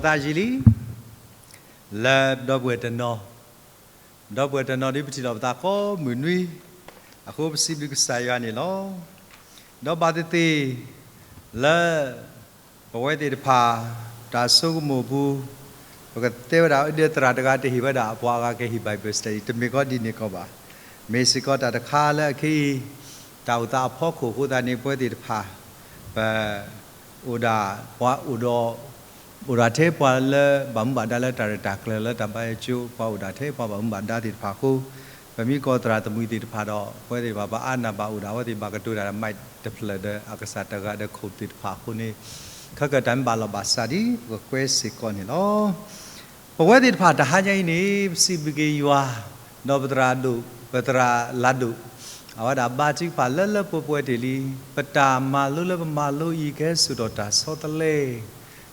သးယံာ်လံ လၢဒီပုၢ်ဝဲၢ်တနီၤ, ဒီပုၢ်ဝဲၢ်တနီၤဒ်ပထံၣ်လိာ်ပသးကိးမုၢ်နွံ, အဃိပစံးဘျုးကစၢ်ယွၤန့ၣ်လီၤ. ဒီးဘၣ်သ့ၣ်သ့ၣ် လၢ ပဝဲသ့ၣ်တဖၣ် တၢ်ဆိကမိၣ်ပူၤ, ပကတဲဝဲဒၣ် ဒ်သရၣ်တဂၤတဟ့ၣ်ဝဲဒၣ် ပှၤအဂၤကဟ့ၣ် Bible study တမ့ၢ်ကီးဒ်န့ၣ်ကီးဘၣ်. မ့ၢ်စ့ၢ်ကီးတၢ်တခါလၢအခဲအံၤ တၢ်အိၣ်သးအဖီခိၣ်အဃိသတးန့ၣ် ပဝဲသ့ၣ်တဖၣ် ပ အိၣ်ဒၣ် ပှၤအိၣ်ဒီး အိၣ်ဒၣ်ထဲပှၤလၢဘၣ်မူဘၣ်ဒါလၢတၢ်ရဲၣ်တၢ်ကျဲၤလၢတၢ်ဘါယွၤကၠိ, ပှၤအိၣ်ဒၣ်ထဲပှၤဘၣ်မူဘၣ်ဒါသ့ၣ်တဖၣ်အဃိ, ပမ့ၢ်ကိးသရၣ်သမုၣ်သ့ၣ်တဖၣ်ဒီး ပဝဲသ့ၣ်တဖၣ် ပအါနၢ်ဘၣ်အိၣ်ဒၣ် အဝဲသ့ၣ်ဘၣ်ကတိၤတၢ် mic တဖျၢၣ်ဒီးအကစၢ်တဂၤဒီးခိၣ်သ့ၣ်တဖၣ်အဃိန့ၣ်, ခဲကတၢၢ်မ့ၢ်ဘၣ်လီၤဘၣ်စးဒ် ပကကွဲစ့ၢ်ကီးန့ၣ်လီၤ. ပဝဲသ့ၣ်တဖၣ်တဟါညါအံၤန့ၣ် ပစံးဘျုးက့ၤယွၤ, ဒီးပသရၣ်ဒိၣ် ပသရၣ်လၤဒိၣ်, အဝဲဒၣ်ဘါထုကဖၣ်လၢလၢပှဲၤပှဲၤတ့ၢ်လံ, ပတၢ်မၤလိလၢပမၤလိအံၤ ကဟဲစိာ်ထီၣ်တၢ်ဆီတလဲ,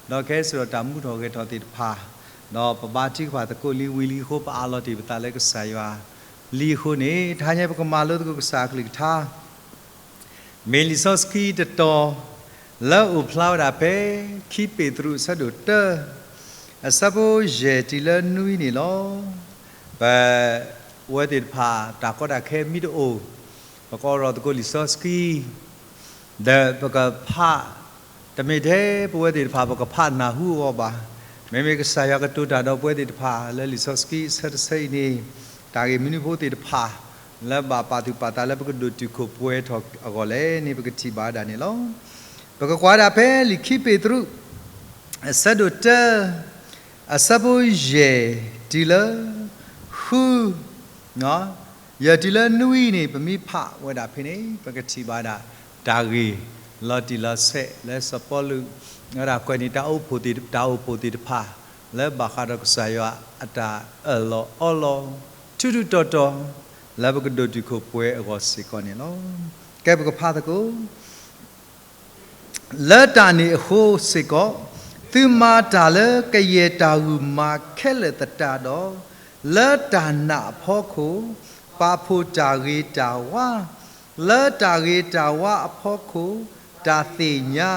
ဒီးကဟဲစိာ်ထီၣ်တၢ်မူထီၣ်ဂဲၤထီၣ်သ့ၣ်တဖၣ်, ဒီးပဘါထုကဖၣ်သကိးလံဝံၤလံအဃိ ပအးလီၤတ့ၢ်ပသးလၢကစၢ်ယွၤလံအဃိန့ၣ်, တဟါညါပကမၤလိသကိးကစၢ်အကလုၢ်ကထါ မ့ၢ်လံာ်စီဆှံတတီၤ လၢအိၣ်ဖျါဝဲဒၣ်ဖဲ ခံပ့းတရူး အဆၢဒိၣ်တၢ အဆၢဖိယဲၢ်တုၤလၢနွံန့ၣ်လီၤ. ပ ဝဲသ့ၣ်တဖၣ် တၢ်ကီတၢ်ခဲမ့ၢ်တအိၣ်, ပကအိးထီၣ်သကိးလံာ်စီဆှံ ဒီးပကဖး, တမ့ၢ်ထဲပဝဲသ့ၣ်တဖၣ်ပကဖးနၢ်ဟူအဂီၢ်ဘၣ်. မ့မ့ၢ်ကစၢ်ယွၤကတိၤတၢ်ဒီးပဝဲသ့ၣ်တဖၣ်လၢလံာ်စီဆှံအဆၢတဆၢအံၤန့ၣ်, တၢ်ဂ့ၢ်မနုၤဖိသ့ၣ်တဖၣ် လၢဘၣ်ပာ်သူၣ်ပာ်သးလၢပကဒိၣ်တုာ်ခိၣ်ပှဲၤထီၣ်အဂီၢ်လဲၣ်န့ၣ် ပကထံၣ်ဘၣ်ဝဲဒၣ်န့ၣ်လီၤ. ပကကွၢ်ဒၣ်ဖဲလံာ်ခံပ့းတရူး အဆၢဒိၣ်တၢ အဆၢဖိယဲၢ်တုၤလၢ ဃု ယဲၢ်တုၤလၢနွံန့ၣ် ပမ့ၢ်ဖးဝဲဒၣ်ဖဲန့ၣ် ပကထံၣ်ဘၣ်ဒၣ် တၢ်ဂ့ၢ်လီၤတံၢ်လီၤဆဲးလၢစီၤပီလူး ဝဲဒၣ်ကွဲးန့ၢ် တၢ်အိၣ်ဖှိၣ်သ့ၣ်တဖၣ်အိၣ်ဖှိၣ်သ့ၣ်တဖၣ် လၢဘၣ်ဃးဒီးကစၢ်ယွၤအတၢ်အၢၣ်လီၤအီလီၤ ထူးထူးတီၤတီၤ လၢပကဒိၣ်တုာ်ခိၣ်ပှဲၤအဂီၢ်စ့ၢ်ကီးန့ၣ်လီၤ. ကဲပကဖးသကိး လၢတၢ်န့ၣ်အဃိစ့ၢ်ကီး, သုမၤတၢ်လၢကယဲၢ်တၢ်ဂုာ်မၤခဲလၢာ်သတးဒီး, လၢတၢ်နာ်အဖီခိၣ်, ပာ်ဖှိၣ်တၢ်ဂ့ၤတၢ်ဝါ, လၢတၢ်ဂ့ၤတၢ်ဝါအဖီခိၣ်, တၢ်သ့ၣ်ညါ,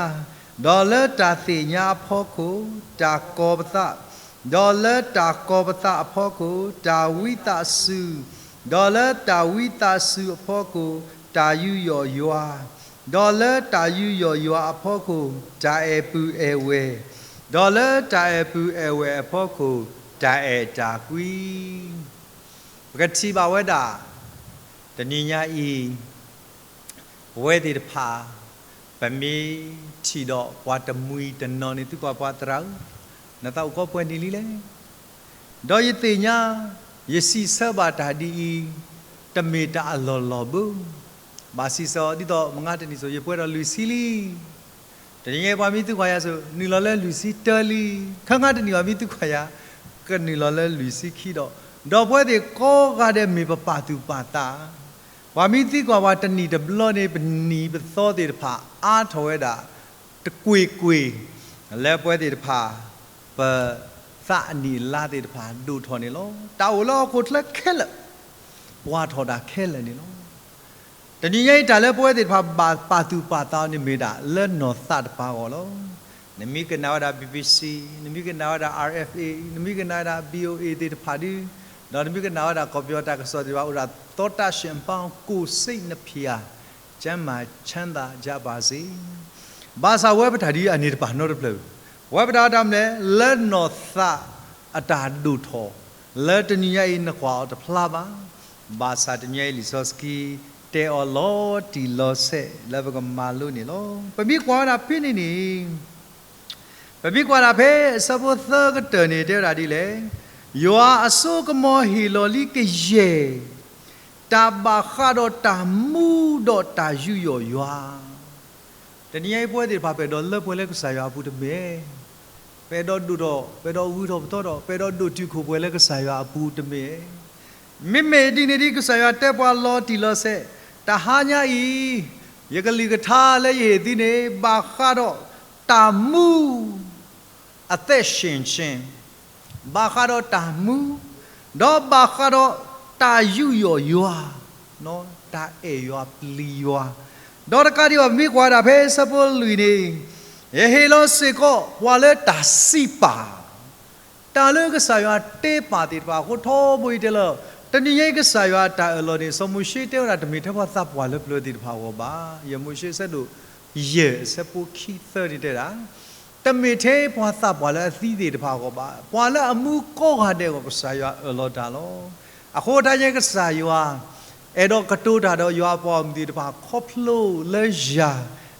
ဒီးလၢတၢ်သ့ၣ်ညါအဖီခိၣ်, တၢ်ကီၤပသး, ဒီးလၢတၢ်ကီၤပသးအဖီခိၣ်, တၢ်ဝံသးစူၤ, ဒီးလၢတၢ်ဝံသးစူၤအဖီခိၣ်, တၢ်ယူးယီၣ်ယွၤ, ဒီးလၢတၢ်ယူးယီၣ်ယွၤအဖီခိၣ်, တၢ်အဲၣ်ပုၢ်အဲၣ်ဝဲၢ်, ဒီးလၢတၢ်အဲၣ်ပုၢ်အဲၣ်ဝဲၢ်အဖီခိၣ်, တၢ်အဲၣ်တၢ်ကွံ. ပကထံၣ်ဘၣ်ဝဲဒၣ် တနံၤညါအံၤ ပဝဲသ့ၣ်တဖၣ် ပမ့ၢ်ထံၣ်ဒီးပှၤတမှံၤတနီၤန့ၣ် သုကွၢ်ပှၤသရၣ်ဧၢ, နသးအိၣ်ကီပှဲၤနံၣ်လံလဲၣ်. ဒီးယသ့ၣ်ညါ, ယစံးဆၢဘၣ်တၢ်ဒ်အံၤ, တမ့ၢ်တၢ်အလီၢ်လီၢ်ဘၣ်. ဘၣ်စံးဆၢအီၤ ဒ်သိးမုၢ်ဂၤတနံၣ်စိၤ ယပှဲၤဒီးလွံၢ်ဆံလံ. တနံၤညါအံၤပှၤမ့ၢ်သံကွၢ်ယၤစိၤ နုာ်လီၤလၢလွံၢ်ဆံတၢလံ. ခဲငါတနံၣ်ပှၤမ့ၢ်သံကွၢ်ယၤ ကနုာ်လီၤလၢလွံၢ်ဆံခံဒီး, ဒီးပဝဲသ့ၣ်ကိးဂၤဒဲးမ့ၢ်ပပာ်သူၣ်ပာ်သး ပှၤမ့ၢ်သံကွၢ်ပှၤတနံၣ်တဘျီန့ၣ် ပနံၣ်ပသီသ့ၣ်တဖၣ်အါထီၣ်ဝဲဒၣ် တကွ့ၢ်ကွ့ၢ် လၢပဝဲသ့ၣ်တဖၣ် ပသးအနံၣ်အလါသ့ၣ်တဖၣ်ဒိၣ်ထီၣ်န့ၣ်လီၤ. တၢ်အိၣ်လၢဟီၣ်ခိၣ်ချၢခဲလၢာ် ပှဲၤထီၣ်ဒၣ်ခဲလၢာ်န့ၣ်လီၤ. တနံၤညါအံၤ တၢ်လၢပဝဲသ့ၣ်တဖၣ်ဘၣ်ပာ်သူၣ်ပာ်သးအီၤန့ၣ်မ့ၢ်ဒၣ် လၢနီၢ်သးတပၤအဂီၢ်လီၤ. နမ့ၢ်ကနၣ်ဝဲဒၣ် BBC, နမ့ၢ်ကနၣ်ဝဲဒၣ် RFA, နမ့ၢ်ကနၣ်ဝဲဒၣ် VOA သ့ၣ်တဖၣ်ဒီး, ဒီးနမ့ၢ်ကနၣ်ဝဲဒၣ်ကီၢ်ပယီၤတၢ်ကစီၣ်သ့ၣ်တဖၣ်အိၣ်ဒၣ် သောတရှင်ပေါင်း ကိုယ်စိတ်နှစ်ဖြာ ကျန်းမာချမ်းသာကြပါစေ. ဘၣ်ဆၣ်ဝဲပတၢ်ဒ်အန့ၣ်တပၤနီတဖျၢၣ်, ဝဲပတၢ်တၢ်မနုၤလဲၣ် လၢနီၢ်သးအတၢ်ဒိၣ်ထီၣ် လၢတနံၤညါအံၤနကွၢ်အီၤတဖျါဘၣ်. ဘၣ်ဆၣ်တနံၤညါအံၤလံာ်စီဆှံ တဲအီၤလီၤတံၢ်လီၤဆဲး လၢပကမၤလိန့ၣ်လီၤ. ပမ့ၢ်ကွၢ်ဝဲဒၣ်ဖဲန့ၣ်န့ၣ် ပမ့ၢ်ကွၢ်ဒၣ်ဖဲအဆၢဖိသၢကတၢၢ်န့ၣ် တဲဝဲဒၣ်ဒ်လဲၣ်, ယွၤအစိကမီၤဟ့ၣ်လီၤလံကယဲၢ် တၢ်ဘၣ်ဃးဒီးတၢ်မူဒီးတၢ်ယူးယီၣ်ယွၤ. တနံၤညါအံၤပဝဲသ့ၣ်တဖၣ် ပအဲၣ်ဒိးလၢပှဲၤလၢကစၢ်ယွၤအပူၤတမ့ၢ်, ပအဲၣ်ဒိးဒိၣ်ထီၣ် ပအဲၣ်ဒိးဂုၤထီၣ်ပသီထီၣ် ပအဲၣ်ဒိးဒိၣ်တုာ်ခိၣ်ပှဲၤလၢကစၢ်ယွၤအပူၤတမ့ၢ်. မ့မ့ၢ်ဒ်န့ၣ်ဒ်ကစၢ်ယွၤတဲပှၤလီၤတံၢ်လီၤဆဲး, တဟါညါအံၤ ယကလုၢ်ကထါလၢယဟ့ၣ်သုန့ၣ် ဘၣ်ဃးဒီးတၢ်မူ အသက်ရှင်ခြင်း, ဘၣ်ဃးဒီးတၢ်မူ, ဒီးဘၣ်ဃးဒီးတၢ်ယူးယီၣ်ယွၤ, တၢ်အဲၣ်ယွၤပျံၤယွၤ, ဒီးတကးဒံးဘၣ် ပမ့ၢ်ကွၢ်ဒၣ်ဖဲအဆၢဖိလွံၢ်န့ၣ်, ယဟ့ၣ်လီၤစ့ၢ်ကီးပှၤလၢတၢ်စံးပာ် တၢ်လၢကစၢ်ယွၤတဲပာ်သ့ၣ်တဖၣ်အဃိ ထီဘိအံၤတဲလၢ တနံၤညါအံၤကစၢ်ယွၤအတၢ်အၢၣ်လီၤန့ၣ် စီၤမိၤၡ့တဲဝဲဒၣ် တမ့ၢ်ထဲပှၤသးပှၢ်လၢပျၢၤသ့ၣ်တဖၣ်အဂီၢ်ဘၣ်. ယမိၤၡ့အဆၢဒိၣ်ယဲၢ် အဆၢဖိခံသၢန့ၣ်တဲဒၣ်, တမ့ၢ်ထဲပှၤသးပှၢ်လၢအသံသ့ၣ်တဖၣ်အဂီၢ်ဘၣ်, ပှၤလၢအမူကိးဂၤဒဲးအဂီၢ် ကစၢ်ယွၤအၢၣ်လီၤတၢ်လီၤ. အဃိတၢ်ညါကစၢ်ယွၤ အဲၣ်ဒိးကတိၤတၢ်ဒီးယွၤအပှၤဂီၢ်မုၢ်သ့ၣ်တဖၣ်ခီဖျိလၢယၤ,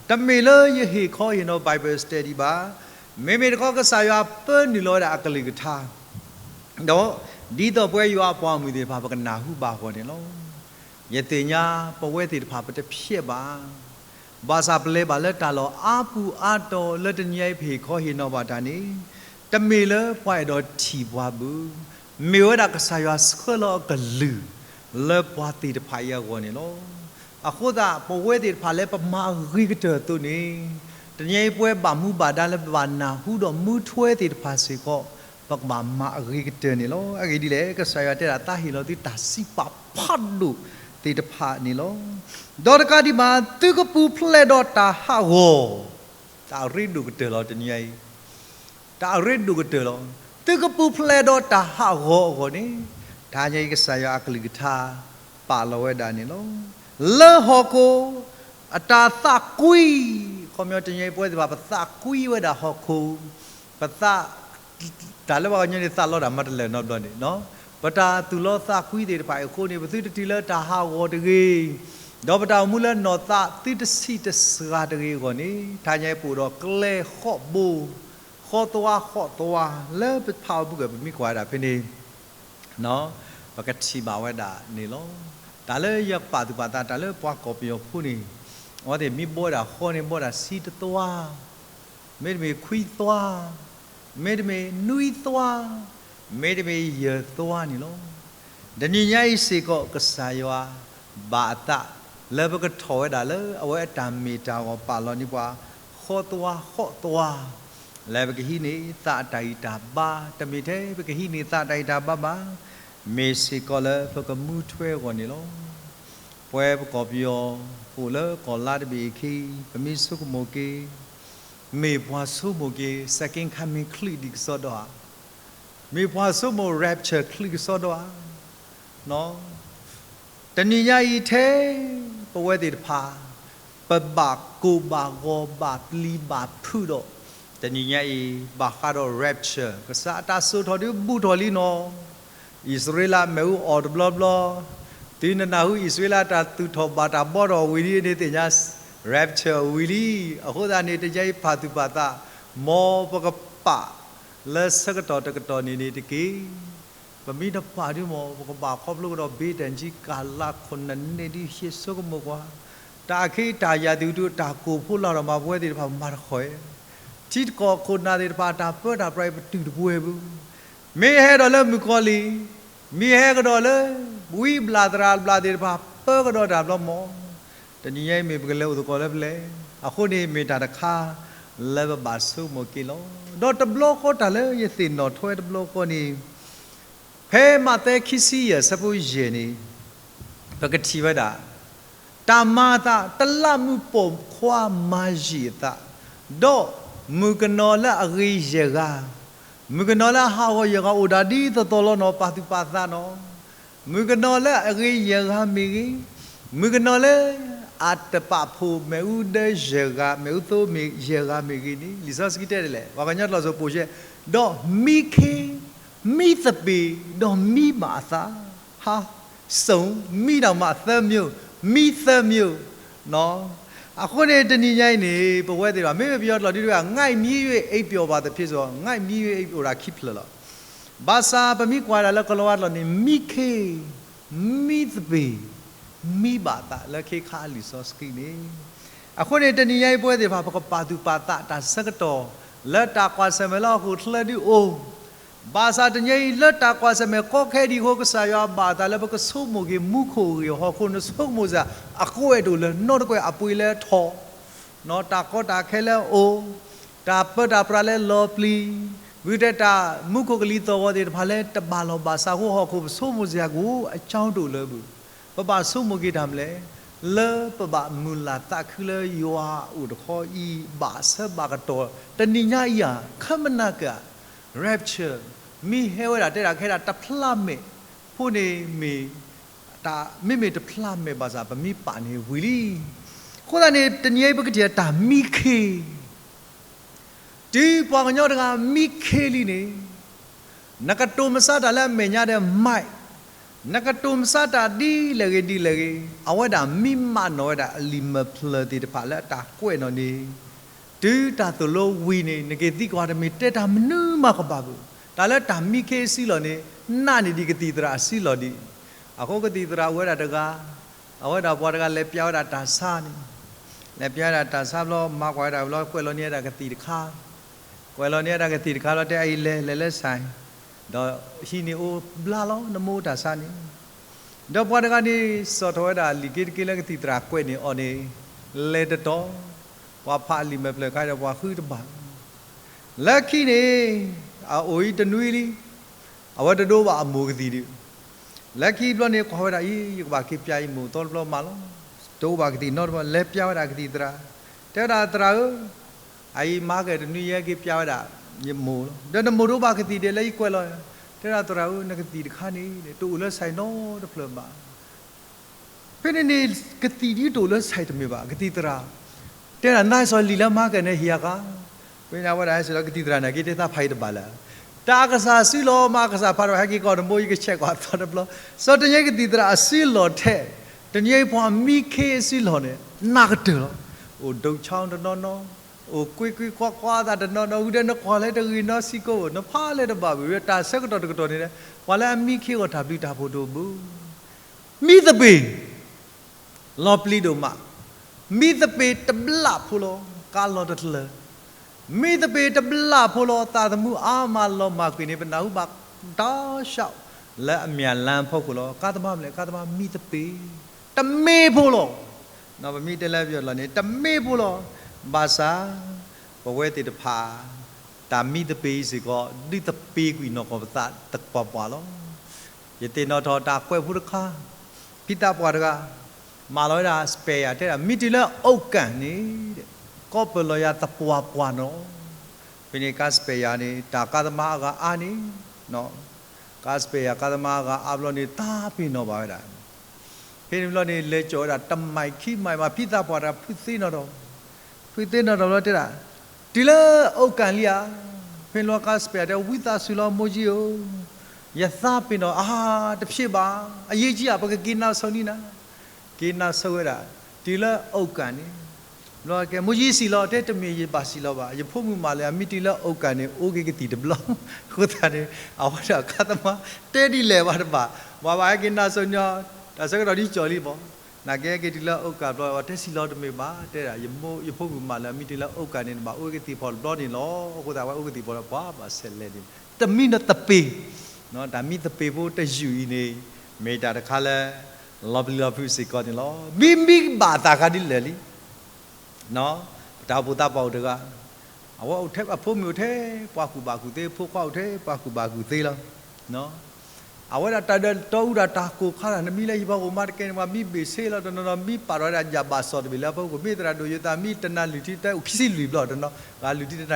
တမ့ၢ်လၢယဟ့ၣ်ခီဟ့ၣ်နီၤ Bible study ဘၣ်. မ့မ့ၢ်တခီကစၢ်ယွၤပၢနုာ်လီၤဝဲဒၣ်အကလုၢ်ကထါ ဒီးဒ်သိးပဝဲယွၤအပှၤဂီၢ်မုၢ်သ့ၣ်တဖၣ် ပကနၢ်ဟူဘၣ်အဂီၢ်န့ၣ်လီၤ. ယသ့ၣ်ညါပဝဲသ့ၣ်တဖၣ်ပတဖျဲးဘၣ်. ဘၣ်ဆၣ်ပလဲၤဘၣ်လၢတၢ်လီၢ်အါပူၤအါတီၤလၢတနံၤညါအံၤပဟ့ၣ်ခီဟ့ၣ်နီၤဘၣ်တၢ်န့ၣ်, တမ့ၢ်လၢပှၤအဲၣ်ဒိးထံၣ်ပှၤဘၣ်, မ့ၢ်ဝဲဒၣ်ကစၢ်ယွၤဆှၢလီၤအကလုၢ် လၢပှၤသ့ၣ်တဖၣ်အံၤအဂီၢ်န့ၣ်လီၤ. အဃိသတး ပဝဲသ့ၣ်တဖၣ်လၢပမၤအဂ့ၤကတၢၢ်အသိးန့ၣ်, တနံၤညါအံၤပဝဲဘၣ်မူဘၣ်ဒါလၢပဘၣ်နၢ်ဟူဒီးမူထွဲသ့ၣ်တဖၣ်စ့ၢ်ကီး ပကဘၣ်မၤအဂ့ၤကတၢၢ်န့ၣ်လီၤ. အဂ့ၢ်ဒ်လဲၣ်, ကစၢ်ယွၤတဲဒၣ် သးဟ့ၣ်လီၤသုတၢ်စံးပာ်ဖးဒိၣ်သ့ၣ်တဖၣ်န့ၣ်လီၤ. ဒီးတကးဒံးဘၣ် သုကပူၤဖျဲးဒီးတၢ်ဟးဂီၤ, တၢ်အရ့ဒိၣ်ကတၢၢ်လီၤ တနံၤညါအံၤ တၢ်အရ့ဒိၣ်ကတၢၢ်လီၤ. သုကပူၤဖျဲးဒီးတၢ်ဟးဂီၤအဂီၢ်န့ၣ်, တနံၤညါအံၤကစၢ်ယွၤအကလုၢ်ကထါ ပာ်လီၤဝဲဒၣ်န့ၣ်လီၤ. လၢဟီၣ်ခိၣ် အတၢ်သးကွံ, ခီပညီတနံၤညါအံၤပဝဲသ့ၣ်တဖၣ် ပသးကွံဝဲဒၣ်ဟီၣ်ခိၣ်, ပသး တၢ်လၢပှၤကညီန့ၣ် သးလီတၢ်မၤတလၢာ်နီတဘျီန့ၣ်, ပတၢ်သူၣ်လီသးကွံသ့ၣ်တဖၣ်အံၤအဃိန့ၣ် ပသုတတုၤလၢတၢ်ဟးဂီၤတဂ့ၤ, ဒီးပတၢ်အိၣ်မူလၢနီၢ်သးသုတဆံးတစှၤတဂ့ၤအဂီၢ်န့ၣ်, တနံၤညါအံၤပအိၣ်ဒီးကျဲဃီၣ်ဘိ, ဃီသွါဃီၣ်သွါ, လၢပဖးအီၤမုၢ်ကၢၢ် ပမ့ၢ်ကွၢ်ဝဲဒၣ်ဖဲန့ၣ် ပကထံၣ်ဘၣ်ဝဲဒၣ်န့ၣ်လီၤ. တၢ်လၢယပာ်သူၣ်ပာ်သး တၢ်လၢပှၤကီၢ်ပယီၤဖိန့ၣ်, အဝဲသ့ၣ်မ့ၢ်ဘီဝဲဒၣ်ဃီန့ၣ် ဘီဒၣ်ဆံတသွါ, မ့တမ့ၢ်ခွံသွါ, မ့တမ့ၢ်နွံသွါ, မ့တမ့ၢ်ယဲၢ်သွါန့ၣ်လီၤ. တနံၤညါအံၤစ့ၢ်ကီး ကစၢ်ယွၤဘၣ်အသး လၢပကထီၣ်ဝဲဒၣ်လၢအဝဲအတၢ်မ့ၢ်တၢ်ဂီၤ ပာ်လီၤန့ၢ်ပှၤ ဃီသွါဃီၣ်သွါ လၢပကဟံးန့ၢ်သးအတၢ်ဂံၢ်တၢ်ဘါ, တမ့ၢ်ထဲပကဟံးန့ၢ်သးတၢ်ဂံၢ်တၢ်ဘါဘၣ်, မ့ၢ်စ့ၢ်ကီးလၢပကမူထွဲအဂီၢ်န့ၣ်လီၤ. ပဝဲပကီၢ်ပယီၤ ပအိၣ်လၢကီၢ်လါတဘ့ၣ်အခံ, ပမ့ၢ်ဆိကမိၣ်က့ၤ, မ့ၢ်ပှၤဆိကမိၣ်က့ၤ second coming ချံးဒံးကစီဒီဧါ, မ့ၢ်ပှၤဆိကမိၣ် rapture ချံးကစီဒီဧါ. တနံၤညါအံၤထဲ ပဝဲသ့ၣ်တဖၣ် ပဘၣ်ကိၢ်ဘၣ်ဂီၤဘၣ်ပျံၤဘၣ်ဖုးဒီး တနံၤညါအံၤ ဘၣ်ဃးဒီး rapture ကစၢ်အတၢ်စိာ်ထီၣ်ဒုးဘူးထီၣ်လံနီၤ. အံၣ်စရ့လးမ့ၣ်အူအီၣ်တဘျီဘျီ, တုၤနနၢ်ဟူအံၣ်စရ့လးတၢ်သူၣ်ထီၣ်ဘၣ်တၢ်ဘီထီၣ်ဝံၤလံန့ၣ်သ့ၣ်ညါ rapture ဝံၤလံ. အဃိသတးန့ၣ် တနံၤညါအံၤပာ်သူၣ်ပာ်သး, မ်ပကပာ်လၢဆၢကတီၢ်တကတီၢ်န့ၣ်န့ၣ်တက့ၢ်. ပမ့ၢ်တပာ်ဒုးမ့ၢ် ပကဘၣ်ခီဖျိကဒီး ဘ့တၢ်ကံကၢ်လါခိၣ်နၢ်န့ၣ်ဒုး ဟ့ၣ်ဆိကမိၣ်ကွၢ်, တၢ်အခံတၢ်ယၤသုးဒုး တၢ်ကိၢ်ဖှိၣ်လၢ်ထီၣ်မၤပဝဲသ့ၣ်တဖၣ်မၤတခီဧါ. ထံတကီၢ်ခိၣ်နၢ်သ့ၣ်တဖၣ် တၢ်ပၢတၢ်ပြးအံၤ ပတုာ်တပှဲၤဘၣ်. မ့ၢ်ဟဲဒီးလၢမုၣ်ကီၤလံၢ်, မ့ၢ်ဟဲကဒီးလၢ ဝံဘျၣ်သရၣ်ဘျၣ်သ့ၣ်တဖၣ် ပၢကဒီးတၢ်ဘျီမ့ၢ် တနံၤညါအံၤမ့ၢ်ပကလဲၤအိၣ်သကိးလၢပျၢၤ, အဃိန့ၣ်မ့ၢ်တၢ်တခါလၢပဘၣ်ဆိကမိၣ်က့ၤလီၤ. ဒီးတဘျီဃီတၢ်လၢယသ့ၣ်နီၣ်ထွဲတဘျီဃီန့ၣ်, ဖဲမးသဲခံဆံယဲၢ် အဆၢဖိယဲၢ်န့ၣ်, ပကထံၣ်ဝဲဒၣ်, တၢ်မၤအသး တလးမူးပိာ်ခွါမၤယံာ်အသး, ဒီးမုၣ်ကနီၤလၢအဂ့ၤယဲၢ်ဂၤ, မုၣ်ကနီၤလၢအဟးဂီၤယဲၢ်ဂၤအိၣ်ဒၣ်ဒ်သိးသိးလီၤနီၤ ပာ်သူၣ်ပာ်သးနီၤ. မုၣ်ကနီၤလၢအဂ့ၤယဲၢ်ဂၤမ့ၢ်ဂ့ၤ, မုၣ်ကနီၤလၢအတပာ်ဖှိၣ်မ့ၣ်အူဒၢယဲၢ်ဂၤ မ့ၣ်အူသိမ့ၢ်ယဲၢ်ဂၤမ့ၢ်ဂ့ၤန့ၣ် လံာ်စီဆှံတဲဒ်လဲၣ်, ပှၤကညီတလီၤစိၤပိာ်ရှဲ, ဒီးမံခ့, မံသပ့ၤ, ဒီးမံဘၣ်အသး, ဟါ, စုံ, မံတၢ်မးသၢမၠိ, မံသၢမၠိ. အဃိန့ၣ် တနံၤညါအံၤန့ၣ် ပဝဲသ့ၣ်တဖၣ် မ့မ့ၢ်ပယီၤတလီၤဒုးတဂၤ ငါ့မြေကြီး အိပ်ပျော်ပါသဖြင့် ဆိုတော့ ငါ့မြေကြီး အိပ်ပျော်တာခံဖျၢၣ်လီၤ. ဘၣ်ဆၣ်ပမ့ၢ်ကွၢ်ဒၣ်လၢကလီၤဝါတလီၤန့ၣ် မံခ့, မံသပ့ၤ, မံဘၣ်အသးလၢခ့ခါအလံာ်စီဆှံန့ၣ်. အဃိန့ၣ် တနံၤညါအံၤပဝဲသ့ၣ်တဖၣ် ပကပာ်သူၣ်ပာ်သးတၢ်ဆၢကတီၢ် လၢတၢ်ကွၢ်ဆၢၣ်မဲာ်လၢဟီၣ်ခိၣ်ချၢဒုးအိၣ် ဘၣ်ဆၣ်တနံၤညါအံၤ လၢတၢ်ကွၢ်ဆၢၣ်မဲာ်ကီခဲဒံးအဃိ ကစၢ်ယွၤဘၣ်အသးလၢပကဆိကမိၣ်က့ၤမူခိၣ်ဂ့ၤ ဟီၣ်ခိၣ်နဆိကမိၣ်စ့ၢ် အကိးအဲၣ်တအိၣ်လၢၤ နီတကွဲၢ်အပှ့ၤလၢထီၣ်, တၢ်ကီတၢ်ခဲလၢအအိၣ်, တၢ်ပၢတၢ်ပြးလၢလီၤပျံၤ, ဝံၤတဲတၢ်မူခိၣ်ကလံၤသီၣ်ဂီၤသ့ၣ်တဖၣ်လၢတဘၣ်လီၢ်ဘၣ်စးအဃိ ဟီၣ်ခိၣ်ပဆိကမိၣ်စ့ၢ်ကီး အကၠီတအိၣ်လၢၤဘၣ်. ပဘၣ်ဆိကမိၣ်က့ၤတၢ်မနုၤလဲၣ်, လၢပဘၣ်မုၢ်လၢ်သးခုလၢယွၤအိၣ်တခီအံၤ ဘၣ်ဆၢဘၣ်ကတီၢ် တနံၤညါအံၤဧါ ခမနၤက့ၤ rapture မ့ၢ်ဟဲဝဲဒၣ်တဲဒၣ်ခဲဒၣ်တဖျးမဲာ်ဖိန့ၣ်မ့ၢ် တၢ်မ့မ့ၢ်တဖျးမဲာ်ဘၣ်ဆၣ် ပမ့ၢ်ပာ်န့ၣ်ဝံၤလံ. အဃိသတးန့ၣ် တနံၤအံၤပကထံၣ်တၢ်မံခ့ တုၤပှၤကညီတဂၤမံခ့လံန့ၣ် နကတိၤမဆါတၢ်လၢအမဲာ်ညါဒီး မး, နကတိၤမဆါတၢ်ဒ်လဲၣ်ဂ့ၤဒ်လဲၣ်ဂ့ၤ အဝဲဒၣ်မံမးနီၣ်ဝဲဒၣ်အလံာ်မဲာ်ဖျၢၣ်သ့ၣ်တဖၣ်လၢအတၢ်ကွဲးနီၣ်န့ၣ် တုၤတၢ်သိၣ်လိဝံၤန့ၣ် နကသံကွၢ်တမ့ၢ်တဲတၢ်မနုၤမးကဘၣ်ဘၣ်. တၢ်လၢတၢ်မံခ့အစုလီၢ်န့ၣ် နာ်န့ၢ်ဒံးကသံၣ်သရၣ်အစုလီၢ်ဒံး. အဃိကသံၣ်သရၣ်အိၣ်ဝဲဒၣ်တဂၤ အဝဲဒၣ်ပှၤတဂၤလဲၤပျးဝဲဒၣ်တၢ်ဆါန့ၣ် လဲၤပျးဝဲဒၣ်တၢ်ဆါဘျီ မၤကွၢ်ဝဲဒၣ်ဘျီ ကွဲးလီၤန့ၢ်ဝဲဒၣ်ကသံၣ်တခါ ကွဲးလီၤန့ၢ်ဝဲဒၣ်ကသံၣ်တခါလီၤ တဲအအံၤလဲၤ လဲၤလၢ ဆိုင် ဒီးဟံၣ်န့ၣ်အိၣ်ဘျါလီၤ နမိၢ်တၢ်ဆါန့ၣ် ဒီးပှၤတဂၤန့ၣ် စိာ်ထီၣ်ဝဲဒၣ်လံာ်က့တက့လၢကသံၣ်သရၣ်ကွဲးန့ၢ်အီၤန့ၣ် လဲၤတတီၤ ပှၤဖးအလံာ်မဲာ်ဖျၢၣ်ခါဒီးပှၤဃုတဘၣ် လၢခံန့ၣ် အအိၣ်အံၤတနွံလံ အဝဲတဒိဘၣ်အမိၢ်ကသံၣ်ဒံး လၢခံဘျီန့ၣ် ကွၢ်ဝဲဒၣ်အံၤ ယကဘၣ်က့ၤပျးယမိၢ်သီတဘျီမးလီၤ. တအိၣ်ဘၣ်ကသံၣ်နီတဘျီ လဲၤပျးဝဲဒၣ်ကသံၣ်သရၣ် တဲဝဲဒၣ်သရၣ်ဧၢ အအံၤမၤကဲတနွံယဲက့ၤပျးဝဲဒၣ်ယမိၢ်လီၤ. ဒီးနမိၢ်တအိၣ်ဘၣ်ကသံၣ်ဒံးလၢယကွဲးလီၤ တဲဒၣ်သရၣ်ဧၢ နကသံၣ်တခါန့ၣ် တအိၣ်လၢ ဆိုင် နီတဖျၢၣ်ဘၣ် ဖဲန့ၣ်န့ၣ် ကသံၣ်ဒ်တအိၣ်လၢ ဆိုင် တမ့ၢ်ဘၣ် ကသံၣ်သရၣ် တဲဒၣ်နသးစီၤလံာ်လၢမၤကဲန့ၣ်ဟံၣ်အဂၤ ဖဲန့ၣ်အဝဲဒၣ်ဟဲစံးလီၤ ကသံၣ်သရၣ်န့ၣ် က့ၤတဲသးဖးယံၤတဘၣ်လၢ တၢ်အကစၢ်စုလီၢ် မၤအကစၢ်ဖးဒီး ဟဲက့ၤကီၢ်တဘိ ယကဆဲးကွၢ်သီတဘျီ စီၤတနံၤကသံၣ်သရၣ်အစုလီၢ်ထဲ တနံၤအံၤပှၤမံခ့အစုလီၢ်န့ၣ် နးကတၢၢ်လီၤ. အိၣ်ဒိးဆါ တနီၤနီၤ အိၣ်ကွ့ကွ့ကွါကွါသးတနီၤနီၤ ဝံၤဒီးနကွၢ်လၢတဂ့ၤနီတစဲးဖိ နဖးလၢတဘၣ်ဘၣ် တၢ်ဆၢကတီၢ်တကတီၢ်န့ၣ် ပှၤလၢအမံခ့အဂီၢ်တၢ်ဘျုးတၢ်ဖှိၣ်တအိၣ်ဘၣ် မံသပ့ၤ လီၤပျံၤဒိၣ်မး, မံသပ့ၤတဘျၣ်ဖိလီၤ ကါလီၤတတလၢာ်, မံသပ့ၤတဘျၣ်ဖိလီၤ သးသမူအါမးလီၤမၢ်ကွံာ်န့ၣ် ပနၢ်ဟူဘၣ်ဒီးရှောက် လၢအမဲာ်လါဖီခိၣ်လီၤ. ကါသမါမနုၤလဲၣ် ကါသမါမံသပ့ၤ တမ့ၢ်ဖိလီၤ. ပမ့ၢ်တဲလၢပယီၤလီၤန့ၣ် တမ့ၢ်ဖိလီၤ. ဘၣ်ဆၣ် ပဝဲသ့ၣ်တဖၣ် တၢ်မံသပ့ၤစ့ၢ်ကီး ဒုးသပ့ၤကွံာ်နီၢ်ကီၢ်ပသးသပှၢ်ပှၢ်လီၤ. ယသ့ၣ်နီၣ်ထီၣ်တၢ်ကွဲးဖိတခါ, ဖံသးပှၢ်တဂၤ မၤလီၤဝဲဒၣ် spare ယၤ တဲဒၣ် မ့ၢ်တုၤလၢ အိၣ်ကၣ်န့ၣ် ကီၢ်ပၢၢ်လီၤယၤသပှၢ်ပှၢ်နီၤ. ဖဲန့ၣ် ကါ spare ယၤန့ၣ် တၢ်ကါသမါအဂၤအါန့ၣ်, ကါ spare ယၤ ကါသမါအဂၤအါဘျီန့ၣ် သးပ့ၤနီၣ်ဘၣ်ဝဲဒၣ် ဖဲန့ၣ်ဘျီန့ၣ် လဲၤကၠီၣ်ဝဲဒၣ် တမံးခံမံးမး ဖံသးပှၢ်တဂၤ ဖုးသ့နီၣ်ထီၣ်, ဖုးသ့နီၣ်ထီၣ်ဘျီတဲဒၣ် တုၤလၢ အိၣ်ကၣ်လံဧါ. ဖဲန့ၣ်ဘျီ ကါ spare တဲ ဝံသးစူၤလီၤ မိၢ်ကၠံဧၢ, ယသးပ့ၤနီၣ် အါ တဖျ့ဘၣ်, အရေးကြီး ပကက့ၤနၤဆိန့ၣ်နၤ က့ၤနၤဆိဝဲဒၣ် တုၤလၢ အိၣ်ကၣ်န့ၣ်, ဘျီကဲ မိၢ်ကၠံစံၣ်လီၤ တဲတမ့ၢ်ယဘၣ်စံၣ်လီၤဘၣ်, ယဖိမုၣ်မးလၢအမံတုၤလၢ အိၣ်ကၣ်န့ၣ် အိၣ်က့ၤကသံၣ်တဘျီ, အဃိသတးန့ၣ် အဝဲဒၣ်ကါသမါ တဲဒ်လဲၣ်ဘၣ်တဘၣ်, ပှၤဘၣ်ဟဲက့ၤနၤဆိန့ၣ် တၢ်ဆၢကတီၢ်ဒ်ကၠီၣ်လံဘၣ်, နာ်က့ဟဲက့ၤတုၤလၢ အိၣ်ကၣ်ဘျီ တဲစံၣ်လီၤတမ့ၢ်ဘၣ်, တဲဒၣ် ယဖိမုၣ်မးလၢအမံတုၤလၢ အိၣ်ကၣ်န့ၣ် နဘၣ်အိၣ်က့ၤကသံၣ်ဖီၣ်တဘျီန့ၣ်လီၤ. အဃိသတး အဝဲအိၣ်ကသံၣ်ဖီၣ်လီၤ ပှၤဘၣ်ဆဲးလဲၤန့ၣ် တမံသပ့ၤ, တၢ်မံသပ့ၤဖိတယုၢ်အံၤန့ၣ် မ့ၢ်တၢ်တခါလၢ လီၤပျံၤလီၤဖုးစ့ၢ်ကီးန့ၣ်လီၤ. မ့မ့ၢ်ဘၣ်သးခါဒ်လဲၣ်လံ ပတၢ်အိၣ်ဖှိၣ်သးပှၢ်အိၣ်တဂၤ, အဝဲအိၣ်ထဲ အဖိမုၣ်အိၣ်ထဲ ပှၤကူၣ်ဘၣ်ကူၣ်သ့, ဖိခွါအိၣ်ထဲ ပှၤကူၣ်ဘၣ်ကူၣ်သ့လီၤ. အဝဲဒၣ်တၢ်ဒၢးတီအူဒၣ်တၢ်ကိၢ်ခါဒၣ် နမံလၢဟံၣ်ဖီခိၣ်မးတကဲန့ၣ် ပှၤမံဘ့ၣ်ဆ့လီၤ တနီၤနီၤ မံပာ်ထီၣ်ဝဲဒၣ်ယၣ်ဘၣ်စီၣ်တဘ့ၣ်လၢအဖီခိၣ် မ့ၢ်သရၣ်ဒိၣ်ယိၤသး မံတနၤလွံၢ်ထံၣ်တဲအိၣ်ခံဆံလွံၢ်ဘျီတနီၤ ဂၤလွံၢ်ထံၣ်တနၤအံၤတဘျီနီ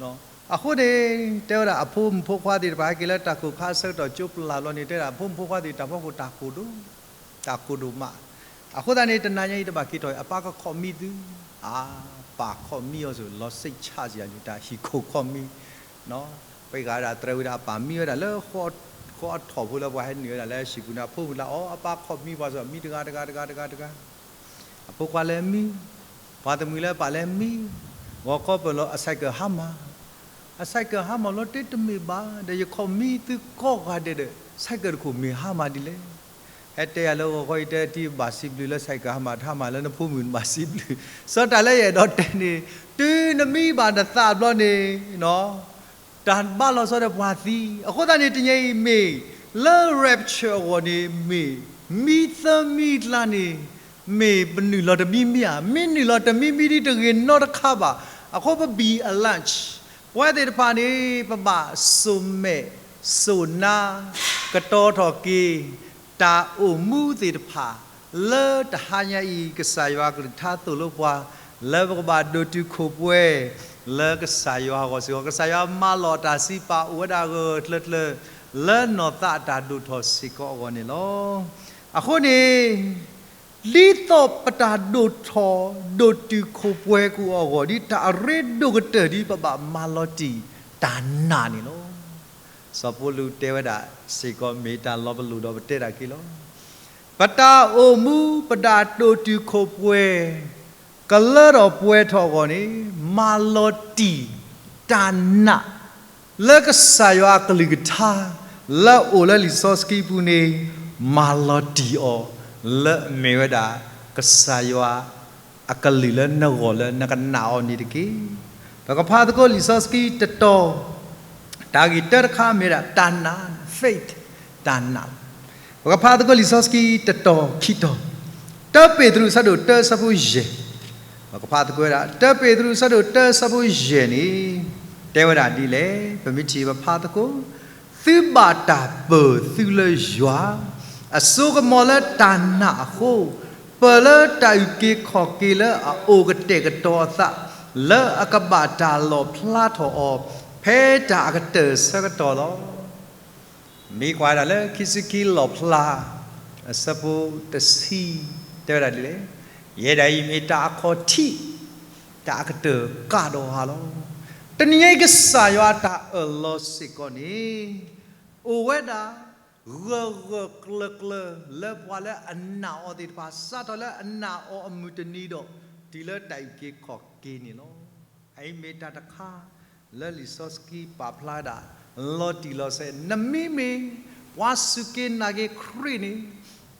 ၤ. အဃိန့ၣ် တဲဝဲဒၣ်အဖိမုၣ်ဖိခွါသ့ၣ်တဖၣ် ဟဲက့ၤလၢတၢ်ကိၢ်ခါအဆၢကတီၢ်ကၠိပျၢ်ဘျီန့ၣ် တဲဒၣ်အဖိမုၣ်ဖိခွါသ့ၣ်တၢ်ဖီခိၣ်တၢ်ကိၢ်ဒိၣ် တၢ်ကိၢ်ဒိၣ်မး. အဃိသတးန့ၣ် တနၤညါအံၤတဘၣ်က့ၤထီၣ်အံၤ အပၢ်ကခီၣ်မံသု, အပၢ်ခီၣ်မံအီၤစ့ၢ် လီၤစိတ်ချစရာ တၢ်ဟံၣ်ခိၣ်ခီၣ်မံ, ပှၤဂၤဒၣ်တြဲၤဝဲဒၣ်အပၢ်မံဝဲဒၣ်လၢ ဃီအထီၣ်ဖိလၢပှၤဟဲနုာ်ဝဲဒၣ်လၢဟံၣ်ပူၤန့ၣ် အဖိမုၣ်လၢအီၤ အပၢ်ခီၣ်မံပှၤစ့ၢ် မံတဂၤတဂၤတဂၤတဂၤတဂၤ အဖိခွါလဲၤမံ, ပှၤသမုၣ်လၢပၢ်လဲၤမံ, ဂီၤခီပၢၢ်လီၤ အ ဆိုင်ကယ် ဟါမၢ်, အ ဆိုင်ကယ် ဟါမၢ်လီၤ တဲတမ့ၢ်ဘၣ်ဒီး ယခီၣ်မံသုကိးဂၤဒဲးဒီး ဆိုင်ကယ် တခိၣ်မ့ၢ်ဟါမၢ်ဒ်လဲၣ်. ဟဲတဲယၤလၢဂီၤခီအံၤ တဲတံၤဘၣ်စံးဘျုးလၢ ဆိုင်ကယ် ဟါမၢ် တဟါမၢ်လၢနဖိမုၣ်နဘၣ်စံးဘျုး, စီၤတၢ်လၢယအဲၣ်ဒိးတဲန့ၣ် တုၤနမံဘၣ်နသးဘျီန့ၣ် တၢ်ဘၣ်လီၤဆီဒီးပှၤသံ, အဃိသတးန့ၣ် တနံၤအံၤမ့ၢ် လၢ rapture အဂီၢ်န့ၣ် မ့ၢ် မံသၢမံကျါန့ၣ် မ့ၢ်ပနုာ်လီၤတမံမံဧါ, မ့ၢ်နုာ်လီၤတမံမံဒ်တဂ့ၤနီတခါဘၣ်. အဃိပဘံၣ် alert ပဝဲသ့ၣ်တဖၣ်န့ၣ် ပဘၣ်စိာ်မဲာ် စိာ်နါ ကတီၤထီၣ်က့ၤ တၢ်အိၣ်မူသ့ၣ်တဖၣ် လၢတဟါညါအံၤ ကစၢ်ယွၤကလုၢ်ကထါသိၣ်လိပှၤ လၢပကဘၣ်ဒိၣ်တုာ်ခိၣ်ပှဲၤ လၢကစၢ်ယွၤအဂီၢ်စ့ၢ်ကီး, ကစၢ်ယွၤမၤလီၤအတၢ်စံးပာ်အိၣ်ဝဲဒၣ်ဂၢၢ်ဂၢၢ်ကျၢၤကျၢၤ လၢနီၢ်သးအတၢ်ဒိၣ်ထီၣ်စ့ၢ်ကီးအဂီၢ်န့ၣ်လီၤ. အဃိန့ၣ် ဒ်သိးပတၢ်ဒိၣ်ထီၣ်ဒိၣ်တုာ်ခိၣ်ပှဲၤကအိၣ်အဂီၢ် ဒ်တၢ်အရ့ဒိၣ်ကတၢၢ်ဒ်ပဘၣ်မၤလီၤတံၢ်တၢ်နာ်န့ၣ်လီၤ. စီၤပီလူးတဲဝဲဒၣ်စ့ၢ်ကီး မ့ၢ်တၢ်လီၤပလိာ်ဒီးပတဲတၢ်က့ၤလီၤ. ပတၢ်အိၣ်မူ ပတၢ်ဒိၣ်တုာ်ခိၣ်ပှဲၤ ကလၢထီၣ်ပှဲၤထီၣ်အဂီၢ်န့ၣ် မၤလီၤတံၢ်တၢ်နာ် လၢကစၢ်ယွၤအကလုၢ်ကထါ လၢအအိၣ်လၢလံာ်စီဆှံပူၤန့ၣ် မၤလီၤတံၢ်အီၤ လၢအမ့ၢ်ဝဲဒၣ် ကစၢ်ယွၤအကလုၢ်လၢနဂီၢ်လၢနကနာ်အီၤန့ၣ်တက့ၢ်. ပကဖးသကိးလံာ်စီဆှံတတီၤ, တၢ်ဂ့ၢ်တၢတခါမ့ၢ်ဝဲဒၣ်တၢ်နာ် faith တၢ်နာ်လီၤ. ပကဖးသကိးလံာ်စီဆှံတတီၤခံတီၤ, တၢပ့းတရူးအဆၢဒိၣ်တၢအဆၢဖိယဲၢ်, ပကဖးသကိးဝဲဒၣ် တၢပ့းတရူးအဆၢဒိၣ်တၢအဆၢဖိယဲၢ်န့ၣ် တဲဝဲဒၣ်ဒ်လဲၣ်, ပမ့ၢ်ထံၣ်ပဖးသကိး, သုဘၣ်တၢ်ပၢၢ်သုလၢယွၤ, အစိကမီၤလၢတၢ်နာ်အဃိ, ပၢၢ်လၢတၢ်အုၣ်က့ၤခီၣ်က့ၤလၢအအိၣ်ကတဲာ်ကတီၤအသး, လၢအကဘၣ်တၢ်လီၣ်ဖျါထီၣ်အီၤ ဖဲတၢ်အကတၢၢ်အဆၢကတီၢ်လီၤ. မ့ၢ်ကွၢ်ဝဲဒၣ်လၢခံဆံခံလီၣ်ဖျါ အဆၢဖိတဆံ တဲဝဲဒၣ်ဒ်လဲၣ်, ယဲဒၣ်အံၤမ့ၢ်တၢ်အခီၣ်ထံး တၢ်အကတၢၢ်ကးဒီးဟါလီၤ. တနံၤအံၤကစၢ်ယွၤအတၢ်အၢၣ်လီၤစ့ၢ်ကီးန့ၣ် အိၣ်ဝဲဒၣ် ဂၢၢ်ဂၢၢ်ကျၢၤကျၢၤလၢပှၤလၢအနာ်အီၤသ့ၣ်တဖၣ် စးထီၣ်လၢအနာ်အီၤအမုၢ်တနံၤဒီး တုၤလၢတၢ်အုၣ်က့ၤခီၣ်က့ၤန့ၣ်လီၤ. အအံၤမ့ၢ်တၢ်တခါ လၢလံာ်စီဆှံပာ်ဖျါဒၣ် လီၤတံၢ်လီၤဆဲး နမ့မ့ၢ် ပှၤစူၢ်က့ၤနာ်က့ၤခရံာ်န့ၣ်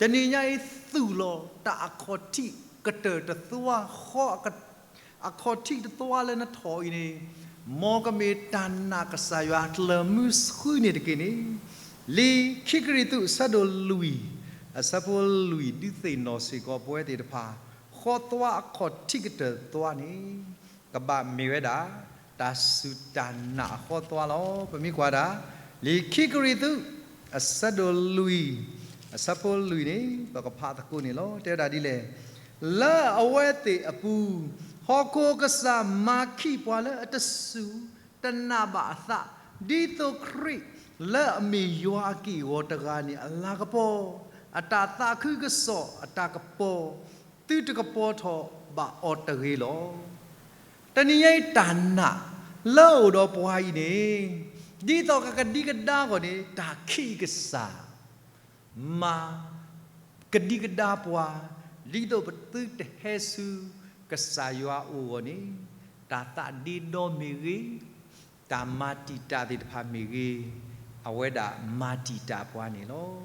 တနံၤညါအံၤသူၣ်လီၤတၢ်အခီၣ်ထံးကတၢၢ်တသွါ ဃီ အခီၣ်ထံးတသွါလၢနထီၣ်အံၤန့ၣ် မ်ကမ့ၢ်တၢ်နာ်ကစၢ်ယွၤကျၢၤမုဆှုန့ၣ်တက့ၢ်န့ၣ် လံာ်ခံကရံၣ်သူးအဆၢဒိၣ်လွံၢ် အဆၢဖိလွံၢ် ဒုးသ့ၣ်နီၣ်စ့ၢ်ကီးပဝဲသ့ၣ်တဖၣ် ဃီသွါအခီၣ်ထံးကတၢၢ်သွါန့ၣ် ကဘၣ်မ့ၢ်ဝဲဒၣ် တၢ်စူၢ်တၢ်နာ်အဃီသွါလီၤ. ပမ့ၢ်ကွၢ်ဒၣ် လံာ်ခံကရံၣ်သူး အဆၢဒိၣ်လွံၢ် အဆၢဖိလွံၢ်န့ၣ် ပကဖးသကိးန့ၣ်လီၤ. တဲဝဲဒၣ်ဒ်လဲၣ်, လၢအဝဲသ့ၣ်အပူၤ ဟီၣ်ခိၣ်ကစၢ်မၤခံးပှၤလၢအတစူၢ်တနာ်ဘၣ်အသး, ဒ်သိးခရံာ်လၢအမ့ၢ်ယွၤအက့ၢ်အဂီၤတဂၤန့ၣ်အလၤကပီၤ, အတၢ်သးခုကစီၣ်အတၢ်ကပီၤ, သုတကပီၤထီၣ်ဘၣ်အီၤတဂ့ၤလီၤ. တနံၤညါအံၤတၢ်နာ်လၢအအိၣ်ဒီးပှၤအံၤန့ၣ် ဒ်သိးကကဒံကဒါအဂီၢ်န့ၣ် တၢ်ခံးကစၢ် မၤကဒံကဒါပှၤ ဒ်သိးပသုတဟဲဆူကစၢ်ယွၤအအိၣ်အဂီၢ်န့ၣ် တၢ်သးဒ့ဒီမ့ၢ်ဂ့ၤ, တၢ်မၤတံာ်တာ်သ့ၣ်တဖၣ်မ့ၢ်ဂ့ၤ, အဝဲဒၣ်မၤတံာ်တာ်ပှၤန့ၣ်လီၤ.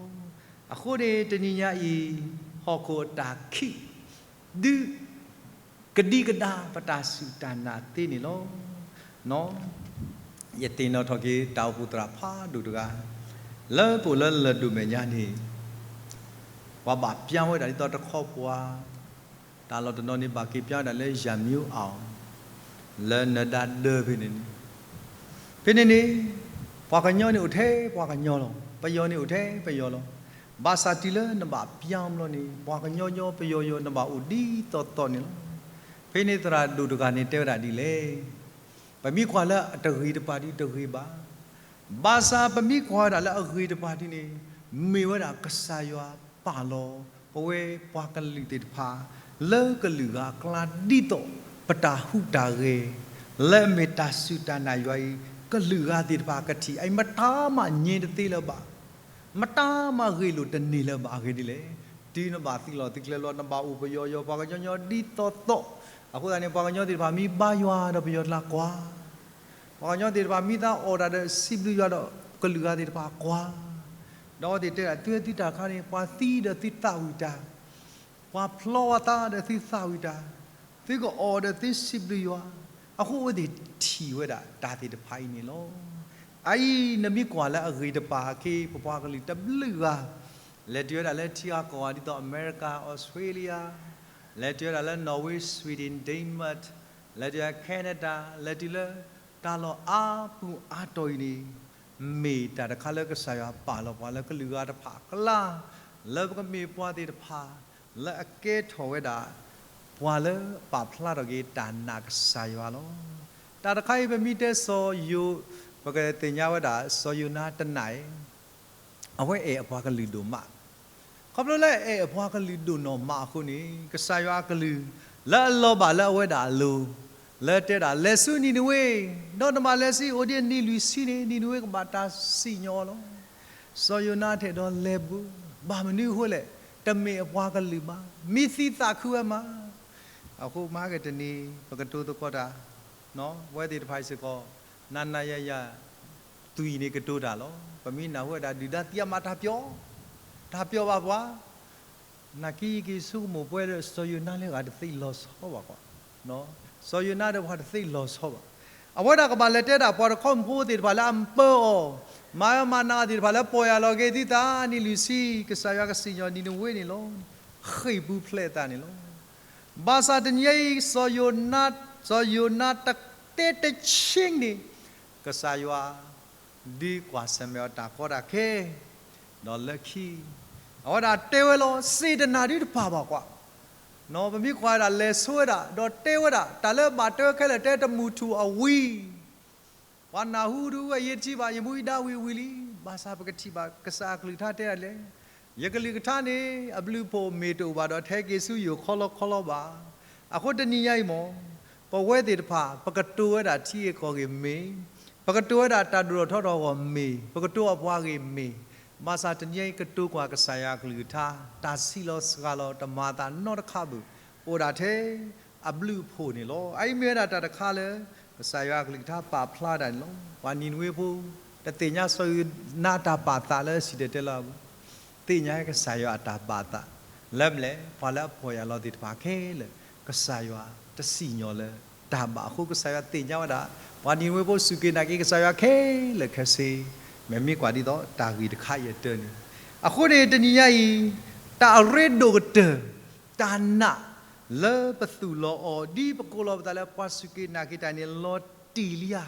အဃိန့ၣ် တနံၤညါအံၤ ဟီၣ်ခိၣ်အတၢ်ခံး ဒုး ကဒံကဒါပတၢ်စူၢ်တၢ်နာ်သ့န့ၣ်လီၤ. ယသ့ၣ်နီၣ်ထီၣ်က့ၤတၢ်အိၣ်ဖှိၣ်သရၣ်ဖးဒိၣ်တဂၤ လၢပအိၣ်လၢလၢၢ်ဒိၣ်မဲာ်ညါန့ၣ် ပှၤဘၣ်ပျၢ်ဝဲဒၣ်ဒ်သိးတခီပှၤ တၢ်လီၢ်တနီၤန့ၣ် ဘၣ်က့ၤပျၢ်ဝဲဒၣ်လၢ ယၤမဵဝ်းအီၤ လၢနဒါဒၢဖဲန့ၣ်န့ၣ် ဖဲန့ၣ်န့ၣ် ပှၤကညီန့ၣ်အိၣ်ထဲပှၤကညီလီၤ. ပယီၤန့ၣ်အိၣ်ထဲပယီၤလီၤ. ဘၣ်ဆၣ်တုၤလၢနဘၣ်ပျၢ်ဘျီန့ၣ် ပှၤကညီညီပယီၤယီၤ နဘၣ်အိၣ်ဒ်သိးသိးန့ၣ်လီၤ. ဖဲန့ၣ်သရၣ်ဒိၣ်တဂၤန့ၣ်တဲဝဲဒၣ်ဒ်လဲၣ်. ပမ့ၢ်ကွၢ်လၢအတဂ့ၤတပၤဒုတဂ့ၤဘၣ်. ဘၣ်ဆၣ်ပမ့ၢ်ကွၢ်ဝဲဒၣ်လၢအဂ့ၤတပၤဒုန့ၣ် မ့ၢ်ဝဲဒၣ်ကစၢ်ယွၤပာ်လီၤ ပဝဲပှၤကလုာ်သ့ၣ်တဖၣ် လၢကလုာ်ဂၤအကျါဒ်သိး ပတၢ်ဟူးတၢ်ဂဲၤ လၢအမ့ၢ်တၢ်စူၢ်တၢ်နာ်ယွၤအံၤ ကလုာ်ဂၤသ့ၣ်တဖၣ်ကထံၣ် အအံၤမတၤမးညဲတသ့လၢၤဘၣ်. မတၤမးဂ့ၢ်လိာ်တန့ၢ်လၢၤဘၣ်အဂ့ၢ်ဒ်လဲၣ်. တုၤနဘၣ်သံလီၤသုကျဲလီၤ နဘၣ်အိၣ်ပယီၤယီၤ ပှၤကညီညီဒ်သိးသိး. အဃိသတးန့ၣ် ပှၤကညီသ့ၣ်တဖၣ်မ့ၢ်ဘါယွၤဒီးပယီၤကျါကွၢ် ပှၤကညီသ့ၣ်တဖၣ်မ့ၢ်သးအီၣ်တၢ်ဒီးစံးဘျုးယွၤဒီး ကလုာ်ဂၤသ့ၣ်တဖၣ်ကွၢ်. ဒီးအဝဲသ့ၣ်တဲဒၣ် သုဝဲသုတၢ်တခါန့ၣ် ပှၤသံဒီးသုသးဝံၣ်တၢ်, ပှၤဖျီဝဲသးဒီးသုသးဝံၣ်တၢ်, သုကအီၣ်ဒီးသုစံးဘျုးယွၤ. အဃိအဝဲသ့ၣ်ထံၣ်ဝဲဒၣ်တၢ်သ့ၣ်တဖၣ်အံၤန့ၣ်လီၤ. အအံၤနမ့ၢ်ကွၢ်လၢအဂ့ၤတပၤအခါ ပပှၤကလုာ်တဘျုးဂၤ လဲၤတုၤဝဲဒၣ်လၢထံဂၤကီၢ်ဂၤဒ်သိး America, Australia, လဲၤတုၤဝဲဒၣ်လၢ Norway, Sweden, Denmark, လဲၤတုၤဝဲ Canada, လဲၤတုၤလၢတၢ်လီၢ်အါပူၤအါတီၢ်အံၤန့ၣ် မ့ၢ်တၢ်တခါလၢကစၢ်ယွၤပာ်လီၤပှၤလၢကလုာ်ဂၤတဖၣ်အကျါ, လၢပကမ့ၢ်ပှၤသ့ၣ်တဖၣ် လၢအကဲထီၣ်ဝဲဒၣ် ပှၤလၢပာ်ဖျါထီၣ်က့ၤတၢ်နာ်ကစၢ်ယွၤလီၤ. တၢ်တခါအံၤ ပမ့ၢ်တဲစီၤယိၤ, ပကသ့ၣ်ညါဝဲဒၣ် စီၤယိၤနါတနၤအံၤ အဝဲအဲၣ်အပှၤကလုာ်ဒိၣ်မး. ခီဖျိလၢအဲၣ်အပှၤကလုာ်ဒိၣ်နီၢ်မးအဃိန့ၣ် ကစၢ်ယွၤအကလုၢ် လၢအလီၤဘၣ်လၢအဝဲဒၣ်အလိၤ, လၢတဲဒၣ် လဲၤဆူနံၤနဝ့, ဒီးနဘၣ်လဲၤဆူ အိၣ်ဒံးအနံၣ်လွံၢ်ဆံန့ၣ် နံၤနဝ့ကဘၣ်တၢ်စံၣ်ညီၣ်အီၤလီၤ. စီၤယိၤနါတအဲၣ်ဒိးလဲၤဘၣ်, ဘၣ်မနုၤအဃိလဲၣ်, တမ့ၢ်အပှၤကလုာ်ဘၣ်, မံသံသးခုဝဲမး. အဃိမဟါကတနံၤ ပကတိၤသကိးတၢ်, ပဝဲသ့ၣ်တဖၣ်အံၤစ့ၢ်ကီး နၤနၤယၤယၤ သွံၣ်န့ၣ်ကတိၤတၢ်လီၤ. ပမ့ၢ်နၢ်ဟူဝဲဒၣ်ဒုၣ်ဒါသံအမး တၢ်ပျီ, တၢ်ပျီဘၣ်ပှၤ, နာ်က့က့ၤဆိကမိၣ်ပဝဲဒီး စီၤယိၤနါလၢအဂၤတသ့လီၤဆီဘၣ်ကွၢ်, စီၤယိၤနါဒီးပှၤတသ့လီၤဆီဘၣ်. အဝဲဒၣ်ကဘၣ်လဲၤတဲဒၣ်ပှၤတခီမုၢ်ဖိသ့ၣ်တဖၣ်လၢအပၢအီၤ, မၤအၢမၤနးအီၤသ့ၣ်တဖၣ်လၢပီၢ်ယၢ်လီၤက့ၤသုသး နံၣ်လွံၢ်ဆံ ကစၢ်ယွၤကစံၣ်ညီၣ်နံၤနဝ့န့ၣ်လီၤ. ဃ့ၢ်ပူၤဖျဲးအသးန့ၣ်လီၤ. ဘၣ်ဆၣ်တနံၤအံၤ စီၤယိၤနါ, စီၤယိၤနါတတဲတဆ့န့ၣ် ကစၢ်ယွၤ ဒုးကွၢ်ဆၢၣ်မဲာ်အီၤတၢ်ကီတၢ်ခဲ, ဒီးလၢခံ အဝဲဒၣ်တဲဝဲလီၤ စ့ၢ်တနၢ်ဒုတပာ်ဘၣ်ကွၢ်. ပမ့ၢ်ကွၢ်ဝဲဒၣ်လဲၤဆိဝဲဒၣ် ဒီးတဲဝဲဒၣ် တၢ်လၢဘၣ်တဲဝဲခဲလၢာ်တဲတမုၢ်ထူၣ်အဝံၤ ပှၤနၢ်ဟူဒုးဝဲယဲတထံၣ်ဘၣ် ယမူအံၤဒါဝံၤဝံၤလံ, ဘၣ်ဆၣ်ပကထံၣ်ဘၣ်ကစၢ်အကလုၢ်ကထါတဲဒ်လဲၣ်, ယကလုၢ်ကထါန့ၣ် အဘျုးအဖှိၣ်မ့ၢ်တအိၣ်ဘၣ်ဒီး တဟဲက့ၤဆူယအိၣ်ခီလီခီလီဘၣ်. အဃိတနံၤညါအံၤမ့ၢ် ပဝဲသ့ၣ်တဖၣ် ပကတိၤဝဲဒၣ်ထံဂ့ၢ်ကီၢ်ဂ့ၢ်မ့ၢ်, ပကတိၤဝဲဒၣ်တၢ်ဒိၣ်ထီၣ်ထီထီၣ်အဂီၢ်မ့ၢ်, ပကတိၤအပှၤဂ့ၢ်မ့ၢ်, ဘၣ်ဆၣ်တနံၤအံၤကတိၤကွၢ်ကစၢ်ယွၤအကလုၢ်ကထါ, တၢ်စံးလီၤစှၤလီၤတမၤအသးနီတခါဘၣ်, အိၣ်ဒၣ်ထဲ အဘျုးအဖှိၣ်န့ၣ်လီၤ. အအံၤမ့ၢ်ဝဲဒၣ်တၢ်တခါလၢ ကစၢ်ယွၤအကလုၢ်ကထါပာ်ဖျါဒၣ်န့ၣ်လီၤ. ပှၤနံၤနဝ့ဖိ တသ့ၣ်ညါစီၤယိၤနါတၢ်ပာ်သးလၢစံၣ်တဲၤတဲလီၤအပူၤ, သ့ၣ်ညါကစၢ်ယွၤအတၢ်ပာ်သး, လၢမနုၤလဲၣ် ပှၤလၢအပီၢ်ယၢ်လီၤသ့ၣ်တဖၣ်ခဲလၢာ် ကစၢ်ယွၤတစံၣ်ညီၣ်လၢတၢ်ဘၣ်အဃိ ကစၢ်ယွၤသ့ၣ်ညါဝဲဒၣ် ပှၤနံၤနဝ့ဖိစူၢ်က့ၤနာ်က့ၤကစၢ်ယွၤခဲလၢာ်ခဲဆ့, မ့မ့ၢ်ကွၢ်ဒ်သိးတၢ်ဂ့ၢ်တခါအံၤအတၢန့ၣ်, အဃိန့ၣ်တနံၤညါအံၤ တၢ်အရ့ဒိၣ်ကတၢၢ် တၢ်နာ်လၢပသူၣ်လီၤအီၤ ဒ်ပကိးလီၤပသးလၢပှၤစူၢ်က့ၤနာ်က့ၤတၢ်န့ၣ် လီၤတံၢ်လံဧါ,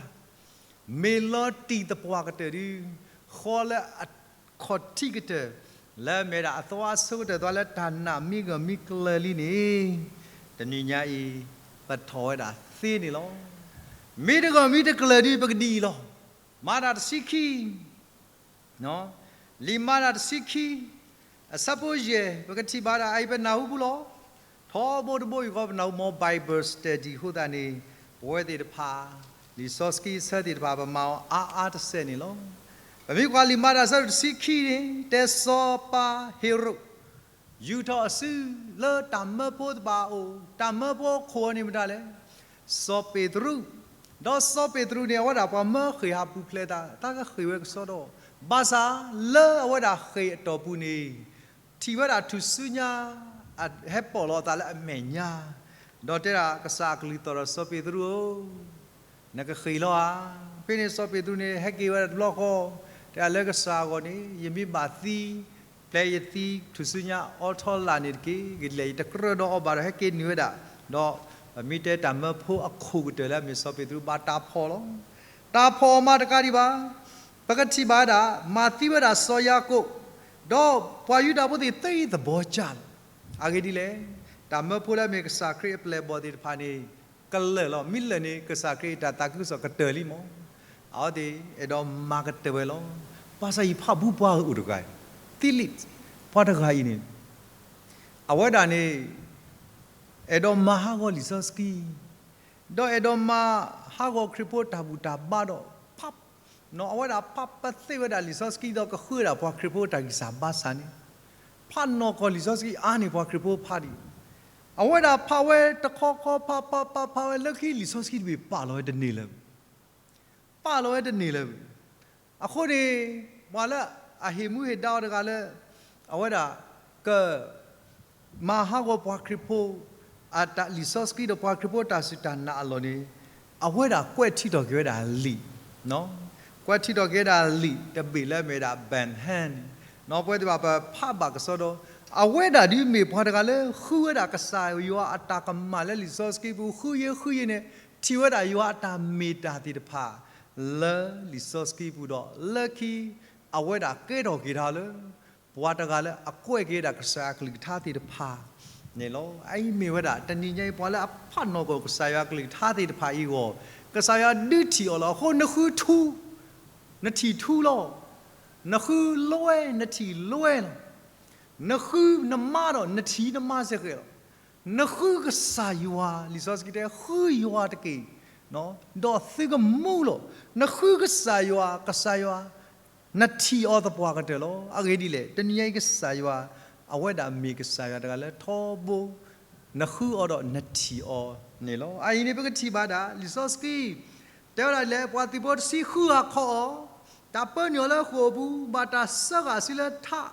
မ့ၢ်လီၤတံၢ်သပှၢ်ကတၢၢ်ဒုး ဃီလၢအခီၣ်ထံးကတၢၢ် လၢမ့ၢ်ဒၣ်အသဝီအဆိကတၢၢ် သဝီလၢတၢ်နာ်မံဂၢၢ်မံကျၢၤလံန့ၣ်, တနံၤညါအံၤ ပထီၣ်ဝဲဒၣ်သ့န့ၣ်လီၤ. မ့ၢ်တဂၢၢ်မ့ၢ်တကျၢၤဒုး ပကဒံးအံၤလီၤ. မၤတၢ်တဆံခံ လံာ်မၤတၢ်တဆံခံ အဆၢဖိယဲၢ် ပကထံၣ်ဘၣ်ဒၣ်အံၤ ပနၢ်ဟူပူၤလီၤ. ထီဘိတဘိယူၢ်ဃီ ပနၢ်ဟူ more Bible study အဃိသတးန့ၣ် ပဝဲသ့ၣ်တဖၣ် လံာ်စီဆှံအဆၢသ့ၣ်တဖၣ် ပမၤအီၤအါအါတစဲးန့ၣ်လီၤ. ပမ့ၢ်ကွၢ်လံာ်မၤတၢ်အဆၢဒိၣ်တဆံခံန့ၣ် တဲစီၤပၤဟ့ၤရိာ် ယူာ်ထီၣ်အစုလၢတၢ်မၢဖိတဖၣ်အအိၣ်, တၢ်မၢဖိအခိၣ်အီၤန့ၣ်မတၤလဲၣ်, စီၤပ့းတရူး, ဒီးစီၤပ့းတရူးန့ၣ် အဝဲဒၣ်ပှၤမၢဃ့ၢ်ဟးပူၤဖျဲးသး, တၢ်ကဃ့ၢ်ဝဲကစီဒီ, ဘၣ်ဆၣ်လၢအဝဲဒၣ်ဃ့ၢ်အတီၢ်ပူၤန့ၣ် ထံၣ်ဝဲဒၣ်ထူၣ်စုညါ ဟဲပိာ်လီၤအသးလၢအမဲာ်ညါ, ဒီးတဲဒၣ်ကစၢ်အကလုၢ်သီၣ်ဒီးစီၤပ့းတရူးဧၢ နကဃ့ၢ်လီၤဧါ. ဖဲန့ၣ်စီၤပ့းတရူးန့ၣ် ဟဲက့ၤဝဲဒၣ်တဘျီဃီ, တဲဒၣ်လၢကစၢ်အဂီၢ်န့ၣ် ယမ့ၢ်ဘၣ်သံ, ပျဲယသံထူၣ်စုညါအီထီလာ်န့ၣ်တက့ၢ်, ဂ့ၤဒ်လဲၣ် ယတကြၢးဒီးအီၤဘၣ်ဒီး ဟဲက့ၤနုာ်ဝဲဒၣ်, ဒီးပမ့ၢ်တဲတၢ်မၢဖိအခိၣ်ကတၢၢ်လၢအမ့ၢ်စီၤပ့းတရူး ဘၣ်တၢ်ဖီၣ်လီၤ. တၢ်ဖီၣ်အီၤမးတကးဒံးဘၣ်, ပကထံၣ်ဘၣ်ဝဲဒၣ် မၤသံဝဲဒၣ်စီၤယၤကိာ်, ဒီးပှၤယူဒၤဖိသ့ၣ်သ့သဘီကၢ်လီၤ. အဂ့ၢ်ဒ်လဲၣ်, တၢ်မၢဖိလၢအမ့ၢ်ကစၢ်ခရံာ်အပျဲၢ်အဘီၣ်သ့ၣ်တဖၣ်န့ၣ် ကလၢာ်လီၤ. မ့ၢ်လၢာ်န့ၣ် ကစၢ်ခရံာ်အတၢ်သးခုကစီၣ်ကတၢၢ်လံမး. အဝဲသ့ၣ်အဲၣ်ဒိးမၤကတၢၢ်ဝဲလီၤ. ဘၣ်ဆၣ်ယဖးဘူးပှၤဂၤအိၣ်တဂၤ, ဖံလံး, ပှၤတဂၤအံၤန့ၣ် အဝဲဒၣ်န့ၣ် အဲၣ်ဒိးမၤဟးဂီၤလံာ်စီဆှံ, ဒီးအဲၣ်ဒိးမၤဟးဂီၤခရံာ်ဖိတၢ်ဘူၣ်တၢ်ဘါဒီးဖး, အဝဲဒၣ်ဖးပသ့ဝဲဒၣ်လံာ်စီဆှံဒီးကဃုဝဲဒၣ်ပှၤခရံာ်ဖိတၢ်ဂံၢ်စၢ်ဘါစၢ်န့ၣ်, ဖးနီၢ်ကီၢ်လံာ်စီဆှံအါန့ၢ်ပှၤခရံာ်ဖိဖးဒံး, အဝဲဒၣ်ဖးဝဲတခီခီဖးဖးဖးဖးဝဲလၢခံလံာ်စီဆှံတဘ့ၣ်ပာ်လီၤဝဲတန့ၢ်လၢၤ ပာ်လီၤဝဲတန့ၢ်လၢၤဘၣ်. အဃိန့ၣ် ပှၤလၢအဟ့ၣ်မူဟ့ၣ်ဒါအီၤတဂၤလၢ အဝဲဒၣ်က မၤဟးဂီၤပှၤခရံာ်ဖိ အတၢ်လံာ်စီဆှံဒီးပှၤခရံာ်ဖိတၢ်စူၢ်တၢ်နာ်အလီၢ်န့ၣ် အဝဲဒၣ်ကွဲးထံထီၣ်က့ၤဝဲဒၣ်လံာ်, ကွဲးထံထီၣ်က့ၤဝဲဒၣ်လံာ်တဘ့ၣ်လၢအမ့ၢ်ဒၣ် Ben Hur န့ၣ်, ပဝဲသ့ၣ်တဖၣ်ပဖးဘၣ်ကစီဒီ, အဝဲဒၣ်ဒုးမ့ၢ်ပှၤတဂၤလၢဃုဝဲဒၣ်ကစၢ်ယွၤအတၢ်ကမၣ်လၢလံာ်စီဆှံပူၤ ဃုယံၤဃုယံၤန့ၣ် ထံၣ်ဝဲဒၣ်ယွၤအတၢ်မ့ၢ်တၢ်သ့ၣ်တဖၣ် လၢလံာ်စီဆှံပူၤဒီး လၢခံ အဝဲဒၣ်ကဲထီၣ်က့ၤတၢ်လၢ ပှၤတဂၤလၢအကွဲးက့ၤဝဲဒၣ်ကစၢ်ယွၤအကလုၢ်ကထါသ့ၣ်တဖၣ်န့ၣ်လီၤ. အအံၤမ့ၢ်ဝဲဒၣ် တနံၤညါအံၤ ပှၤလၢအဖးနီၢ်ကီၢ်ကစၢ်ယွၤအကလုၢ်ကထါသ့ၣ်တဖၣ်အံၤအဂီၢ် ကစၢ်ယွၤဒုးထံၣ်အီၤလီၤ. အဃိနဃုထူ, နထံၣ်ထူလီၤ. နဃုလွဲ, နထံၣ်လွဲလီၤ. နဃုနမါဒီး နထံၣ်နမါစ့ၢ်ကီးလီၤ. နဃုကစၢ်ယွၤ, လံာ်စီဆှံတဲ ဃုယွၤတက့ၢ်, ဒီးသုကမူလီၤ. နဃုကစၢ်ယွၤ, ကစၢ်ယွၤ နထံၣ်အီၤသပှၢ်ကတၢၢ်လီၤ. အဂ့ၢ်ဒ်လဲၣ်, တနံၤညါအံၤကစၢ်ယွၤ အဝဲဒၣ်မ့ၢ်ကစၢ်ယွၤတဂၤလၢထီဘိ, နဃုအီၤဒီးနထံၣ်အီၤန့ၣ်လီၤ. အအံၤန့ၣ် ပကထံၣ်ဘၣ်ဒၣ် လံာ်စီဆှံ တဲဝဲဒၣ်လဲၣ်, ပှၤသုးဖိတဆံဃုဂၤခီအီၤ, တၢ်ပၢနုာ်အီၤလၢဃိာ်အပူၤ, ဘၣ်တၢ်စၢဃာ်အစုလၢထး,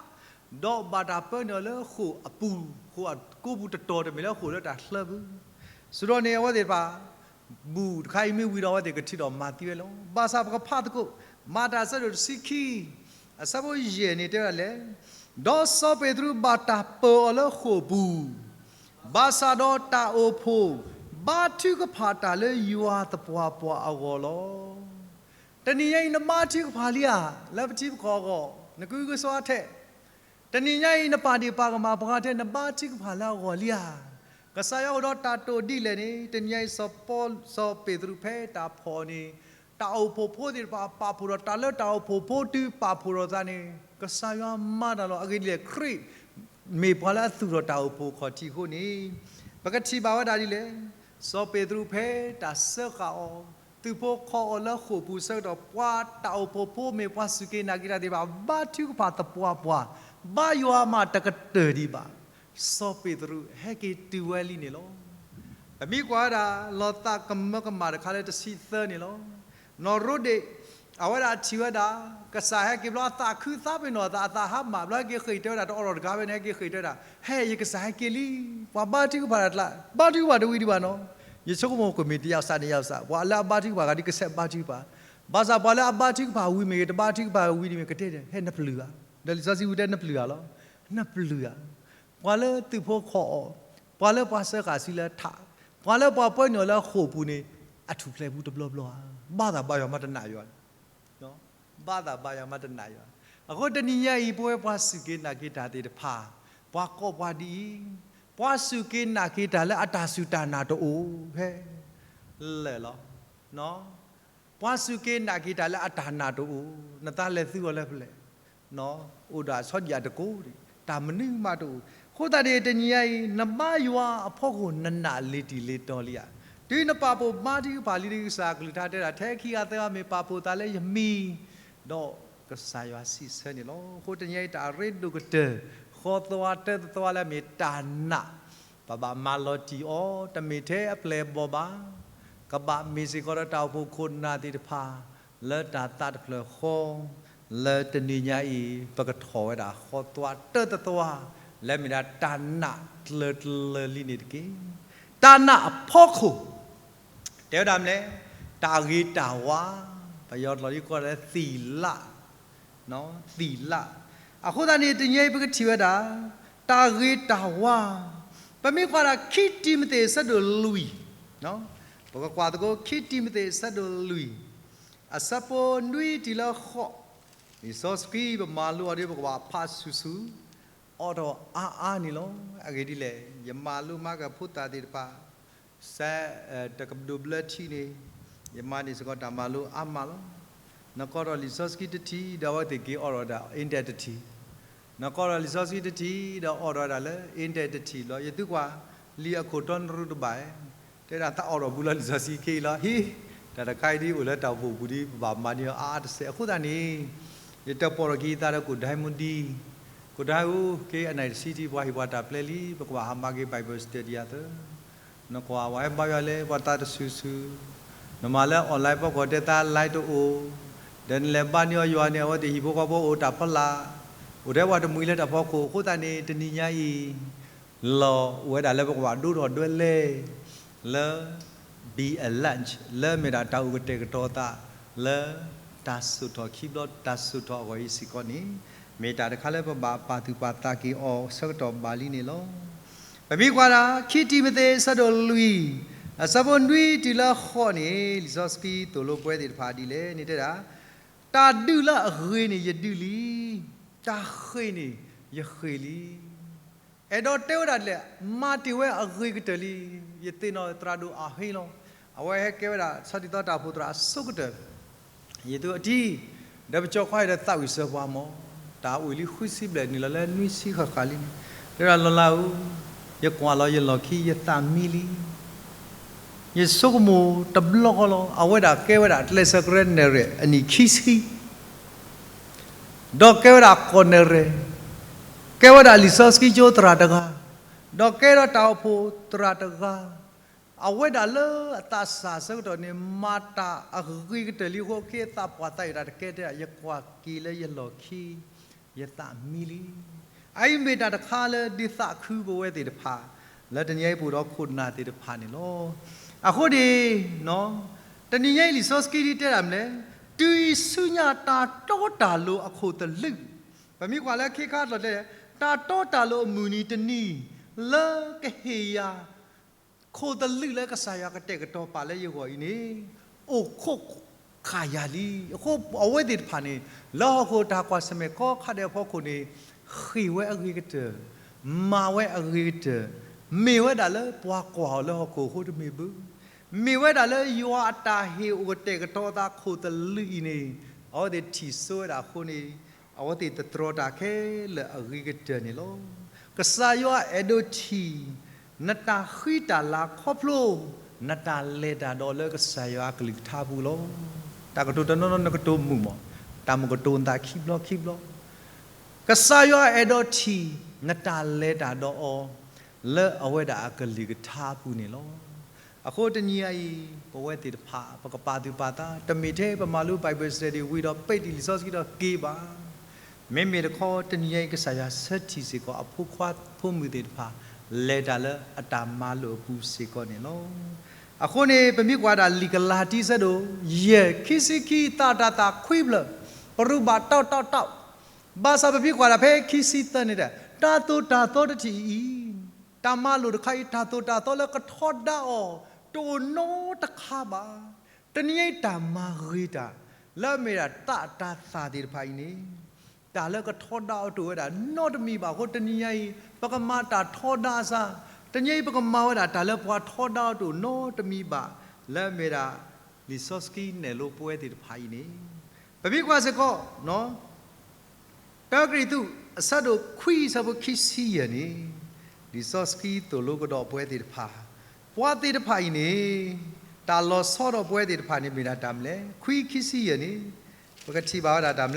ဒီးဘၣ်တၢ်ပၢနုာ်အီၤလၢဃိာ်အပူၤ, ဃိာ်အကိပူၤတတီၤ, တမ့ၢ်လၢဃိာ်လၢတၢ်ချၢပူၤ. စံးထီၣ်န့ၣ် အဝဲသ့ၣ်တဖၣ် ဘူၣ်တခါအံၤမ့ၢ်ဝံၤဒီး အဝဲသ့ၣ်ကထုးထီၣ်မၤသံဝဲလီၤ. ဘၣ်ဆၣ်ပကဖးသကိး မၤတၢ်ဆၢဒိၣ်တဆံခံ, အဆၢဖိယဲၢ်န့ၣ်တဲဝဲဒၣ်လဲၣ်, ဒီးစီၤပ့းတရူးဘၣ်တၢ်ပၢအီၤလၢဃိာ်ပူၤ, ဘၣ်ဆၣ်ဒီးတၢ်အိၣ်ဖှိၣ် ဘါထုကဖၣ်တၢ်လၢယွၤသပှၢ်ပှၢ်အဂီၢ်လီၤ. တနံၤညါအံၤ နဘါထုကဖၣ်လံဧါ, လၢပထံပကီၢ်အဂီၢ်, နကအုကစွါထဲ, တနံၤညါအံၤ နပာ်ဒ့ၣ်ပာ်ကမၣ်ပှၤထဲ နဘါထုကဖၣ်လၢအဂီၢ်လံဧါ. ကစၢ်ယွၤအိၣ်ဒီးတၢ်တိာ်ဒ်လဲၣ်န့ၣ် တနံၤညါအံၤ စီၤပီ, စီၤပ့းတရူးဖဲတၢ်ဖီၣ်န့ၣ် တၢ်အိၣ်ဖှိၣ်ဖိသ့ၣ်တဖၣ် ပာ်ဖှိၣ်ဒီးတၢ်လၢတၢ်အိၣ်ဖှိၣ်ဖိတုၤပာ်ဖှိၣ်ဒီးသးန့ၣ် ကစၢ်ယွၤမၤတၢ်လီၤ. အဂ့ၢ်ဒ်လဲၣ် ခရံာ်မ့ၢ်ပှၤလၢအသူၣ်ထီၣ်တၢ်အိၣ်ဖှိၣ်ခီၣ်ထံးအဃိန့ၣ် ပကထံၣ်ဘၣ်ဝဲဒၣ်ဒ်လဲၣ်, စီၤပ့းတရူးဖဲတၢ်စၢဃာ်အီၤ, သုးဖိခီအီၤလၢဃိာ်ပူၤဆၢကတီၢ် ပှၤတၢ်အိၣ်ဖှိၣ်ဖိမ့ၢ်ပှၤစူၢ်က့ၤနာ်က့ၤတၢ်သ့ၣ်တဖၣ် ဘါထုကဖၣ်သပှၢ်ပှၢ်, ဘါယွၤမးတကတၢၢ်ဒံးဘၣ်. စီၤပ့းတရူးဟဲက့ၤတုၤဝဲလံန့ၣ်လီၤ. ပမ့ၢ်ကွၢ်ဝဲဒၣ် လီၤသးကမၢကမၣ်တခါလၢတဆံသၢန့ၣ်လီၤ. နီၢ်ရူဒ့း အဝဲဒၣ်ထံၣ်ဝဲဒၣ် ကစၢ်ဟဲက့ၤဘျီအသးခုသးပ့ၤနီၣ်အသး အသးဟါမၢ်ဘျီ ဟဲက့ၤဃ့ၢ်တဲဝဲဒၣ်တအိးထီၣ်တဂၤဝဲန့ၣ် ဟဲက့ၤဃ့ၢ်တဲဝဲဒၣ် ဟဲ ယကစၢ်ဟဲက့ၤလံ, ပှၤဘါထုကဖၣ်တၢ်ကျါ, ဘါထုကဖၣ်တဝံၤဒံးဘၣ်နီၤ, ယဆိကမိၣ်ကွၢ်မ့ၢ်တယၢ်စးန့ၣ်ယၢ်စး, ပှၤလၢအဘါထုကဖၣ်ဂၤဒ်ကဆဲးဘါထုကဖၣ်, ဘၣ်ဆၣ်ပှၤလၢအဘါထုကဖၣ်ဝံၤမ့ၢ်ဂ့ၤ တဘါထုကဖၣ်ဝံၤဒံးမ့ၢ် ကတဲဒ် ဟဲနပျုၢ်ဧါ, ဒီးလံာ်စီဆှံဝံၤတဲနပျုၢ်ဧါလီၤ, နပျုၢ်ဧါ, ပှၤလၢသုးဖိခီအီၤ, ပှၤလၢပှၤစၢဃာ်စုလၢထး, ပှၤလၢပှၤပၢနုာ်အီၤလၢဃိာ်ပူၤန့ၣ် အထူၣ်ဖျဲးပူၤတဘျီဘျီဧါ, ဘၣ်သးဘါယွၤမးတနာ်ယွၤ ဘၣ်သးဘါယွၤမးတနာ်ယွၤ. အဃိတနံၤညါအံၤ ပဝဲပှၤစူၢ်က့ၤနာ်က့ၤတၢ်သ့ၣ်တဖၣ်, ပှၤကိးပှၤဒ်အံၤ, ပှၤစူၢ်က့ၤနာ်က့ၤတၢ်လၢအတၢ်စူၢ်တၢ်နာ်တအိၣ်ဖဲလဲၣ်လီၤ. ပှၤစူၢ်က့ၤနာ်က့ၤတၢ်လၢအတၢ်နာ်တအိၣ်, နသးလဲၤသုးအီၤလၢဖဲလဲၣ်, အိၣ်ဒီးအဆီဒံၣ်အတကိး, တၢ်မနုၤမးတအိၣ်. အဃိသတးန့ၣ် တနံၤညါအံၤ နဘါယွၤအဖီခိၣ်နနာ်လံာ်တံၢ်လံာ်တီၤလံဧါ. တုၤနပာ်ဖှိၣ်ဘါထုကဖၣ်လံဒီး ကစၢ်အကလုၢ်ကထါတဲဒၣ် ထဲခံဂၤသၢဂၤမ့ၢ်ပာ်ဖှိၣ်သးလၢယမံၤ, ဒီးကစၢ်ယွၤစံးဆၢန့ၣ်လီၤ. အဃိတနံၤညါအံၤ တၢ်အရ့ဒိၣ်ကတၢၢ် ဃီသွါတၢသသွါလၢအမ့ၢ်တၢ်နာ်, ပဘၣ်မၤလီၤတံၢ်အီၤ, တမ့ၢ်ထဲအပျဲၢ်အဘီၣ်ဘၣ်, ကဘၣ်မ့ၢ်စ့ၢ်ကီးဒီးတၢ်အိၣ်ဖှိၣ်ခိၣ်နၢ်သ့ၣ်တဖၣ် လၢတၢ်သးတဖျၢၣ်ဃီ, လၢတနံၤညါအံၤ ပကထီၣ်ဝဲဒၣ်ဃီသွါတၢသသွါ လၢအမ့ၢ်ဒၣ်တၢ်နာ်ကျၢၤကျၢၤလံန့ၣ်တက့ၢ်. တၢ်နာ်အဖီခိၣ် တဲဝဲဒၣ်မနုၤလဲၣ်, တၢ်ဂ့ၤတၢ်ဝါ, ပယီၤကျိာ်ဒ်ကိးလၢသီလ, သီလ. အဃိသတးန့ၣ် တနံၤအံၤပကထံၣ်ဝဲဒၣ် တၢ်ဂ့ၤတၢ်ဝါ, ပမ့ၢ်ကွၢ်ဒၣ်ခံတံၤမသ့းအဆၢဒိၣ်လွံၢ်, ပကကွၢ်သကိး ခံတံၤမသ့းအဆၢဒိၣ်လွံၢ်, အဆၢဖိနွံတုၤလၢဃိး, လံာ်စီဆှံပမၤလိအီၤဒီး ပကဘၣ်ဖးဆူၣ်ဆူၣ်, အိးထီၣ်အါအါန့ၣ်လီၤ. အဂ့ၢ်ဒ်လဲၣ်, ယမၤလိမၤကဖိသၣ်သ့ၣ်တဖၣ် စဲ, တကဒိးဘျၢထံန့ၣ်, ယမၤန့ၢ်စ့ၢ်ကီးတၢ်မၤလိအါမးလီၤ. နကွၢ်ထီၣ်လံာ်စီဆှံတထံၣ်ဒီး အဝဲသ့ၣ်က့ၤအိးထီၣ်ဝဲဒၣ် index တထံၣ်, နကွၢ်ထီၣ်လံာ်စီဆှံတထံၣ်ဒီး အိးထီၣ်ဝဲဒၣ်လၢ index တထံၣ်လီၤ. ယသုကွၢ်လံာ်အခိၣ်တီနရူၢ်တဘၣ်, တဲဒၣ်သးအိးထီၣ်ဘူးလီၤလံာ်စီဆှံခဲအံၤလီၤ. ဟ့ၣ်, တၢ်တခါအံၤဒ်အိၣ်လၢတၢ်အိၣ်ဖှိၣ်ပူၤဒီး ပဘၣ်မၤန့ၢ်အီၤအါအါတစဲး. အဃိသတးန့ၣ် ယတၢ်ပိာ်ထီၣ်က့ၤယသးဒီးကိၣ်ဒၢမူဒံ, ကိၣ်ဒၢဧၢ, ခဲအနံၣ်တဆံထံၣ် ပှၤဟ့ၣ်ပှၤတၢ်ပျဲလံ, ပကဘၣ်ဟးမၤက့ၤ Bible study အသၢ, နကွၢ်ဝဲဘါယွၤလၢပှၤသးတဆူၣ်ဆူၣ်, နမၤလၢ online ဖီခိၣ်တဲသး live တအိၣ်, ဒီးနလဲၤဘါန့ၢ်အီၤယွၤန့ၣ် အဝဲသ့ၣ်ဟံၣ်ဖိဃီဖိအိၣ်တၢ်ဖီလာ်, အိၣ်ထဲပှၤတမှံၤလၢတၢ်ဖီခိၣ်. အဃိသတးန့ၣ် တနံၤညါအံၤ လီၤဝဲဒၣ်လၢပကဘၣ်ဒိထီၣ်ဒွဲလဲၣ် လၢ be alert လၢမ့ၢ်ဒၣ်တၢ်အိၣ်ကတဲာ်ကတီၤသး လၢတၢ်စိာ်ထီၣ်ခံဘျီတၢ်စိာ်ထီၣ်အဂီၢ်အံၤစ့ၢ်ကီးန့ၣ် မ့ၢ်တၢ်တခါလၢပဘၣ်ပာ်သူၣ်ပာ်သးက့ၤအီၤဆၢကတီၢ်ဘၣ်လံန့ၣ်လီၤ. ပမ့ၢ်ကွၢ်ဒၣ် ခံတံၤမသ့း အဆၢဒိၣ်လွံၢ် အဆၢဖိနွံတုၤလၢဃိးန့ၣ် လံာ်စီဆှံသိၣ်လိပှၤသ့ၣ်တဖၣ်ဒ်လဲၣ်န့ၣ်တဲဒၣ်, တၢ်ဒုးလၢအဂ့ၤန့ၣ် ယဒုးလံ, တၢ်ဃ့ၢ်န့ၣ် ယဃ့ၢ်လံ. အဲၣ်ဒိးတဲဝဲဒၣ်ဒ်လဲၣ်, မၤတ့ၢ်ဝဲအဂ့ၤကတၢၢ်လံ. ယသ့ၣ်နီၣ်သရၣ်ဒိၣ်အဟ့လီၤ. အဝဲဟဲကဲဝဲဒၣ်ဆီဒံၣ်သီတၢ်အိၣ်ဖှိၣ်သရၣ်အဆိကတၢၢ်, ယသူအတံၤ, ဒီးပကၠီၤခွါအံၤဒီးသးဝံၣ်စၢၤပှၤမး, တၢ်အိၣ်လံဃုဆံဘျဲၣ်နံၣ်လီၤလၢနွံဆံဃၣ်ဃၣ်လံန့ၣ်, တဲဒၣ်လီၤလးဧၢ, ယကွၢ်လီၤယလီၢ်ခံ ယသးမံလံ. ယဆိကမိၣ်တဘျီဃီလီၤ, အဝဲဒၣ်ကဲဝဲဒၣ်ကျဲးစၢးကရၢနဲၣ်ရွဲၣ်အနံၣ်ခံဆံ ဒီးကဲဝဲဒၣ်ကီၢ်နဲၣ်ရွဲၣ်, ကဲဝဲဒၣ်လံာ်စီဆှံကၠိသရၣ်တဂၤ, ဒီးကဲဒီးတၢ်အိၣ်ဖှိၣ်သရၣ်တဂၤ, အဝဲဒၣ်လၢအသးစၢ်ဆၢကတီၢ်န့ၣ် မၤတၢ်အဂ့ၤကတၢၢ်လံအဃိ ကသးပှၢ်သးအုးတၢ်တကဲတဲဒၣ် ယကွၢ်က့ၤလၢယလီၢ်ခံ ယသးမံလံ. အအံၤမ့ၢ်တၢ်တခါလၢဒုးသးခုပဝဲသ့ၣ်တဖၣ် လၢတနံၤအံၤပအိၣ်ဒီးခိၣ်နၢ်သ့ၣ်တဖၣ်န့ၣ်လီၤ. အဃိန့ၣ် တနံၤညါအံၤလံာ်စီဆှံဒ်တဲဒၣ်မနုၤလဲၣ်, တုၤအံၤဆူညါတၢ်တီတၢ်လိၤအခိၣ်သလုး, ပမ့ၢ်ကွၢ်လၢခ့ခါအလီၢ်တဲ, တၢ်တီတၢ်လိၤအမုၢ်နံၤတနံၤ လၢကဟ့ၣ်ယၤ ခိၣ်သလုးလၢကစၢ်ယွၤကတဲာ်ကတီၤပာ်လၢယဂီၢ်အံၤန့ၣ် အိၣ်ခိးဃာ်ယၤလံ. အဃိအဝဲသ့ၣ်တဖၣ်န့ၣ် လၢဟီၣ်ခိၣ်တၢ်ကွၢ်ဆၢၣ်မဲာ်ကိးခါဒဲးအဖီခိၣ်န့ၣ် ဃ့ၢ်ဝဲအဂ့ၤကတၢၢ်, မၤဝဲအဂ့ၤကတၢၢ်, မ့ၢ်ဝဲဒၣ်လၢပှၤကွၢ်အီၤလၢဟီၣ်ခိၣ်အဃိတမ့ၢ်ဘၣ်. မ့ၢ်ဝဲဒၣ်လၢယွၤအတၢ်ဟ့ၣ်အိၣ်ကတဲာ်ကတီၤအသးခိၣ်သလုးအံၤန့ၣ် အဝဲသ့ၣ်ထံၣ်ဆိဝဲဒၣ်အဃိန့ၣ် အဝဲသ့ၣ်တတြီတၢ်ခဲလၢာ်အဂ့ၤကတၢၢ်န့ၣ်လီၤ. ကစၢ်ယွၤအဲၣ်ဒိးထံၣ် နတၢ်ဃံတၢ်လၤခီဖျိ နတၢ်လဲၤတၢ်ဒီးလၢကစၢ်ယွၤအကလုၢ်ကထါပူၤလီၤ. တၢ်ကတိၤတနီၤနီၤနကတိၤမုာ်မး, တၢ်မုၢ်ကတိၤနသးခံဘျီခံဘျီ, ကစၢ်ယွၤအဲၣ်ဒိးထံၣ် နတၢ်လဲၤတၢ်ဒီးအီၤ လၢအဝဲဒၣ်အကလုၢ်ကထါပူၤန့ၣ်လီၤ. အဃိတနံၤအံၤ ပဝဲသ့ၣ်တဖၣ် ပကပာ်သူၣ်ပာ်သး, တမ့ၢ်ထဲပမၤလိ Bible study ဝံၤဒီးပဲာ်ထံလံာ်စီဆှံဒီးက့ၤဘၣ်. မ့မ့ၢ်တခီ တနံၤအံၤ ကစၢ်ယွၤဆၢထံၣ်စ့ၢ်ကီးအဖိခွါဖိမုၣ်သ့ၣ်တဖၣ် လဲၤတၢ်လၢအတၢ်မၤလိာ်အပူၤစ့ၢ်ကီးန့ၣ်လီၤ. အဃိန့ၣ် ပမ့ၢ်ကွၢ်ဒၣ်လံာ်ကလၤတံ အဆၢဒိၣ်ယဲၢ် ခံဆံခံ သးတၢ်သးခွံဖျၢၣ်, ပရူးဘၣ်တီတီတီ, ဘၣ်ဆၣ်ပမ့ၢ်ကွၢ်ဒၣ်ဖဲခံဆံသၢန့ၣ်ဒီး တၢ်သိၣ်တၢ်သီတထံၣ်အံၤ, တၢ်မၤလိာ်တခါအံၤ တၢ်သိၣ်တၢ်သီလၢကထီဒါအီၤ တအိၣ်နီတခါဘၣ်. တနံၤအံၤတၢ်မၤဂ့ၤတၢ် လၢအမ့ၢ်ဒၣ်သးတၢ်သးသ့ၣ်တဖၣ်အံၤန့ၣ် တၢ်လၢကထီဒါအီၤတအိၣ်ဝဲဒၣ်နီတမံၤဘၣ်အဃိ တနံၤညါအံၤ ပကမၤတၢ်ထီဒါအသး, တနံၤအံၤ ပကမၤဝဲဒၣ်တၢ်လၢပှၤထီဒါအီၤတအိၣ်နီတမံၤဘၣ် လၢအမ့ၢ်ဒၣ် လံာ်စီဆှံနဲၣ်လိပဝဲသ့ၣ်တဖၣ်အံၤန့ၣ်, ပမ့ၢ်ကွၢ်စ့ၢ်ကီး တၢကရံၣ်သူး အဆၢဒိၣ်ခွံ အဆၢဖိခံဆံယဲၢ်န့ၣ်, လံာ်စီဆှံသိၣ်လိကဒီးပဝဲသ့ၣ်တဖၣ်, ပှၤသ့ၣ်တဖၣ်အံၤန့ၣ် တၢ်လီၤဆီဒီးပဝဲသ့ၣ်တဖၣ်န့ၣ်မ့ၢ်ဒၣ်တၢ်မနုၤလဲၣ်. ခွံခံဆံယဲၢ်န့ၣ် ပကထံၣ်ဘၣ်ဝဲဒၣ်တၢ်မ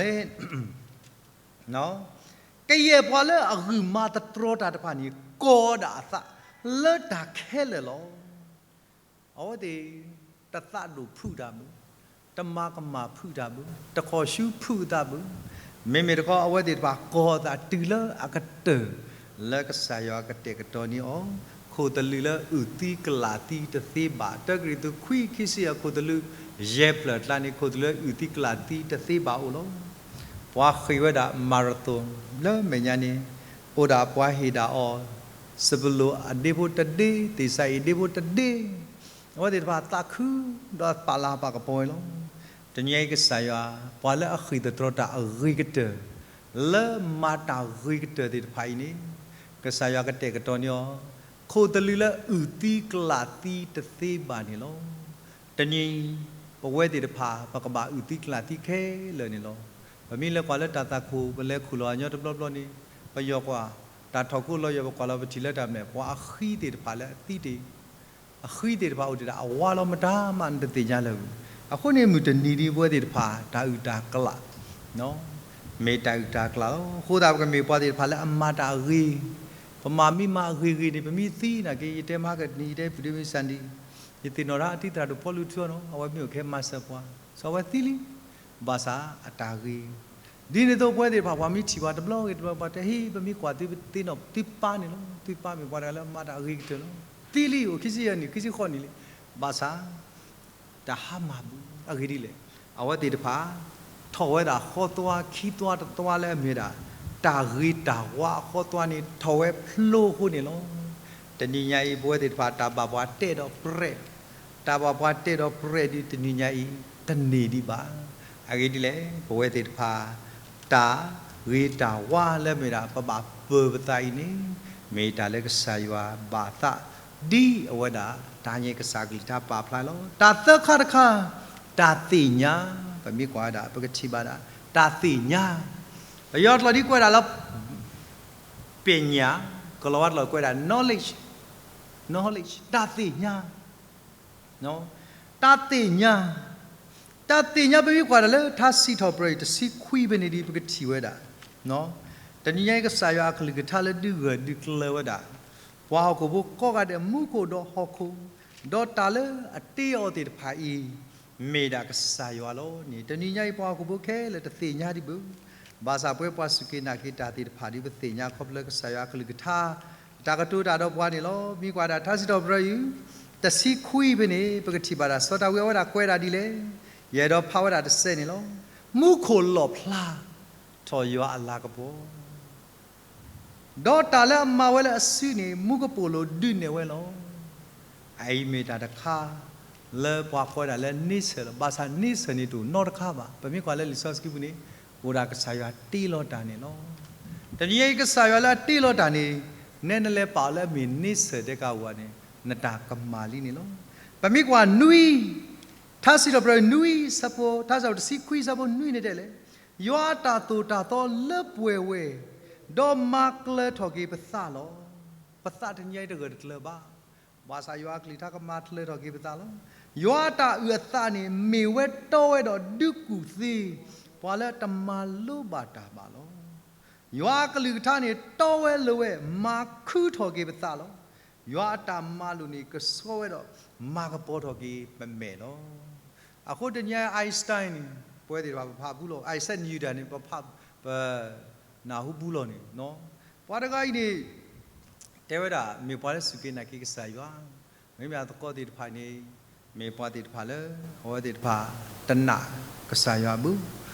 နုၤလဲၣ် ကယဲၢ်ပှၤလၢအဂုာ်မၤသတြီၤတၢ်တဖၣ်န့ၣ် ကီၤဒၣ်အသးလၢတၢ်ခဲလၢာ်လီၤ. အဝဲသ့ၣ် တသးဒိၣ်ဖုးတၢ်ဘၣ်, တမၤကမၣ်ဖုးတၢ်ဘၣ်, တခီၣ်ဆူဖုးအသးဘၣ်, မ့မ့ၢ်တခီ အဝဲသ့ၣ်တဖၣ်ကီၤအသးတုၤလၢအကတၢၢ် လၢကစၢ်ယွၤကတဲာ်ကတီၤန့ၢ်အီၤ, ခိၣ်သလုးလၢအုၣ်သံကလၣ်သံတသ့ဘၣ်. တၢကရံၣ်သူး ခွံခံဆံယဲၢ် အခိၣ်သလုးယဲၢ်ဖျၢၣ်အကျါန့ၣ် ခိၣ်သလုးလၢအုၣ်သံကလၣ်သံတသ့ဘၣ်အိၣ်လီၤ. ပှၤဃ့ၢ်ဝဲဒၣ် marathon လၢမဲာ်ညါန့ၣ် အိၣ်ဒၣ်ပှၤဟ့ၣ်ဒၣ်အီၤ စပူၤလိၣ်အဒ့ဖိတဒ့, သ့ၣ်စၤအံၤဒ့ဖိတဒ့, အဝဲသ့ၣ်တဖၣ်သးခု ဒီးပာ်လၤပာ်ကပီၤဝဲလီၤ. တနံၤအံၤကစၢ်ယွၤ ပှၤလၢအဃ့ၢ်သတြီၤတၢ်အဂ့ၤကတၢၢ် လၢမၤတၢ်ဂ့ၤကတၢၢ်သ့ၣ်တဖၣ်အံၤန့ၣ် ကစၢ်ယွၤကတဲာ်ကတီၤန့ၢ်အီၤ ခိၣ်သလုးလၢအုၣ်သံကလၣ်သံတသ့ဘၣ်န့ၣ်လီၤ. တနံၤအံၤ ပဝဲသ့ၣ်တဖၣ် ပကဘၣ်အုၣ်သံကလၣ်သံခဲလၢာ်န့ၣ်လီၤ. ပမ့ၢ်လဲၤကွၢ်လၢတၢ်သးခိၣ် ပလဲၤခူၣ်လီၤအညီတဘျီဘျီန့ၣ် ပယီၤကွၢ် တၢ်ထီၣ်ခိၣ်လီၤယီၤ ပကွၢ်လီၤပထံၣ်လၢတၢ်မနုၤလဲၣ် ပှၤအဃံသ့ၣ်တဖၣ်လၢအသံတ့ၢ် အဃံသ့ၣ်တဖၣ်အိၣ်တ့ၢ်ဒၣ် အဝါလီၤမတၤမး နတသ့ၣ်ညါလၢၤဘၣ်. အဃိန့ၣ် မုၢ်တနံၤဒ်ပဝဲသ့ၣ်တဖၣ် တၢ်အုၣ်တၢ်ကျၣ် မ့ၢ်တၢ်အုၣ်တၢ်ကျၣ်လီၤ. အဃိသတး ပကမ့ၢ်ပှၤသ့ၣ်တဖၣ်လၢအမၤတၢ်အဂ့ၤ, ပမၤမ့ၢ်မၤအဂ့ၤဂ့ၤန့ၣ် ပမ့ၢ်သံနာ်က့ ယတဲမဟါကနံၤ ယတဲပုၢ်ဒ့မ့ၢ်စၢ်နံၤ ယသ့ၣ်နီၣ်ဒၣ်အတံၤသရၣ်ဒိၣ်ဖီလူထူနီၤ အဝဲမ့ၢ်အိၣ်ခဲမၤစၢၤပှၤ စီၤဝဲသံလံ ဘၣ်ဆၣ်အတၢ်ဂ့ၤ ဒ်န့ၣ်အသိးပဝဲသ့ၣ်တဖၣ် ပှၤမ့ၢ်ထံၣ်ပှၤတဘျီဂ့ၤတဘျီ ပှၤတဲဟ့ၣ် ပမ့ၢ်ကွၢ်သုပသ့ၣ်နီၣ်သုပၢ်န့ၣ်လီၤ. သုပၢ်မ့ၢ်ပှၤတဂၤလၢမၤတၢ်အဂ့ၤကတၢၢ်လီၤ. သံလံ အိၣ်ခံဆံယဲၢ်နံၣ် ခံဆံဃိးနံၣ်လံ. ဘၣ်ဆၣ် တၢ်ဟါမၢ်ဘူး အဂ့ၢ်ဒ်လဲၣ်. အဝဲသ့ၣ်တဖၣ် ထီၣ်ဝဲဒၣ်ဃီသွါခံသွါတသွါလၢအမ့ၢ်ဒၣ် တၢ်ဂ့ၤတၢ်ဝါအဃီသွါန့ၣ် ထီၣ်ဝဲဖျိအဃိန့ၣ်လီၤ. တနံၤညါအံၤ ပဝဲသ့ၣ်တဖၣ် တၢ်ဘၣ်ပှၤတဲာ်ဒီးပြဲး တၢ်ဘၣ်ပှၤတဲာ်ဒီးပြဲးဒ်တနံၤညါအံၤ တန့ၢ်ဒံးဘၣ်. အဂ့ၢ်ဒ်လဲၣ် ပဝဲသ့ၣ်တဖၣ် တၢ်ဂ့ၤတၢ်ဝါလၢမ့ၢ်ဒၣ် ပဘၣ်ပၢၤပသးအံၤန့ၣ် မ့ၢ်တၢ်လၢကစၢ်ယွၤဘၣ်သး ဒ်အဝဲဒၣ် တၢ်ဟ့ၣ်ကစၢ်ကလုၢ်ကထါပာ်ဖျါလီၤ. တၢ်သၢခါတခါ, တၢ်သ့ၣ်ညါ, ပမ့ၢ်ကွၢ်ဝဲဒၣ် ပကထံၣ်ဘၣ်ဒၣ် တၢ်သ့ၣ်ညါ, ပယီၤကျိာ်ဒ်ကွဲးဒၣ်လၢ ပညာ, ကလီၤဝါကျိာ်ကွဲးဒၣ် knowledge, knowledge တၢ်သ့ၣ်ညါ တၢ်သ့ၣ်ညါ, တၢ်သ့ၣ်ညါ ပမ့ၢ်ကွၢ်ဒၣ်လၢ ထါစံးထီၣ်ပတြၢၤအံၤ တဆံခွံဖဲန့ၣ်ဒီး ပကထံၣ်ဝဲဒၣ်, တနံၤညါအံၤ ကစၢ်ယွၤအကလုၢ်ကထါလၢဒုးဂၢၢ်ဒုးကျၢၤဝဲဒၣ် ပှၤဟီၣ်ခိၣ်ဖိကိးဂၤဒဲး မူခိၣ်ဒီးဟီၣ်ခိၣ်, ဒီးတၢ်လၢအတ့အီၤသ့ၣ်တဖၣ်အံၤ မ့ၢ်ဒၣ်ကစၢ်ယွၤလီၤန့ၣ် တနံၤညါအံၤ ပှၤဟီၣ်ခိၣ်ဖိခဲလၢာ်တသ့ၣ်ညါဒံးဘၣ်. ဘၣ်ဆၣ်ပဝဲပှၤစူၢ်က့ၤနာ်က့ၤတၢ်သ့ၣ်တဖၣ်ဒီး ပသ့ၣ်ညါခီဖျိကစၢ်ယွၤအကလုၢ်ကထါ တၢ်ကတိၤတၢ်ဒီးပှၤန့ၣ်လီၤ. မ့ၢ်ကွၢ်ဒၣ်ထါစံးထီၣ်ပတြၢၤအံၤ တဆံခွံဖဲန့ၣ် ပကထံၣ်ဘၣ်ဒၣ် စီၤဒၤဝံးအဝဲဒၣ်ကွဲးဒၣ်ဒ်လဲၣ်, ယအဲၣ်ဒိးဖးဝဲဒၣ်တစဲးန့ၣ်လီၤ. မူခိၣ်လီၣ်ဖျါထီၣ်ယွၤအလၤကပီၤ ဒီးတၢ်လၢအမၤဝဲလၢအစုန့ၣ် မူကပိာ်လိၤဒုးနဲၣ်ဝဲလီၤ. အအံၤမ့ၢ်တၢ်တခါ လၢပှၤကိးဒၣ်လၢ nature လီၤ. ဘၣ်ဆၣ် nature န့ၣ်တအိၣ်နီတခါဘၣ်. ပမ့ၢ်ကွၢ်လၢလံာ်စီဆှံပူၤန့ၣ် အိၣ်ဒၣ်ကစၢ်ယွၤတ့လီၤတၢ်န့ၣ်လီၤ. တနံၤညါအံၤ ကစၢ်ယွၤလၢအတ့လီၤတၢ်န့ၣ် နဲနလဲၤပာ်အီၤလၢအမ့ၢ် nature ဒဲးကဝၤန့ၣ် နတၢ်ကမၣ်လံန့ၣ်လီၤ. ပမ့ၢ်ကွၢ်နွံ ထါစံးထီၣ်ပတြၢၤနွံဆၢဖိ, ထါစံးထီၣ်တဆံခွံဆၢဖိနွံန့ၣ်တဲလဲၣ်, ယွၤအတၢ်သိၣ်တၢ်သီလၢပှဲၤဝဲ, ဒီးမၤကျၢၤထီၣ်က့ၤပသးလီၤ. ပသးတနံၤညါအံၤတဂၢၢ်တကျၢၤဘၣ်. ဘၣ်ဆၣ်ယွၤအကလုၢ်ကထါကမၤကျၢၤထီၣ်က့ၤပသးလီၤ. ယွၤအတၢ်အုၣ်အသးန့ၣ် မ့ၢ်ဝဲတီဝဲဒီးဒုးကူၣ်သ့ ပှၤလၢတမၤလိဘၣ်တၢ်ဘၣ်လီၤ. ယွၤအကလုၢ်ကထါန့ၣ် တီဝဲလိၤဝဲ မၤခုထီၣ်က့ၤပသးလီၤ. ယွၤအတၢ်မၤလိာ်န့ၣ် ကဆှီဝဲဒီး မၤကပီၤထီၣ်က့ၤပမဲာ်လီၤ. အဃိတနံၤညါ Einstein န့ၣ် ပဝဲသ့ၣ်တဖၣ်ပဖးဘူးလီၤ. Isaac Newton န့ၣ် ပဖး ပနၢ်ဟူဘူးလီၤန့ၣ်, ပှၤတဂၤအံၤန့ၣ် တဲဝဲဒၣ် မ့ၢ်ပှၤလၢစူၢ်က့ၤနာ်က့ၤကစၢ်ယွၤ, မ့မ့ၢ်အသကိးသ့ၣ်တဖၣ်န့ၣ် မ့ၢ်ပှၤသ့ၣ်တဖၣ်လၢ အဝဲသ့ၣ်တဖၣ် တနာ်ကစၢ်ယွၤဘၣ်.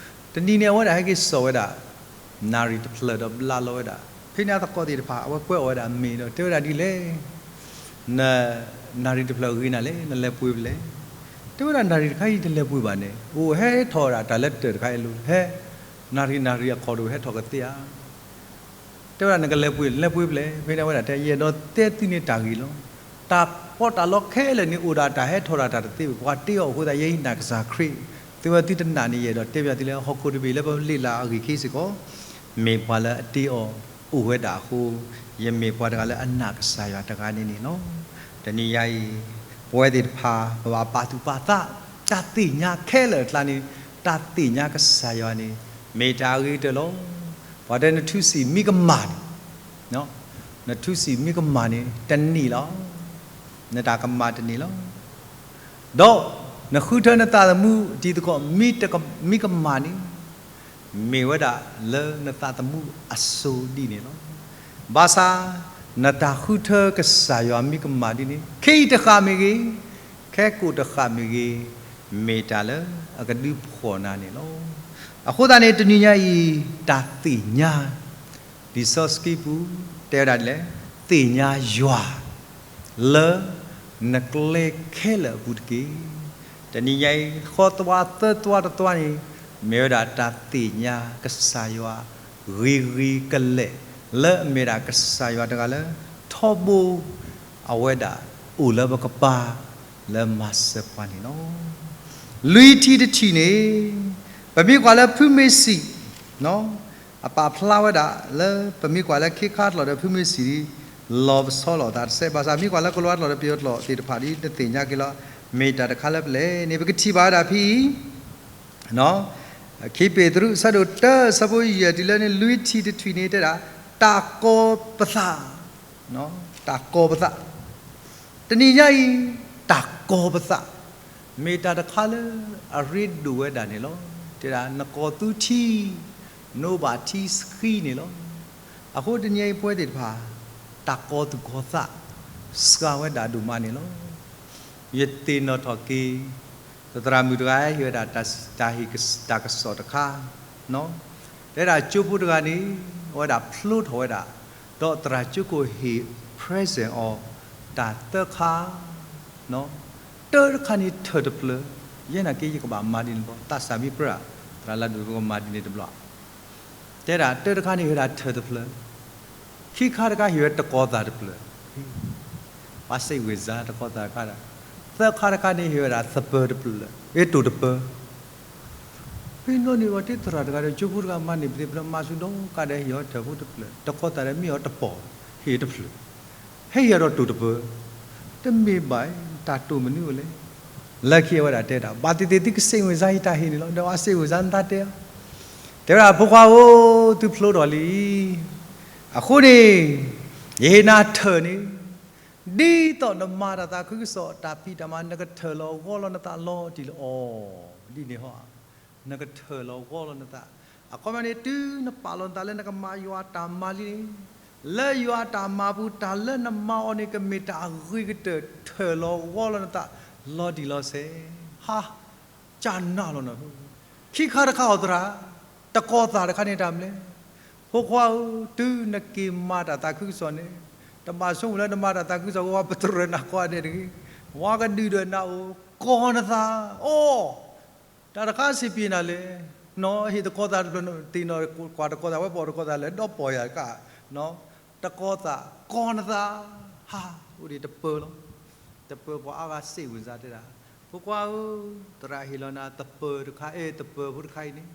တနံၤန့ၣ် အဝဲဒၣ်ဟဲက့ၤစိာ်ဝဲဒၣ် နၣ်ရံၣ်တဖျၢၣ်ဒီးဘျးလီၤဝဲဒၣ်. ဖဲန့ၣ်အသကိးသ့ၣ်တဖၣ် အဝဲကွဲးအီၤဝဲဒၣ်မ့ၢ်ဒီး တဲဝဲဒၣ်ဒ်လဲၣ်, န နၣ်ရံၣ်တဖျၢၣ်ဂ့ၤနၤလဲၣ်, နလဲၤပှ့ၤဖဲလဲၣ်. တဲဝဲဒၣ် နၣ်ရံၣ်တခါအံၤ တလဲၤပှ့ၤဘၣ်န့ၣ် အိၣ်ဟဲထီၣ်ဝဲဒၣ်တၢ်လၢတၢၢ်တခါအံၤလီၤ. ဟဲ နၣ်ရံၣ် နၣ်ရံၣ်အခီၣ်ဒိၣ်ဟဲထီၣ်ကသ့ဧါ. တဲဝဲဒၣ် နကလဲၤပှ့ၤ လဲၤပှ့ၤဖဲလဲၣ်. ဖဲန့ၣ်အဝဲဒၣ်တဲ ယအဲၣ်ဒိးတဲသုန့ၣ်တၢ်ဂ့ၢ်လီၤ. တၢ်ပီးတၢ်လီခဲလၢာ်န့ၣ် အိၣ်ဒၣ်တၢ်ဟဲထီၣ်ဒၣ်တၢ်တသ့ဘၣ်. ပှၤတ့အီၤအဃိသတး ယဲအံၤနာ်ကစၢ်ခရံာ်, သုဝဲသုတနာ်န့ၣ် ယအဲၣ်ဒိးတဲဘၣ်သုလၢ ဟီၣ်ခိၣ်တဘ့ၣ်လၢပလ့ၣ်လၢအဂ့ၢ်ခံစ့ၢ်ကီး မ့ၢ်ပှၤလၢအတ့အီၤအိၣ်ဝဲဒၣ်အဃိ, ယမ့ၢ်ပှၤတဂၤလၢအနာ်ကစၢ်ယွၤတဂၤန့ၣ်န့ၣ်လီၤ. တနံၤညါအံၤ ပဝဲသ့ၣ်တဖၣ် ပဘၣ်ပာ်သူၣ်ပာ်သး တၢ်သ့ၣ်ညါခဲလၢာ်အကျါန့ၣ်, တၢ်သ့ၣ်ညါကစၢ်ယွၤန့ၣ် မ့ၢ်တၢ်အဂ့ၤကတၢၢ်လီၤ. ပှၤတဲနထူစံာ်မံကမၣ်န့ၣ်, နထူစံာ်မံကမၣ်န့ၣ် တနံၣ်လီၤ. နတၢ်ကမၣ်တနံၣ်လီၤ. ဒီးနဃုထၢနသးသမူတံၤသကိး မံကမၣ်န့ၣ် မ့ၢ်ဝဲဒၣ်လၢနသးသမူအစိၤဒ်န့ၣ်လီၤ. ဘၣ်ဆၣ် နတၢ်ဃုထၢကစၢ်ယွၤမံကမၣ်ဒ်န့ၣ် ခ့ယုၢ်တဃၣ်မ့ၢ်ဂ့ၤ, ခဲကိာ်တဃၣ်မ့ၢ်ဂ့ၤ, မ့ၢ်တၢ်လၢအကဒုးဖှီၣ်နၤန့ၣ်လီၤ. အဃိသတးန့ၣ် တနံၤညါအံၤ တၢ်သ့ၣ်ညါ လံာ်စီဆှံပူၤ တဲဝဲဒၣ်ဒ်လဲၣ်, သ့ၣ်ညါယွၤ လၢနကျဲခဲလၢာ်အပူၤတက့ၢ်. တနံၤညါအံၤ ဃီသွါသၢသွါတသွါန့ၣ် မ့ၢ်ဝဲဒၣ်တၢ်သ့ၣ်ညါကစၢ်ယွၤ ဂ့ၤဂ့ၤကလဲာ် လၢအမ့ၢ်ဒၣ်ကစၢ်ယွၤတဂၤလၢ ထီဘိ အဝဲဒၣ်အိၣ်လၢပကပၤ လၢမၤစၢၤပှၤန့ၣ်လီၤ. လွံၢ်ထံၣ်တထံၣ်န့ၣ် ပမ့ၢ်ကွၢ်လၢဖုမ့ၢ်စံး အပာ်ဖျါဝဲဒၣ်လၢ ပမ့ၢ်ကွၢ်လၢခ့ခါတလီၢ်ဒီးဖုမ့ၢ်စံး လီၤပဆီလီၤသးတစဲး. ဘၣ်ဆၣ် မ့ၢ်ကွၢ်လၢကလံးဝါတလီၢ်ဒီးပယီၤတလီၢ်သ့ၣ်တဖၣ်ဒီး နသ့ၣ်ညါက့ၤလီၤ. မ့ၢ်တၢ်တခါလၢပလဲၣ်န့ၣ် ပကထံၣ်ဘၣ်ဝဲဒၣ်ဖဲအံၤ ခံပ့းတရူး အဆၢဒိၣ်တၢ အဆၢဖိယဲၢ်တုၤလၢန့ၣ် လွံၢ်ထံၣ်တထံၣ်န့ၣ်တဲဒၣ် တၢ်ကီၤပသး, တၢ်ကီၤပသး. တနံၤညါအံၤ တၢ်ကီၤပသး မ့ၢ်တၢ်တခါလၢအရ့ဒိၣ်ဝဲဒၣ်န့ၣ်လီၤ. တဲဒၣ် နကီၤသူထံ နအိၣ်ဘၣ်ထံဆှံန့ၣ်လီၤ. အဃိတနံၤညါအံၤပဝဲသ့ၣ်တဖၣ် တၢ်ကီၤသူၣ်ကီၤသး စှၤဝဲဒၣ်ဒိၣ်မးန့ၣ်လီၤ. ယသ့ၣ်နီၣ်ထီၣ်က့ၤ သရၣ်မုၣ်တဂၤဟ့ၣ်ဝဲဒၣ်တၢ်ဟ့ၣ်တၢ်ကစီၣ်တခါ, တဲဒၣ်ကၠိဖိတဂၤန့ၣ် အဝဲဒၣ်ဖျိထီၣ်ဝဲဒၣ်, ဒီးသရၣ်ကၠိခိၣ်ဟ့ၣ် present အီၤ တၢ်သၢခါ, တၢတခါန့ၣ်ထၢၣ်တဖျၢၣ်, ယဲနာ်က့ ယကဘၣ်မၤဒ်န့ၣ်တဘျီ, သးစၢ်မ့ၢ်ပြၢ သရၣ်လၢဒိၣ်ကမၤဒ်န့ၣ်တဘျီ, တဲဒၣ်တၢတခါန့ၣ်ဟ့ၣ်ဝဲဒၣ်ထၢၣ်တဖျၢၣ်, ခံခါတခါဟ့ၣ်ဝဲတကီၤသးတဖျၢၣ်, ပှၤစံးဝံၤစါတကီသးတခါဒီး, သၢခါတခါန့ၣ်ဟ့ၣ်ဝဲဒၣ်သပၢၤတဖျၢၣ်, အ့ တိၤတပၢၤ. ဖဲနီၢ်န့ၣ်ဝဲတ့ၢ်သရၣ်တဂၤဒီး ကၠိဖိတဂၤမၤန့ၢ်ပသ့ၣ်ဖျၢၣ် မၤဆူၣ်ဒီးကါဒီးဟ့ၣ်အီၤထၢၣ်ဖိတဖျၢၣ်, တကီသးဒီးမ့ၢ်အီၤတပီၤ, ဟ့ၣ်တဖျၢၣ်, ဟဲဟ့ၣ်အီၤဒီးတိၤတပၢၤ, တမ့ၢ်ဘၣ်, တၢ်တိၤမနုၤအိၣ်လဲၣ်. လၢခံအဝဲဒၣ်တဲဒၣ် ဘၣ်သ့ၣ်သ့ၣ်သုကစံးဝံၤစါယတၢ်ဟ့ၣ်န့ၣ်လီၤ. ဒီးအစံးဝံၤစါနသးတဲအီၤ, တဲဝဲဒၣ် ဖိခွါဧၢ, သုဖျိထီၣ်လံ အဃိန့ၣ် ယဟ့ၣ်နၤထၢၣ်န့ၣ် ဒ်သိးနမၤတၢ်သးခုကစီၣ် တၢ်ဖံးတၢ်မၤ နကထၢၣ်လီၤဂီၢ်လီၤနသးလီၤတံၢ်လီၤအီၤ, ဒ်န့ၣ်ဟီ, နကထၢၣ်လီၤဂီၢ်လီၤနသး, အခီပညီန့ၣ် တုၤနပာ်လီၤနသးလၢနကမၤယွၤအတၢ်မၤလံန့ၣ်, လၢယွၤအတၢ်မၤပူၤ တၢ်လၢနမၤအီၤန့ၣ် ကမ့ၢ်တၢ်အဂ့ၤကတၢၢ် ထၢၣ်လီၤဂီၢ်လီၤနသး လီၤတံၢ်လီၤဆဲး, ဟါ ကနၣ်လီၤနၢ်, ခံခါတခါအီၤသရၣ်, တကီသးတခါန့ၣ်တၢ်မနုၤလဲၣ်. ဖိခွါဧၢ, တုၤနက့ၤမၤတၢ်သးခုကစီၣ်န့ၣ်, တဘၣ်ဆိကမိၣ်လၢနမၤတၢ်သးခုကစီၣ် ဝဲပတြၢၤနၤကိးဂၤဒဲးတဂ့ၤ, ဝဲကဒုၣ်ဒွဲၣ်နၤအိၣ် ကီၤနသး, အိၣ်, တၢ်တခါစံးပှဲၤနၤလဲၣ်, နီၢ်ဟ့ၣ်တကီသးတဖျၢၣ် သ့ၣ်နီၣ်ကွၢ်တကီသး ဝဲပီၣ်တကီသးလၢဒီးပီၢ်ယၤကါ တကီသး ကီၤနသး, ဟါ, အိၣ်ဒံးတပၢၤလီၤ. တပၢၤပှၤအါဂၤစံးဝံၤစါတဲဒၣ်, ဖိခွါဧၢ, သရၣ်ဟ့ၣ်လီၤနၤသပၢၤတခါ, အဲ သပၢၤဖိတခါအံၤန့ၣ်,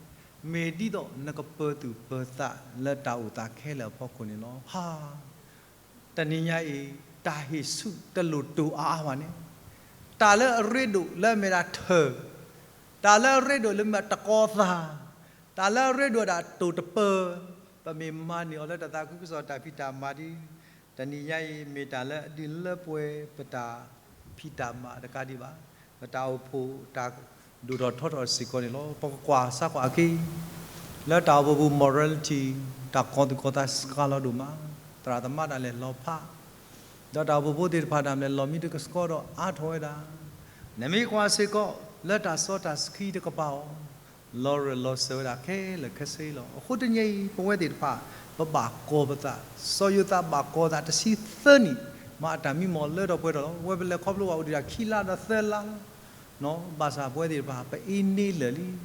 မ့ၢ်ဒ်သိးနကပၢၤသူၣ်ပၢၤသးလၢတၢ်အိၣ်သးခဲလၢာ်အဖီခိၣ်န့ၣ်လီၤ. ဟါ, တနံၤညါအံၤ တၢ်ဟ့ၣ်ဆူၣ်တလိၣ်တိၤအါအါဘၣ်န့ၣ်, တၢ်လၢအရ့ဒိၣ်လၢအမ့ၢ်ဒၣ်ထၢၣ်, တၢ်လၢအရ့ဒိၣ်လၢမ့ၢ်တကီသး, တၢ်လၢအရ့ဒိၣ်ဒၣ်တိၤတပၢၤ, ပမ့ၢ်မၤန့ၢ်အီၤလၢတၢ်သးခုကစီၣ်တၢ်ဖံးတၢ်မၤဒီး, တနံၤညါအံၤ မ့ၢ်တၢ်လၢအဒုးလၢပှဲၤပတၢ်ဖံးတၢ်မၤတကးဒံးဘၣ်, ပတၢ်အိၣ်ဖှိၣ်တၢ်ဒိၣ်ထီၣ်ထီထီၣ်စ့ၢ်ကီးန့ၣ်လီၤ. ပကကွၢ်စၢ်ကွၢ်အခံ, လၢတၢ်အိၣ်ဖှိၣ်ပူၤ morality တၢ်ကီၤသူၣ်ကီၤသးစှၤလီၤဒိၣ်မး, သရၣ်သမါတၢ်လဲၤလီၤဖး, ဒီးတၢ်အိၣ်ဖှိၣ်ဖိသ့ၣ်တဖၣ်တၢ်လဲၤလီၤမံတကဆှီဒီးအါထီၣ်ဝဲဒၣ်, နမ့ၢ်ကွၢ်စ့ၢ်ကီး လၢတၢ်စီတၢ်ဆှံတကပၤအီၤ, လီၤရၢၢ်လီၤစၢၤဝဲဒၣ်ခဲလၢာ်ခဲဆ့လီၤ. အဃိတနံၤအံၤ ပဝဲသ့ၣ်တဖၣ် ပဘၣ်ကီၤပသး, စီၤယိၤသးဘၣ်ကီၤသးတဆံသၢနံၣ်, မ့ၢ်အတၢ်မံမီၢ်လၢထီၣ်ပှဲၤထီၣ်လီၤ. ဝဲပလဲၤခီဖျိဘၣ်အိၣ်ဒံးဒၣ်ခံလါဒီးသၢလါလီၤ. ဘၣ်ဆၣ်ပဝဲသ့ၣ်တဖၣ် ပအ့န့လၢာ်လံ.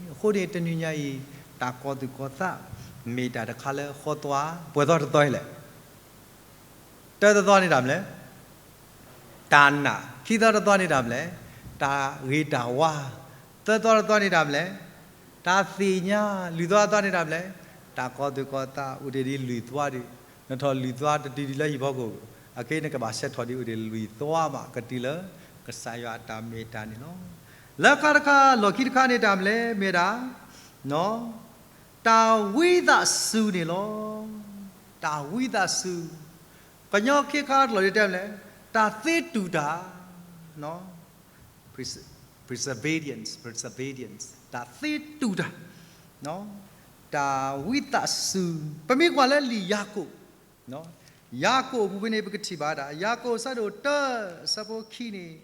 အဃိန့ၣ် တနံၤညါအံၤ တၢ်ကီၤသူၣ်ကီၤသး မ့ၢ်တၢ်တခါလၢဃီသွါ, ပှဲၤသီတသီအံၤလဲၣ် တၢ်တသီန့ၣ်တၢ်မနုၤလဲၣ်, တၢ်နာ်, ခံသီတသီန့ၣ်တၢ်မနုၤလဲၣ်, တၢ်ဂ့ၤတၢ်ဝါ, သၢသီတသီန့ၣ်တၢ်မနုၤလဲၣ်, တၢ်သ့ၣ်ညါ, လွံၢ်သီတသီန့ၣ်တၢ်မနုၤလဲၣ်, တၢ်ကီၤသူၣ်ကီၤသး အိၣ်တ့ၢ်ဒ်လွံၢ်သွါဒီး, နထီၣ်လွံၢ်သွါတတုၤဒ်လၢဟံၣ်ဖီခိၣ်, အခဲအံၤနကဘၣ်ဆဲးထီၣ်ဒ်အိၣ်တ့ၢ်လွံၢ်သွါမး ကတုၤလၢကစၢ်ယွၤအတၢ်မ့ၢ်တၢ်န့ၣ်လီၤ. လၢခါတခါ လီၢ်ခံတခါန့ၣ်တၢ်မနုၤလဲၣ်, မ့ၢ်ဒၣ် တၢ်ဝံသးစူၤန့ၣ်လီၤ. တၢ်ဝံသးစူၤ, ကညီခ့ခါတလီၢ်ဒ်တဲမနုၤလဲၣ်, တၢ်သ့တူၢ်တၢ်, perseverance, perseverance, တၢ်သ့တူၢ်တၢ်, တၢ်ဝံသးစူၤ, ပမ့ၢ်ကွၢ်လၢလံာ်ယၤကိာ်, ယၤကိာ်အပူၤဖဲန့ၣ် ပကထံၣ်ဘၣ်ဝဲဒၣ် ယၤကိာ်အဆၢဒိၣ်တၢ အဆၢဖိခံန့ၣ်,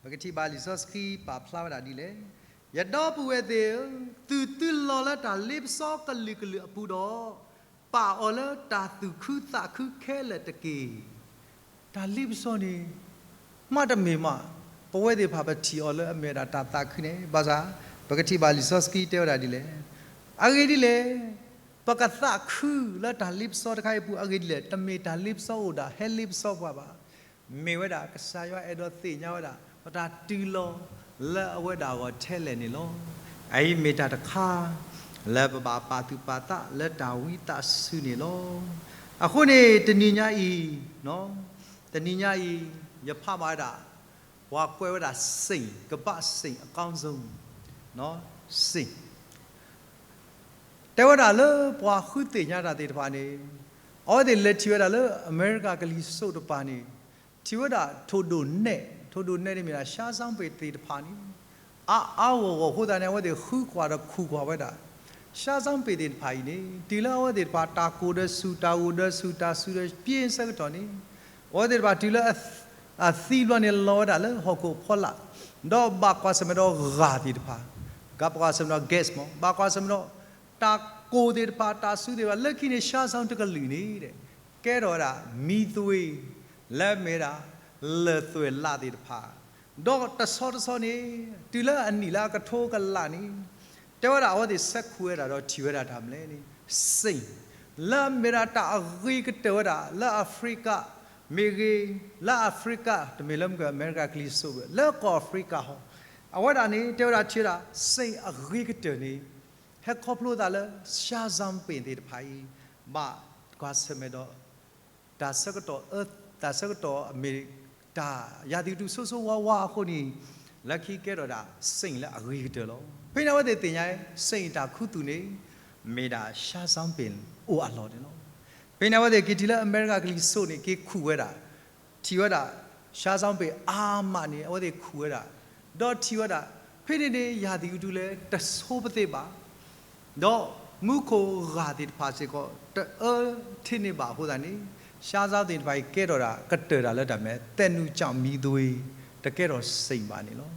ပကထံၣ်ဘၣ်လံာ်စီဆှံပာ်ဖျါဝဲဒၣ်ဒ်လဲၣ်, ယဒီပုၢ်ဝဲၢ်သ့ၣ်ဧၢ, သူၣ်သုလီၤလၢတၢ်လ့ပစီကလုာ်ကလုာ်အပူၤဒီး, ပာ်အီၤလၢတၢ်သူၣ်ခုသးခုခဲလၢာ်တက့ၢ်. တၢ်လ့ပစီန့ၣ် မ့တမ့ၢ်မး, ပဝဲသ့ၣ်တဖၣ်ပထံၣ်အီၤလၢအမ့ၢ်ဝဲဒၣ်တၢ်သးခုန့ၣ်, ဘၣ်ဆၣ် ပကထံၣ်ဘၣ်လံာ်စီဆှံတဲဝဲဒၣ်ဒ်လဲၣ်, အဂ့ၢ်ဒ်လဲၣ်, ပကသးခုလၢတၢ်လ့ပစီတခါအံၤအပူၤအဂ့ၢ်ဒ်လဲၣ်, တမ့ၢ်တၢ်လ့ပစီအိၣ်ဒၣ်ဟဲလ့ပစီပှၤဘၣ်. မ့ၢ်ဝဲဒၣ်ကစၢ်ယွၤအဲၣ်ဒိးသ့ၣ်ညါဝဲဒၣ် ပတၢ်တုၤလီၤလၢအဝဲဒၣ်အဂီၢ်ထဲလဲၣ်န့ၣ်လီၤ. အအံၤမ့ၢ်တၢ်တခါ လၢပဘၣ်ပာ်သူၣ်ပာ်သးလၢတၢ်ဝံသးစူၤန့ၣ်လီၤ. အဃိန့ၣ် တနံၤညါအံၤ, တနံၤညါအံၤ ယဖးဘၣ်ဝဲဒၣ် ပှၤကွဲးဝဲဒၣ် စ့ၣ်, ကဘၣ်စ့ၣ်အကီၢ်စူၣ်, စ့ၣ် တဲဝဲဒၣ်လၢပှၤဃုသ့ၣ်ညါတၢ်သ့ၣ်တဖၣ်န့ၣ်, အဝဲသ့ၣ်လဲၤထံၣ်ဝဲဒၣ်လၢအမဲရကၤကလံၤစိးတပၤန့ၣ်, ထံၣ်ဝဲဒၣ်ထိၣ်ဒိၣ်နဲၣ်, ထိၣ်ဒိၣ်နဲၣ်န့ၣ်မ့ၢ်ဒၣ် ရှမ်းဇိုင်းပင်သ့ၣ်တဖၣ်န့ၣ်, အါအါဂီၢ်ဂီၢ်အဃိသတးန့ၣ် အဝဲသ့ၣ်ဃုကွၢ်ဒီးခူၣ်ကွၢ်ဝဲဒၣ် ရှမ်းဇိုင်းပင်သ့ၣ်တဖၣ်အံၤန့ၣ် တုၤလၢအဝဲသ့ၣ်တဖၣ်တၢ်ကိၢ်ဒီးဆူၣ် တၢ်ဂိၢ်ဒီးဆူၣ် တၢ်စူၤဒီးပျ့ဆၢကတီၢ်န့ၣ်, အဝဲသ့ၣ်တဖၣ်တုၤလၢ အသံဘျီန့ၣ်လီၤဝဲဒၣ်လၢဟီၣ်ခိၣ်အဖီလာ်, ဒီးဘၣ်ကွၢ်ဆၢၣ်မဲာ်ဒီးဂၢ်သ့ၣ်တဖၣ်, ဘၣ်ကွၢ်ဆၢၣ်မဲာ်ဒီး gas မး, ဘၣ်ကွၢ်ဆၢၣ်မဲာ်ဒီး တၢ်ကိၢ်သ့ၣ်တဖၣ် တၢ်စူၤသ့ၣ်တဖၣ် လၢခံန့ၣ် ရှမ်းဇိုင်းတကလုာ်န့ၣ် ကဲထီၣ်ဝဲဒၣ် မံသွ့ လၢအမ့ၢ်ဝဲဒၣ် လၢၢ်သွဲၣ်လးသ့ၣ်တဖၣ်, ဒီးတဆီတဆီန့ၣ် တုၤလၢအနံၣ်လၢအကထိကလာ်န့ၣ် တဲဝဲဒၣ်အဝဲသ့ၣ်ဆဲးခူၣ်ဝဲဒၣ်ဒီးထံၣ်ဝဲဒၣ်တၢ်မနုၤလဲၣ်န့ၣ် စ့ၣ် လၢအမ့ၢ်ဒၣ်တၢ်အဂ့ၤကတၢၢ်ဝဲဒၣ်လၢ Africa မ့ၢ်ဂ့ၤ, လၢအဖရံကၤ, တမ့ၢ်လၢမုၢ်က အမဲရကၤကလံၤစိးဘၣ်, လၢကီၢ်အဖရံကၤဟီ, အဝဲဒၣ်န့ၣ် တဲဝဲဒၣ်ထံၣ်ဝဲဒၣ် စ့ၣ်အဂ့ၤကတၢၢ်န့ၣ် ဟဲခီဖျိသးလၢ ရှါစၣ်ပ့ၣ်သ့ၣ်တဖၣ်အံၤ ဘၣ်ကွၢ်ဆၢၣ်မဲာ်ဒီး တၢ်ဆၢကတီၢ်အၢ, တၢ်ဆၢကတီၢ်အမ့ၢ်တၢ် ရာသီဥတု ဆိဆိဝါဝါအဃိန့ၣ်, လၢခံကဲထီၣ်ဒၣ် စ့ၣ်လၢအဂ့ၤကတၢၢ်လီၤ. ဖဲန့ၣ်အဝဲသ့ၣ်သ့ၣ်ညါ စ့ၣ်တၢ်ခူသူၣ်န့ၣ် မ့ၢ်ဒၣ် ရှါစၣ်ပ့ၣ်အိၣ်အလီၢ်န့ၣ်လီၤ. ဖဲန့ၣ်အဝဲသ့ၣ်က့ၤထံၣ်လၢအမဲရကၤကလံၤစိးန့ၣ် က့ၤခူၣ်ဝဲဒၣ်, ထံၣ်ဝဲဒၣ် ရှါစၣ်ပ့ၣ်အါမးန့ၣ် အဝဲသ့ၣ်ခူၣ်ဝဲဒၣ်, ဒီးထံၣ်ဝဲဒၣ် ဖဲန့ၣ်န့ၣ် ရာသီဥတု လၢတဆိပသ့ဘၣ် ဒီးမူခိၣ်ဂၤသ့ၣ်တဖၣ်စ့ၢ်ကီး တအၢထံန့ၢ်ဘၣ်အဃိသတးန့ၣ်, ရှါစၣ်သ့ၣ်တဖၣ်အံၤ ကဲထီၣ်ဒၣ်ကတၢၢ်တၢ်လၢတၢ်မဲာ် သဲးနုာ်ကၠီၣ်မံသွံ, တကဲထီၣ်စ့ၣ်ဘၣ်န့ၣ်လီၤ.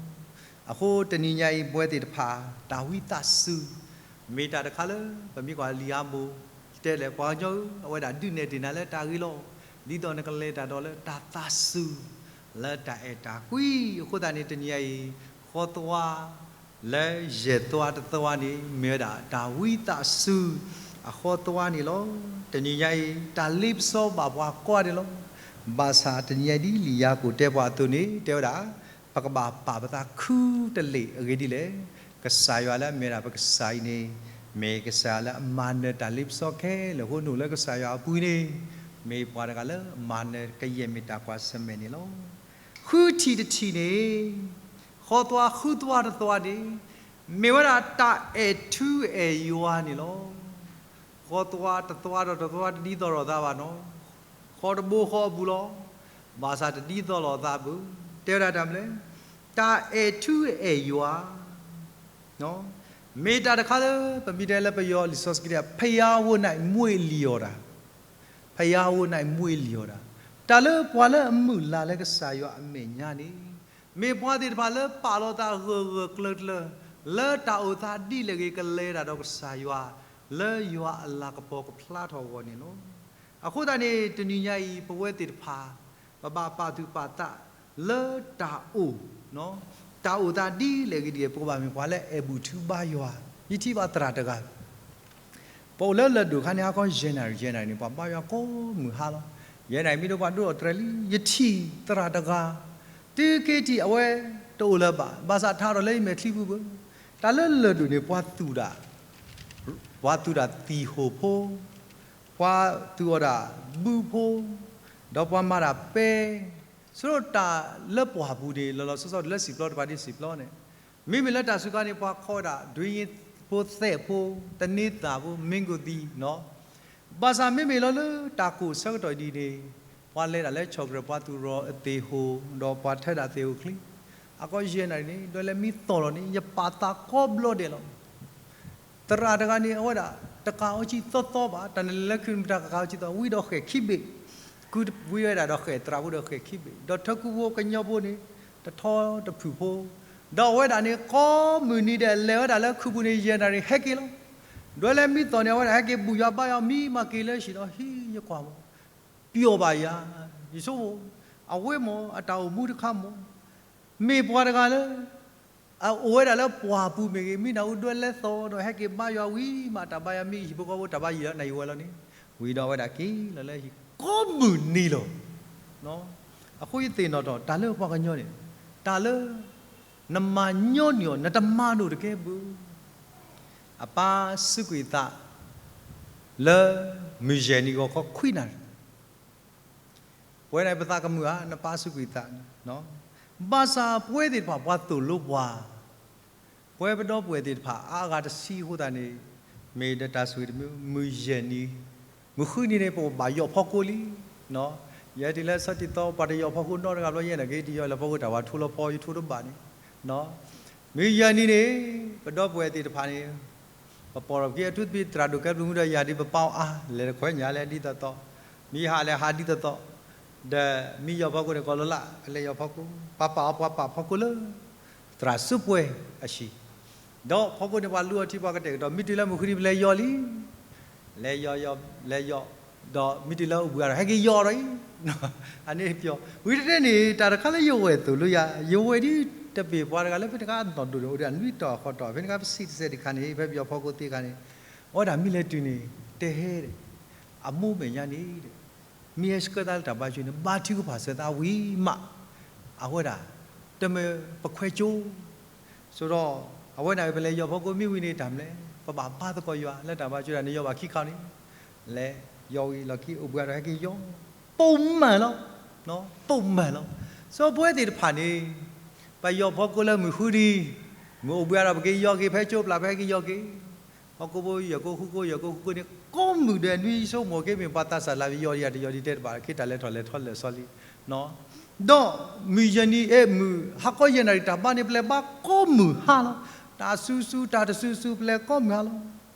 အဃိတနံၤညါအံၤ ပဝဲသ့ၣ်တဖၣ် တၢ်ဝံသးစူၤ မ့ၢ်တၢ်တခါလၢ ပမ့ၢ်ကွၢ်လံာ်ဧိၤဘိၣ် တဲလဲၣ် ပှၤကညီဧၢ, အဝဲဒၣ်ဒုးနဲၣ်တ့ၢ်နၤလၢတၢ်ဂ့ၤလီၤ. ဒ်သိးနကလဲၤတၢ်ဒီးလၢတၢ်သးစူၤ လၢတၢ်အဲၣ်တၢ်ကွံ အဃိသတးန့ၣ် တနံၤညါအံၤ ဃီသွါ လၢယဲၢ်သွါတသွါန့ၣ် မ့ၢ်ဝဲဒၣ်တၢ်ဝံသးစူၤအဃီသွါန့ၣ်လီၤ. တနံၤညါအံၤ တၢ်လ့ပစီဘၣ်ပှၤကိးဂၤဒဲးလီၤ. ဘၣ်ဆၣ်တနံၤညါအံၤ ဒ်လံာ်ယၤကိာ်တဲပှၤအသိးန့ၣ် တဲဝဲဒၣ် ပကဘၣ်ပာ်ပသးခူတလ့ၢ်အဂ့ၢ်ဒ်လဲၣ်. ကစၢ်ယွၤလၢအမ့ၢ်ဒၣ်ပကစၢ်အံၤန့ၣ် မ့ၢ်ကစၢ်ယွၤလၢအမၤနၢၤတၢ်လ့ပစီခဲလၢာ်အဃိ နအိၣ်လၢကစၢ်ယွၤအပူၤန့ၣ် မ့ၢ်ပှၤတဂၤလၢအမၤနၢၤကယဲၢ်မ့ၢ်တၢ်ကွၢ်ဆၢၣ်မဲာ်န့ၣ်လီၤ. ဃုထံၣ်တထံၣ်န့ၣ် ဃီသွါဃုသွါတသွါန့ၣ် မ့ၢ်ဝဲဒၣ်တၢ်အဲၣ်ထူအဲၣ်ယွၤန့ၣ်လီၤ. ဃီသွါတသွါဒီးတသွါတဒ်သိးလိာ်သးဘၣ်နီၤ, ဃီတဘိဃီအပူၤလီၤ. ဘၣ်ဆၣ်တဒ်သိးလိာ်သးဘၣ်, တဲဝဲဒၣ်တၢ်မနုၤလဲၣ်, တၢ်အဲၣ်ထူအဲၣ်ယွၤ မ့ၢ်တၢ်တခါလၢ ပမ့ၢ်တဲလၢပယီၤလံာ်စီဆှံတဲ ဖယၤဧိၤန့ၣ်မွ့ၢ်လံာ်အီၤတၢ်, ဖယၤဧိၤန့ၣ်မွ့ၢ်လံာ်အီၤတၢ်, တၢ်လၢပှၤလၢအမုၢ်လၢ်လၢကစၢ်ယွၤအမဲာ်ညါန့ၣ် မ့ၢ်ပှၤသ့ၣ်တဖၣ်လၢပာ်လီၤသးဂၢၢ်ဂၢၢ်ကျၢၤကျၢၤ လၢတၢ်အိၣ်သးဒ်လဲၣ်ဂ့ၤ ကလဲၤတၢ်ဒီးကစၢ်ယွၤ လၢယွၤအလၤကပီၤကဖျါထီၣ်အဂီၢ်န့ၣ်လီၤ. အဃိသတးန့ၣ် တနံၤညါအံၤ ပဝဲသ့ၣ်တဖၣ် ပဘၣ်ပာ်သူၣ်ပာ်သးလၢတၢ်အိၣ် တၢ်အိၣ်သးဒ်လဲၣ်ဂ့ၤဒ်လဲၣ် ပကဘၣ်မ့ၢ်ပှၤလၢအအဲၣ်ဘူၣ်ထူဘါယွၤ, ယထံၣ်ဘၣ်သရၣ်တဂၤ ပအိၣ်လၢလၢၢ်ဒိၣ်ခါန့ၣ် ဟါခီယဲၢ်နၣ်ရံၣ် ယဲၢ်နၣ်ရံၣ်န့ၣ် ပှၤဘါယွၤကိးမုၢ်ဟါလီၤ. ယဲၢ်နၣ်ရံၣ်မ့ၢ်ဒိးပှၤဒိၣ်ထီၣ်တြဲၤလံ, ယထံၣ်သရၣ်တဂၤ တုၤခဲအံၤအဝဲတအိၣ်လၢၤဘၣ်, ဘၣ်ဆၣ်ထါထီၣ်လၢယမဲာ်ချံပူၤဘၣ်. တၢ်လၢလၢၢ်ဒိၣ်န့ၣ် ပှၤသူၣ်တၢ် ပှၤသူၣ်တၢ်သံၣ်ဟိၣ်ဖိ, ပှၤသူၣ်အီၤတၢ်ဘုဖိ, ဒီးပှၤမၤတၢ်ပဲ, ဆိတၢ်လၢပှၢ်ပူၤန့ၣ် လီၤလီၤဆီဆီဒ်လၢစံၣ်ပျီတဖၣ်ဒ်စံၣ်ပျီန့ၣ်, မ့မ့ၢ်လၢတၢ်စူၤခါန့ၣ် ပှၤခိးဝဲဒၣ် ဒွံဖိသဲးဖိ, တန့သးဖိ, မ့ၢ်ကိၣ်သံနီၤ. ဘၣ်ဆၣ်မ့မ့ၢ်လီၤလၢတၢ်ကိၢ်ဆၢကတီၢ်ဒ်န့ၣ် ပှၤလဲၤဒၣ်လၢဆီၣ်ကြၢး ပှၤသူၣ်ရီၣ်အသ့ၣ်ဟိၣ် ဒီးပှၤထၢဒၣ်သ့ၣ်ဟိၣ်ချ့, အကီယဲၢ်နၣ်ရံၣ်န့ၣ် ဒွဲလၢမံသီၣ်လီၤန့ၣ် ယပာ်သးကိးဘျီဒဲးလီၤ. သရၣ်တဂၤန့ၣ် အဝဲဒၣ် တကးအီၤဆံသီသီဘၣ်, တၢ်နလဲၤလၢခုးမတၤကကးအီၤဆံသီ ဝံၤဒီးဃဲၣ်ခံဘ့ၣ်, ကုဝံဝဲဒၣ်ဒီးဃဲၣ်သရၣ်ဖိဒီးဃဲၣ်ခံဘ့ၣ်, ဒီးထၢကူဖိကညီဖိန့ၣ် တထီတဖုၣ်ဖိ, ဒီးအဝဲဒၣ်န့ၣ် ကိးမုၢ်နံၤဒဲး လဲၤဝဲဒၣ်လၢခုးပူၤန့ၣ် ယဲၢ်နၣ်ရံၣ်ဟဲက့ၤလီၤ. ဒွဲလၢမံသီၣ်န့ၣ် အဝဲဒၣ်ဟဲက့ၤဘူၣ်ယွၤဘါယွၤ မံမၤက့ၤလၢဟံၣ်ဒီး ဟံးယကွၢ်မး ပျီၣ်ဘၣ်ယၤ, ယဆိကမိၣ် အဝဲမ့ၢ်အတၢ်အိၣ်မူတခါမ့ၢ် မ့ၢ်ပှၤတဂၤလၢ အအိၣ်ဝဲဒၣ်လၢပှၢ်ပူၤမ့ၢ်ဂ့ၤ, မံနၢ်ဟူဒွဲလဲသီဒီး ဟဲက့ၤဘါယွၤဝံၤမး တၢ်ဘါယွၤမံဟံၣ်ဖိဃီဖိ တၢ်ဘါယွၤလၢနၢ်ဟူဝဲလီၤန့ၣ်, ဝံၤဒီးအဝဲဒၣ်က့ၤလီၤလၢဟံၣ် ကိးမုၢ်နံၤလီၤ. အဃိယသ့ၣ်နီၣ်ထီၣ် တၢ်လၢပှၤကညီန့ၣ် တၢ်လၢ နမၤညီနုၢ်အီၤ နတမၤဒိၣ်တကဲဘၣ်. အပၢ်စူးကွံာ်သး လၢမုၢ်ယဲၢ်နံၤဂီၤခီခွံနၣ်ရံၣ် ပဝဲန့ၣ်ပသးကမုာ်ဧါ နပၢ်စူးကွံာ်သး, ဘၣ်ဆၣ်ပဝဲသ့ၣ်တဖၣ် ပှၤသိၣ်လိပှၤ, ပဝဲပဒီပုၢ်ဝဲၢ်သ့ၣ်တဖၣ် အါဂၤတဆံအဃိသတးန့ၣ် မ့ၢ်ဒီးတၢ်ဆိၣ်ဂ့ၤတမံၤ မုၢ်ယဲၢ်နံၤ, မုၢ်ဃုနံၤန့ၣ် ပကဘၣ်ယီၢ်ဖီခိၣ်လံ. ယဲဒ်လၢဆီတံၢ်သီ ပှၤတယီၢ်ဖီခိၣ်နီတဂၤဘျီ ယဲနာ်က့ တယီၢ်လၢဖီခိၣ် တၢ်ဝဲထိလီၤဖီ ယထိတဘၣ်န့ၣ် မုၢ်ယဲၢ်နံၤန့ၣ် ပဒီပုၢ်ဝဲၢ်သ့ၣ်တဖၣ်န့ၣ် ပပိာ်ထီၣ်က့ၤ အထူးသဖြင့် သရၣ်ဒိၣ်ကဲဘျုးမုၢ်ဒီးယၤဒ် ပပၢ်အါ လဲၤတခွဲညါလဲၤဒ်သိးသိး, မ့ၢ်ဟးလဲၤဟးဒ်သိးသိး, ဒီးမ့ၢ်ယီၢ်ဖီခိၣ်န့ၣ် ကီးလၢ်လၢ် ကလဲၤယီၢ်ဖီခိၣ်, ပှၤပာ်အီၤ ပှၤပာ်ဖီခိၣ်လၢ သရၣ်စုပှဲၤအဟံၣ်, ဒီးဖီခိၣ်န့ၣ် ပှၤလူအီၤထံ ပှၤကတဲာ်ကတီၤ မ့ၢ်တုၤလၢမုၢ်ဃုနံၤ ပလဲၤယီၢ်လံ, လဲၤယီၢ်ယီၢ် လဲၤယီၢ်, ဒီးမ့ၢ်တုၤလၢအိၣ်ဘှံးအါထီၣ် ဟဲက့ၤယီၢ်ဒီးအံၤ, အန့ၣ်ပျီ, ဝံၤတတဲန့ၣ် တၢ်တခါလၢယဝဲၢ်သိၣ်လိယၤ, ယဝဲၢ်ဒ်တပ့ၢ်ပှၤတဂၤလၢ ဖဲတခါနီၢ်ဒိၣ်န့ၣ် အိၣ်ဒီးနွံတီၤဃိးတီၤ, ဖဲတခါပစံးတစဲးတခါန့ၣ် ဖဲပယီၤဖီခိၣ်သ့တခါန့ၣ်, အဝဲဒၣ်မ့ၢ်လဲၤတုၤန့ၣ် တဲဟဲဒီး အမိၢ်မဲာ်ညါန့ၣ်ဒီး မ့ၢ်ဟဲဆှၢသးလၢတၢ်ဘါယွၤန့ၣ် ဘါထုကဖၣ်စၢၤသးဝံၤမး, အဝဲဒၣ် တမ့ၢ်ပခွဲးကၠိ. ဆိဒီး အဝဲန့ၣ်ပလဲၤယီၢ်ဖီခိၣ်မ့ၢ်ဝံၤန့ၣ် တၢ်မနုၤလဲၣ်, ပဘၣ်ဘါသကိးယွၤလၢတၢ်ဘါယွၤ နယီၢ်ဘၣ်ခံခါန့ၣ်, လဲၤယီၢ်ဝံၤလီၢ်ခံ အိၣ်ဘှံးဒီးဟဲက့ၤယီၢ် ပိာ်မၢၢ်လီၤ. ပိာ်မၢၢ်လီၤ. စီၤပဝဲသ့ၣ်တဖၣ်န့ၣ် ပယီၢ်ဖီခိၣ်လၢမုၢ်ဃုဒံး, မုၢ်အိၣ်ဘှံးဒီး ပက့ၤယီၢ်က့ၤဖဲကၠိပျၢ် ပဟဲက့ၤယီၢ်က့ၤ ဖီခိၣ်ဖိ ယဲၢ်ကိၢ်ဃုကိၢ် ယဲၢ်ကိၢ်ဃုကိၢ်န့ၣ် ကိးမုၢ်ဒီးနွံဆိကမိၣ်က့ၤ မ့ၢ်ပှၤသးစၢ်လၢ ပယီၢ်ဒံးယၤတယီၢ်ဒံးတဲတဘၣ် ခ့တၢ်လဲၤထီၣ်လဲၤထီၣ်လဲၤစီလံ. ဒီးမုၢ်ယဲၢ်နံၤ အဲ မုၢ်ဟါခီယဲၢ်နၣ်ရံၣ်တၢ်ဘါန့ၣ် ပလဲၤဘါကိးမုၢ်ဟါလီၤ. တၢ်စူၤစူၤ တၢ်တစူၤစူၤ ပလဲၤကိးမုၢ်ဟါလီၤ.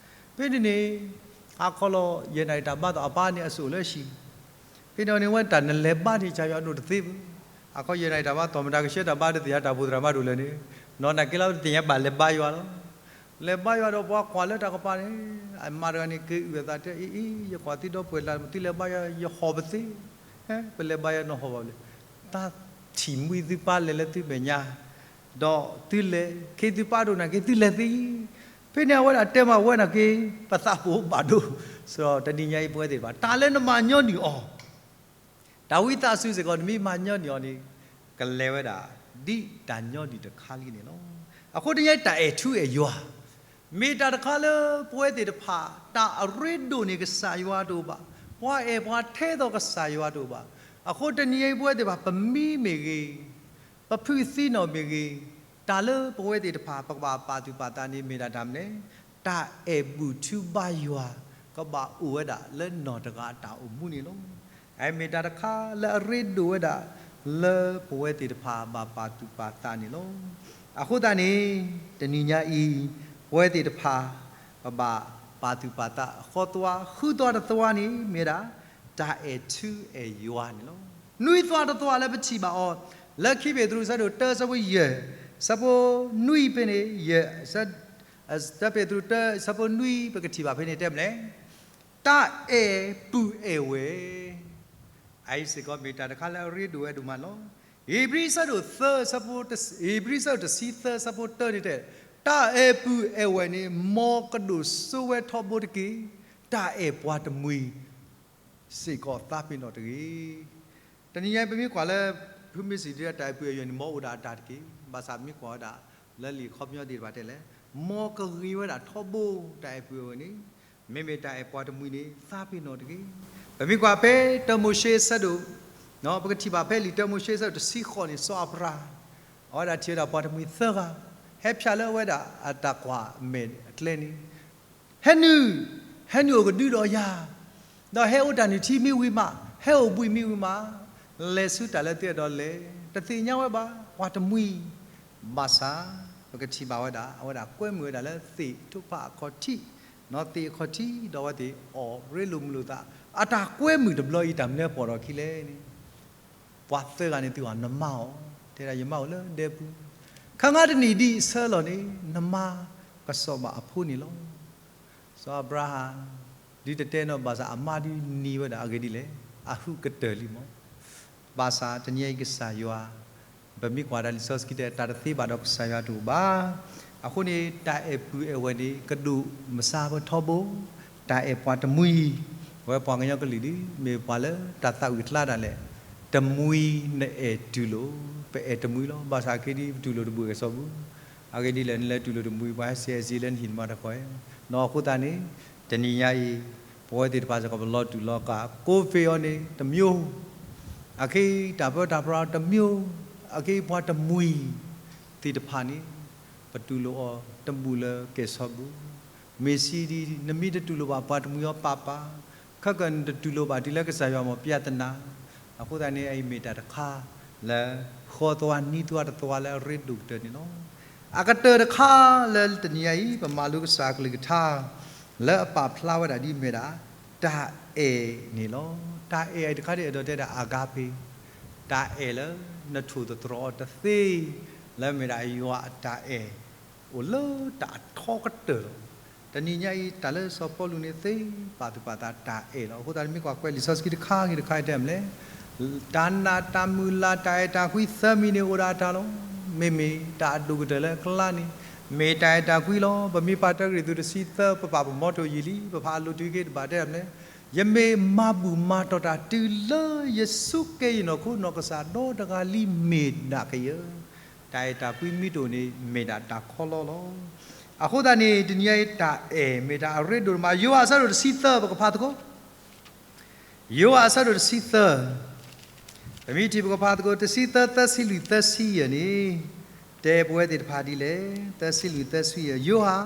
ဖဲန့ၣ်န့ၣ် ဟါခီလီၤ ယဲၢ်နၣ်ရံၣ်တၢ်ဘါသိးအပၢ်န့ၣ် အစိၣ်လၢဟံၣ် ဖဲန့ၣ်န့ၣ် ဝဲတၢ်နလဲၤဘါန့ၣ် ကစၢ်ယွၤဒိၣ်တသ့ဘၣ်. ဟါခီယဲၢ်နၣ်ရံၣ်တၢ်ဘါ သီၣ်မတၤကဆှဲတၢ်ဘါဒီး သ့ၣ်ညါတၢ်အိၣ်ဖှိၣ်သရၣ်မၤဒိၣ်လၢာ်န့ၣ်, နီၢ်နၢ်က့လီၤ တသ့ၣ်ညါဘၣ်လဲၤဘါယွၤလီၤ. လဲၤဘါယွၤဒီးပှၤကွၢ်လၢတၢ်ကပၤန့ၣ် အမါတဂၤန့ၣ် က့ၤအုၣ်အသးတဲ အံၤ အံၤ ယကွၢ်သုဒီပုၢ်ဝဲၢ်လၢ သုလဲၤဘါယွၤ ယဟီၣ်ပသ့, ဟဲ ပလဲၤဘါယွၤနီၢ်ဟီၣ်ဘၣ်လဲၣ်, တၢ်ထံၣ်မှံသုပၢ်လဲၤလၢသုမဲာ်ညါ ဒီးသုလဲၤ ခ့သုပၢ်ဒိၣ်နၢ်က့ သုလဲၤသ့. ဖဲန့ၣ်အဝဲဒၣ်တဲမးဝဲနၢ်က့ ပသးပအိၣ်ဘၣ်ဒိၣ်. စီၤ တနံၤညါအံၤပဝဲသ့ၣ်တဖၣ် တၢ်လၢနမၤညီနုၢ်အီၤ တၢ်ဝံသးစူၤစ့ၢ်ကီး နမ့ၢ်မၤညီနုၢ်အီၤန့ၣ် ကလဲၤဝဲဒၣ် ဒ်တၢ်ညီနုၢ်တခါလံန့ၣ်လီၤ. အဃိတနံၤညါအံၤ တၢ်အဲၣ်ထူအဲၣ်ယွၤ မ့ၢ်တၢ်တခါလၢပဝဲသ့ၣ်တဖၣ် တၢ်အရ့ဒိၣ်န့ၣ် ကစၢ်ယွၤတအိၣ်ဘၣ်, ပှၤအဲၣ်ပှၤထဲသိးကစၢ်ယွၤတအိၣ်ဘၣ်. အဃိတနံၤညါအံၤပဝဲသ့ၣ်တဖၣ် ပမံမ့ၢ်ဂ့ၤ, ပဖုသံနီၣ်မ့ၢ်ဂ့ၤ, တၢ်လၢပဝဲသ့ၣ်တဖၣ် ပကဘၣ်ပာ်သူၣ်ပာ်သးန့ၣ် မ့ၢ်ဒၣ်တၢ်မနုၤလဲၣ်, တၢ်အဲၣ်ဘူၣ်ထူဘါယွၤ ကဘၣ်အိၣ်ဝဲဒၣ်လၢနီၢ်တဂၤအတၢ်အိၣ်မူန့ၣ်လီၤ. အမ့ၢ်တၢ်တခါလၢအရ့ဒိၣ်ဝဲဒၣ် လၢပဝဲသ့ၣ်တဖၣ်ဘၣ်ပာ်သူၣ်ပာ်သးန့ၣ်လီၤ. အဃိသတးန့ၣ် တနံၤညါအံၤ ပဝဲသ့ၣ်တဖၣ် ပဘၣ်ပာ်သူၣ်ပာ်သး ဃီသွါ ဃုသွါတသွါန့ၣ် မ့ၢ်ဝဲဒၣ် တၢ်အဲၣ်ထူအဲၣ်ယွၤန့ၣ်လီၤ. နွံသွါတသွါလၢပထံၣ်ဘၣ်အီၤ လၢခံပ့းတရူးအဆၢဒိၣ်တၢ အဆၢဖိယဲၢ်, အဆၢဖိနွံဖဲန့ၣ် ယဲၢ်, တၢ ပ့းတရူးတၢ အဆၢဖိနွံ ပကထံၣ်ဘၣ်ဖဲန့ၣ်တဲမနုၤလဲၣ်, တၢ်အဲၣ်ပုၢ်အဲၣ်ဝဲၢ် အအံၤစ့ၢ်ကီးမ့ၢ်တၢ်တခါလၢအရ့ဒိၣ်ဝဲဒိၣ်မးလီၤ. ဧ့ၤဘြံၤအဆၢဒိၣ်သၢ ဧ့ၤဘြံၤအဆၢဒိၣ်တဆံသၢ အဆၢဖိတၢန့ၣ်တဲ, တၢ်အဲၣ်ပုၢ်အဲၣ်ဝဲၢ်န့ၣ် မ်ကဒိၣ်စိဝဲထီဘိတက့ၢ်. တၢ်အဲၣ်ပှၤတမှံၤ စ့ၢ်ကီးသးပ့ၤနီၣ်တဂ့ၤ. တနံၤညါပမ့ၢ်ကွၢ်လၢ ဖုမ့ၢ်စံးဒ်တၢ်အဲၣ်ပုၢ်အဲၣ်ဝဲၢ်န့ၣ် မ်အိၣ်ဒၣ်အတၢ်တက့ၢ်. ဘၣ်ဆၣ်ပမ့ၢ်ကွၢ်ဝဲဒၣ် လၢလံာ်အခီပညီသ့ၣ်တဖၣ်တဲလဲၣ်, မ်ကဂ့ၤဝဲဒၣ်ထီဘိ တၢ်အဲၣ်ပုၢ်အဲၣ်ဝဲၢ်န့ၣ်, မ့မ့ၢ်တၢ်အဲၣ်ပှၤတမှံၤန့ၣ် သးပ့ၤနီၣ်တဂ့ၤ. ပမ့ၢ်ကွၢ်ဖဲတၢမိၤၡ့အဆၢဒိၣ်, ပကထံၣ်ဘၣ်ဖဲလံာ်တၢမိၤၡ့အဆၢဒိၣ်တဆံဃိးန့ၣ် စီၤအၤဘြၤဟၣ် အဝဲဒၣ်ထံၣ်ဝဲဒၣ်ပှၤတမှံၤသၢဂၤ ဟဲဖၠးလၢအဝဲဒၣ်အတၢ်ကွၢ်မဲာ်အကျဲန့ၣ် ဟဲနုာ်, ဟဲနုာ်အိၣ်ကဒုဒီးယၤ, ဒီးဟဲအိၣ်တၢ်နုၢ်ထံမ့ၢ်ဝံၤမး, ဟဲအိၣ်ဘှံးမ့ၢ်ဝံၤမး, လဲၤဆူတၢ်လၢသုအဲၣ်ဒိးလဲၤ, တသ့ၣ်ညါဝဲဘၣ် ပှၤတမှံၤ, ဘၣ်ဆၣ် ပကထံၣ်ဘၣ်ဝဲဒၣ် အဝဲဒၣ်ကွဲမုာ်ဝဲဒၣ်လၢသ့ၣ်ထိၣ်ဖးအခီၣ်ထံး, နီၢ်သ့ၣ်အခီၣ်ထံး ဒီးအဝဲသ့ၣ်အီၣ်ရ့လိာ်မုာ်လိာ်သး, အတၢ်ကွဲမုာ်တဘျီအံၤ တၢ်မနုၤပိာ်ထီၣ်အခံလဲၣ်န့ၣ် ပှၤသၢဂၤန့ၣ်သုအီၤ နမါအီၤ, တဲဒၣ်ယမါအိၣ်လၢဒဲပူၤ, ခါငါတနံၣ်ဒံးအဆၢလီၤန့ၣ် နမါကစီၣ်ဘၣ်အဖိန့ၣ်လီၤ. စီၤအၤဘြၤဟၣ် ဒုးတတဲနီၢ်ဘၣ်ဆၣ် အမါဒုးနံၤဝဲဒၣ်အဂ့ၢ်ဒ်လဲၣ်, အဟုးကတၢၢ်လံမး. ဘၣ်ဆၣ်တနံၤအံၤကစၢ်ယွၤ ပမ့ၢ်ကွၢ်ဒၣ်လံာ်စီဆှံတဲ တၢ်တသ့ဘၣ်ဒီးကစၢ်ယွၤတအိၣ်ဘၣ်. အဃိန့ၣ် တၢ်အဲၣ်ပုၢ်အဲၣ်ဝဲၢ်န့ၣ် ကဒိၣ်မဆါဝဲထီဘိ တၢ်အဲၣ်ပှၤတမှံၤ, အဝဲပှၤကညီကလုာ်ဒုး မ့ၢ်ပှၤလၢတၢ်သးဝံၣ်အကျါဒၣ်လဲာ်, တမှံၤနအဲၣ်တူၢ်လိာ်, ပအဲၣ်တမှံၤလီၤ. ဘၣ်ဆၣ်အခဲဒ်ပတူၢ်လိာ်တဘှံးကစီၣ်ပူၤ, အဂ့ၢ်ဒ်လဲၣ် နလဲၤတူၢ်လိာ်တမှံၤ ပှၤဟဲစဲးစံးလၢနဟံၣ်နမါတခီ, နီၢ်အဃိသတးန့ၣ် တနံၤညါအံၤ ပဝဲသ့ၣ်တဖၣ်စ့ၢ်ကီး ပလီၤတူာ်လီၤကာ် ကိးဖ့အီၤန့ၣ် တမျိုး, အခဲအံၤတၢ်ပၢတၢ်ပြးတမျိုး, အခဲအံၤပှၤတမှံၤသ့ၣ်တဖၣ်န့ၣ် ပတူၢ်လိာ်အီၤတဘူၣ်လၢကဲၣ်ဆိးပူၤ, မ့ၢ်စံးဒ် နမ့ၢ်တတူၢ်လိာ်ဘၣ်ပှၤတမှံၤအီၤပာ်ပာ်, ခဲကနံၣ်တတူၢ်လိာ်ဘၣ်တုၤလၢကစၢ်ယွၤမ့ၢ်ပျၢ်သနာ်, အဃိသတးန့ၣ် အအံၤမ့ၢ်တၢ်တခါလၢ ဃီသွါနွံသွါတသွါလၢအရ့ဒိၣ်ကတၢၢ်န့ၣ်လီၤ. အကတၢၢ်တခါလၢတနံၤညါအံၤ ပမၤလိကစၢ်အကလုၢ်ကထါ လၢအပာ်ဖျါဝဲဒၣ်ဒ်မ့ၢ်ဒၣ် တၢ်အဲၣ်န့ၣ်လီၤ. တၢ်အဲၣ်အံၤတခါဒ်အဲၣ်ဒိးတဲဒၣ် အၤဂါပ့ၤ, တၢ်အဲၣ်လၢနထိၣ်သတြီၤအီၤတသ့, လၢမ့ၢ်ဒၣ်ယွၤအတၢ်အဲၣ် အိၣ်လၢတၢ်အထီကတၢၢ်လီၤ. တနံၤညါအံၤ တၢ်လၢစီၤပီလူးန့ၣ်သ့ ပာ်သူၣ်ပာ်သးတၢ်အဲၣ်လီၤ. အဃိသတး နမ့ၢ်ကွၢ်ကွဲးလံာ်စီဆှံတခါဂ့ၤတခါအံၤတဲမနုၤလဲၣ်, တၢ်နာ်တၢ်မုၢ်လၢ် တၢ်အဲၣ်တၢ်ကွံသၢမံၤန့ၣ် အိၣ်ဒၣ်အတၢ်လီၤ. မ့မ့ၢ်တၢ်အဒိၣ်ကတၢၢ်လၢအကျါန့ၣ် မ့ၢ်တၢ်အဲၣ်တၢ်ကွံလီၤ. ပမ့ၢ်ပာ်တၢ်ကရံၣ်သူးတဆံသၢ ပပာ်ပမီထိၣ်ယံာ်လံ, ပဖးအလိၤတုၤက့ၤတဘၣ်တဲမနုၤလဲၣ် ယမ့ၢ်မၤဘူၣ်မၤတီၢ်တၢ်တုၤလၢယစူၢ်က့ၤယနီၢ်ခိနီၢ်ကစၢ်ဒီတဂၤလံမ့ၢ်ဒၣ်ကယဲၢ်, တၢ်အဲၣ်တၢ်ကွံမ့ၢ်တအိၣ်န့ၣ် မ့ၢ်ဒၣ်တၢ်ခီလီလီၤ. အဃိသတးန့ၣ် တနံၤအံၤတၢ်အဲၣ်မ့ၢ်တၢ်အရ့ဒိၣ်တမး, ယိၤဟၣ်အဆၢဒိၣ်တဆံသၢ ပကဖးသကိး ယိၤဟၣ်အဆၢဒိၣ်တဆံသၢ, ပမ့ၢ်ထံၣ်ပကဖးသကိး တဆံသၢ သၢဆံလွံၢ် သၢဆံယဲၢ်န့ၣ်, တဲပဝဲသ့ၣ်တဖၣ်ဒ်လဲၣ်, သၢဆံလွံၢ် သၢဆံယဲၢ်, ယိၤဟၣ်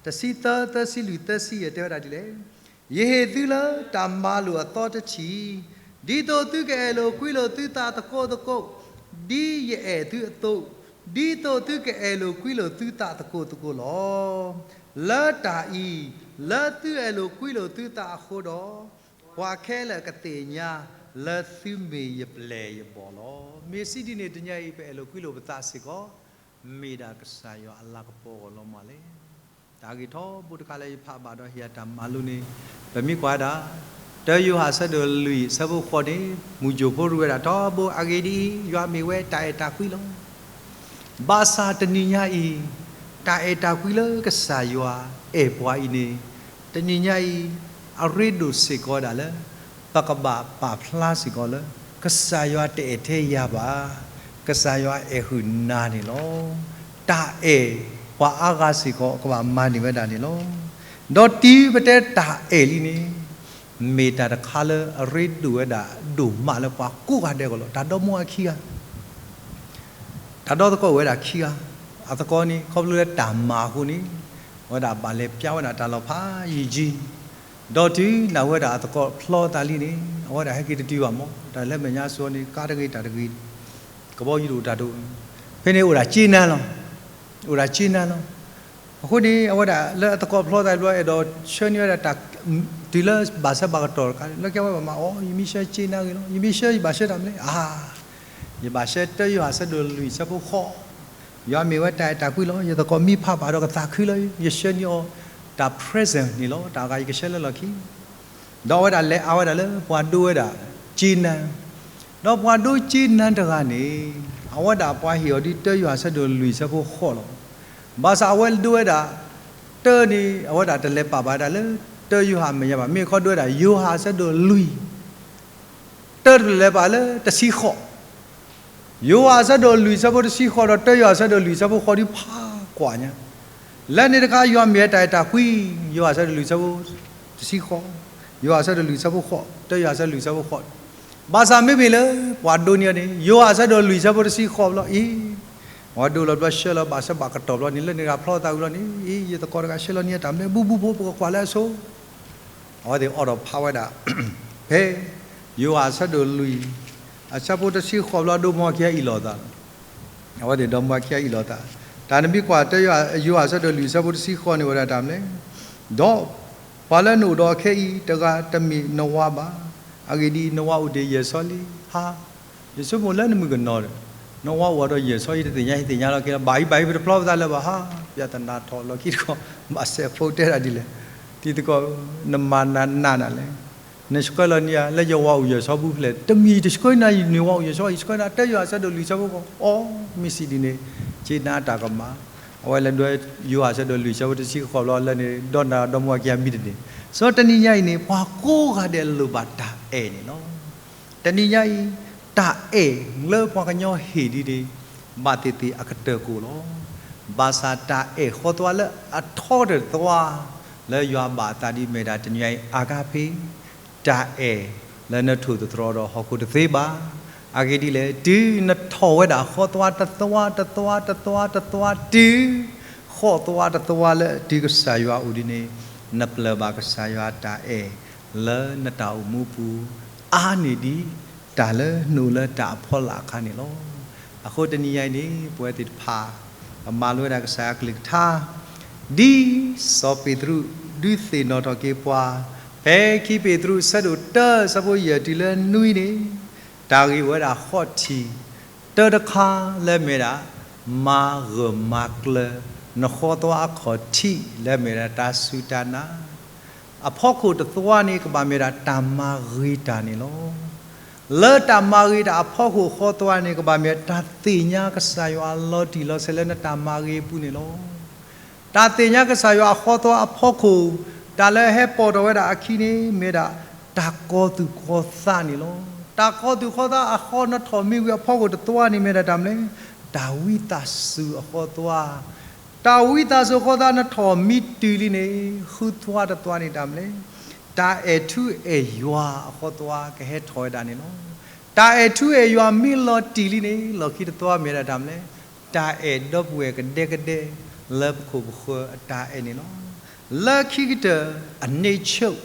တဆံသၢ သၢဆံလွံၢ် သၢဆံယဲၢ် တဲဝဲဒၣ်ဒ်လဲၣ်, ယဟ့ၣ်သုလၢတၢ်မၤလိာ်အသီတထံၣ်, ဒ်သိးသုကအဲၣ်လိာ်ကွံလိာ်သုသးသကိးသကိး, ဒ်ယအဲၣ်သုအသိး, ဒ်သိးသုကအဲၣ်လိာ်ကွံလိာ်သုသးသကိးသကိးလီၤ. လၢတၢ်အံၤ, လၢသုအဲၣ်လိာ်ကွံလိာ်သုသးအဃိဒီး, ပှၤခဲလၢာ်ကသ့ၣ်ညါလၢသုမ့ၢ်ယပျဲၢ်ယဘီၣ်လီၤ. မ့ၢ်စံးဒ်န့ၣ် တနံၤအံၤ ပအဲၣ်လိာ်ကွံလိာ်ပသးစ့ၢ်ကီး မ့ၢ်ဒၣ်ကစၢ်ယွၤအလၤကပီၤအဂီၢ်လီၤမးလဲၣ်. တၢ်ဂ့ၢ်ထီဘိတခါလၢယဖးဘၣ်ဒီးဟ့ၣ်အတၢ်မၤလိန့ၣ်, ပမ့ၢ်ကွၢ်ဒၣ် တၢယိၤဟၣ်အဆၢဒိၣ်လွံၢ်အဆၢဖိဃိးန့ၣ်, မုၢ်ယိၤဖိရူဝဲဒၣ်ထီဘိ, အဂ့ၢ်ဒ်အံၤ, ယွၤမ့ၢ်ဝဲတၢ်အဲၣ်တၢ်ကွံလီၤ. ဘၣ်ဆၣ်တနံၤညါအံၤ, တၢ်အဲၣ်တၢ်ကွံလၢကစၢ်ယွၤအဲၣ်ပှၤအံၤန့ၣ်, တနံၤညါအံၤ, အရ့ဒိၣ်စ့ၢ်ကီးဝဲဒၣ်လၢ ပကဘၣ်ပာ်ဖျါစ့ၢ်ကီးလၢ ကစၢ်ယွၤတအဲၣ်ထဲယၤဘၣ်, ကစၢ်ယွၤအဲၣ်ဃုာ်နၤန့ၣ်လီၤ. တၢ်အဲၣ်ပှၤအါဂၤစ့ၢ်ကီး ကဘၣ်မၤန့ၢ်ဝဲဒၣ်န့ၣ်လီၤ. ဒီးတုၤပတဲတၢ်အဲၣ်လံန့ၣ်, မ့ၢ်တၢ်တခါလၢအရ့ဒိၣ်ဝဲဒၣ်ဒိၣ်မးလၢပှၤကိးဂၤဒဲးအဂီၢ်လီၤ. တၢ်ဒီမါဝၤခံဂၤ တၢ်ဒီသကိးအိၣ်ဝဲဒၣ်ခံဂၤ, အသကိးန့ၣ် ခီဖျိလၢတၢ်မၤအဃိန့ၣ်, အဝဲဒၣ်ဘၣ်လဲၤပျါဝဲဒၣ်တၢ်လီၤဖးယံာ်ယံာ်, ဒီးတုၤနၢ်ဟူဝဲဒၣ်အသကိးဖျီသးလံန့ၣ်, အဝဲဒၣ်ဟဲက့ၤတတုၤဘၣ်မး, တၢ်လၢမဲာ်ညါစိၤန့ၣ် ကါတဂ့ၤတၢ်တဂ့ၤ, ကဘီယူၤတအိၣ်တၢ်တအိၣ်, ဖဲန့ၣ်အိၣ်ဒၣ်ကၠ့နါလီၤ. အိၣ်ဒၣ်ကၠ့နါလီၤ. အဃိန့ၣ် အဝဲဒၣ်လၢအသကိးဖျီသးဘျီ အဲၣ်ဒိးဆှၢန့ၢ်ဝဲဒၣ်တၢ် တုၤလၢဘၣ်ဆၢဘၣ်ကတီၢ်တခါန့ၣ်, လၢခံဝဲဘၣ်မၤအီၤ, ယမ့ၢ်ဆှၢကၠ့နါဂ့ၤလီၤ. ယမ့ၢ်ဆှၢ ယဘၣ်ဆှၢတၢ်မနုၤလဲၣ်. အါ, ယဘၣ်ဆှၢတၢယိၤဟၣ်အဆၢဒိၣ်လွံၢ်အဆၢဖိဃိး, ယွၤမ့ၢ်ဝဲတၢ်အဲၣ်တၢ်ကွံလီၤ. ယသကိးမံဖးဘၣ်ဒီးကသးခုလၢ ယဆှၢန့ၢ်အီၤတၢ် present န့ၣ်လီၤ. တၢ်အဂၤယကဆှၢလၢလီၢ်ခံ ဒီးအဝဲဒၣ်လဲၤအါဝဲဒၣ်လၢပှၤဒိဝဲဒၣ်ကၠ့နါ, ဒီးပှၤဒိကၠ့နါတဂၤန့ၣ်, အဝဲဒၣ်ပှၤဟ့ၣ်အီၤဒ်တၢယိၤဟၣ်အဆၢဒိၣ်လွံၢ်အဆၢဖိဃိးလီၤ. ဘၣ်ဆၣ်အဝဲဒိဝဲဒၣ်တၢန့ၣ် အဝဲဒၣ်တလဲၤပာ်ဘၣ်ဝဲဒၣ်လၢတၢယိၤဟၣ်အမဲာ်ညါဘၣ်. မ့ၢ်ခီဒိဝဲဒၣ်ယိၤဟၣ်အဆၢဒိၣ်လွံၢ် တၢတလဲၤပာ်လၢတဆံဃိး, ယိၤဟၣ်အဆၢဒိၣ်လွံၢ်အဆၢဖိတဆံဃိးဒီးတၢယိၤဟၣ်အဆၢဒိၣ်လွံၢ်အဆၢဖိဃိးဒ်ဖးကွၢ်ညါ, လၢန့ၣ်တခါ ယွၤမ့ၢ်ဝဲတၢ်အဲၣ်တၢ်ကွံ, ယိၤဟၣ်အဆၢဒိၣ်လွံၢ်အဆၢဖိတဆံဃိး, ယိၤဟၣ်အဆၢဒိၣ်လွံၢ်အဆၢဖိဃိး, တၢယိၤဟၣ်အဆၢဒိၣ်လွံၢ်အဆၢဖိဃိး, ဘၣ်ဆၣ်မ့မ့ၢ်လၢပှၤဒိန့ၢ်အီၤန့ၣ် ယိၤဟၣ်အဆၢဒိၣ်လွံၢ်အဆၢဖိတဆံဃိးဘျီအံၤ, အဝဲဒိလီၤဘျီဆှၢလီၤဘၣ်ဆၢဘၣ်ကတီၢ်ဘျီန့ၣ် လၢန့ၣ်တဂၤဖျီသးဝံၤလီၤန့ၣ်, အံၤ ယသကိးတဂၤဆှၢလီၤန့ၢ်တၢ်မနုၤ ဘူၣ်ဘူၣ်ဖိ ပကကွၢ်လၢအဆိ အဝဲသ့ၣ်အိးထီၣ်ဖးဝဲဒၣ်, ဖဲယိၤဟၣ်အဆၢဒိၣ်လွံၢ် အဆၢဖိတဆံဃိးဘျီ ဒီမါဝၤခံဂၤအံၤလီၤသး, အဝဲသ့ၣ်ဒီမါဝၤခံဂၤအံၤလီၤသး, တၢ်နမ့ၢ်ကွၢ်တၢ ယိၤဟၣ်အဆၢဒိၣ်လွံၢ်အဆၢဖိတဆံဃိးန့ၣ် အိၣ်ဝဲဒၣ်တၢ်မနုၤလဲၣ်, ဒီးပှၤလၢနအိၣ်ဒီးခဲအံၤတဂၤတမ့ၢ်နဝၤဘၣ်, အဂ့ၢ်ဒ်အံၤ နဝၤအိၣ်တ့ၢ်ယဲၢ်ဆီလံ, ဟါ ယဆိကမိၣ်လၢနမုၣ်ကနီၤဒီး နဝၤအိၣ်ဒီးယဲၢ်ဆီ ယတသ့ၣ်ညါ ယသ့ၣ်ညါလီၤက့ၤလီၤ, ဘၣ်အံၤဘၣ်အံၤ ပတဖျီပသးလၢၤဘၣ်ဟါ, ပြဿနာထီၣ်လီၤခံတခီ, ဘၣ်စဲးဖိတဲဒၣ်ဒ်လဲၣ်, တံၤသကိး နမၤနၤနးနၤလဲၣ်, နဆှၢလီၤန့ၢ်ယၤလၢယဝၤအိၣ်ယဲၢ်ဆီဘူးဖျဲး, တမ့ၢ်ယတဆှၢနၤ ယန့ၢ်ဝၤအိၣ်ယဲၢ်ဆီ, ယဆှၢနၤတၢယိၤဟၣ်အဆၢဒိၣ်လွံၢ်အဆၢဖိဃိး, အီ မ့ၢ်စံးဒ်န့ၣ်, ကၠ့နါတၢ်ကမၣ်, အဝဲလဲၤဒိယိၤဟၣ်အဆၢဒိၣ်လွံၢ်အဆၢဖိတဆံဃိးဘျီလၢန့ၣ် ဒီနၤဒီမါဝၤခံဂၤမံတန့ၢ်, စီၤတနံၤညါအံၤန့ၣ် ပှၤကိးဂၤဒဲးလိၣ်ဘၣ်တၢ်အဲၣ်န့ၣ်လီၤ. တနံၤညါအံၤ, တၢ်အဲၣ်လၢပှၤကညီဟ့ၣ်ဒ်န့ၣ်, ဘၣ်သ့ၣ်သ့ၣ်အကတၢၢ်ကအိၣ်လီၤ. ဘၣ်ဆၣ်တၢ်အဲၣ်ဃီသွါလၢအထီတသဝါ, လၢယွၤဘၣ်အသးဒ်မ့ၢ်ဒၣ်တနံၤညါအံၤ အၤကါဖ့, တၢ်အဲၣ်လၢနထိၣ်သတြီၤဒီးဟီၣ်ခိၣ်တသ့ဘၣ်. အဂ့ၢ်ဒ်လဲၣ်, တုၤနထီၣ်ဝဲဒၣ်ဃီသွါတသွါတသွါတသွါတသွါတုၤ ဃီသွါတသွါလၢတုၤကစၢ်ယွၤအိၣ်ဒ်န့ၣ်, နပျၢ်ဘၣ်ကစၢ်ယွၤတၢ်အဲၣ်လၢနတၢ်အိၣ်မူပူၤ အါန့ၢ်ဒံး တၢ်လၢနအိၣ်လၢတၢ်အဖီလာ်အခါန့ၣ်လီၤ. အဃိတနံၤညါအံၤန့ၣ် ပဝဲသ့ၣ်တဖၣ် ပမၤလိဝဲဒၣ်ကစၢ်ယွၤအကလုၢ်ကထါ ဒ်စီၤပ့းတရူးဒုးသ့ၣ်နီၣ်ထီၣ်က့ၤပှၤ ဖဲခံပ့းတရူးဆၢဒိၣ်တၢဆၢဖိယဲၢ်တုၤလၢနွံန့ၣ်, တၢ်ဂ့ၢ်အိၣ်ဝဲဒၣ်ဃိးထံၣ်, တၢတခါလၢမ့ၢ်ဒၣ် မၤဂၢၢ်မၤကျၢၤ နဃီသွါအခီၣ်ထံးလၢမ့ၢ်ဒၣ်တၢ်စူၢ်တၢ်နာ် အဖီခိၣ်တသွါန့ၣ် ကဘၣ်မ့ၢ်ဒၣ်တၢ်မၤဂ့ၤတၢ်န့ၣ်လီၤ. လၢတၢ်မၤဂ့ၤတၢ်အဖီခိၣ်ဃီသွါန့ၣ် ကဘၣ်မ့ၢ်တၢ်သ့ၣ်ညါကစၢ်ယွၤလီၤတံၢ်လီၤဆဲးလၢနတၢ်မၤဂ့ၤအပူၤန့ၣ်လီၤ. တၢ်သ့ၣ်ညါကစၢ်ယွၤအဃီသွါအဖီခိၣ်, တၢ်လၢဟဲပိာ်ထီၣ်ဝဲဒၣ်အခံန့ၣ် မ့ၢ်ဒၣ် တၢ်ကီၤသူၣ်ကီၤသးန့ၣ်လီၤ. တၢ်ကီၤသူၣ်ကီၤသးအဃိ နထီၣ်မံဝံၤအဖီခိၣ်တသွါန့ၣ် မ့ၢ်ဒၣ်တၢ်မနုၤလဲၣ်, တၢ်ဝံသးစူၤအဃိသွါ, တၢ်ဝံသးစူၤအဃိသး နထီၣ်မံတုၤလံန့ၣ် ဃုသွါတသွါန့ၣ်တၢ်မနုၤလဲၣ်, တၢ်အဲၣ်ထူအဲၣ်ယွၤအဃိသွါ ကဟဲထီၣ်ဝဲဒၣ်န့ၣ်လီၤ. တၢ်အဲၣ်ထူအဲၣ်ယွၤမံလီၤတံၢ်လံန့ၣ် လီၢ်ခံတသွါမ့ၢ်ဒၣ်တၢ်မနုၤလဲၣ်, တၢ်အဲၣ်ဒီပုၢ်ဝဲၢ်ကဒဲကဒဲ လၢပခိၣ်ပဃၢၤအတၢ်အဲၣ်န့ၣ်လီၤ. လၢခံကတၢၢ် အန့ဆၢၣ်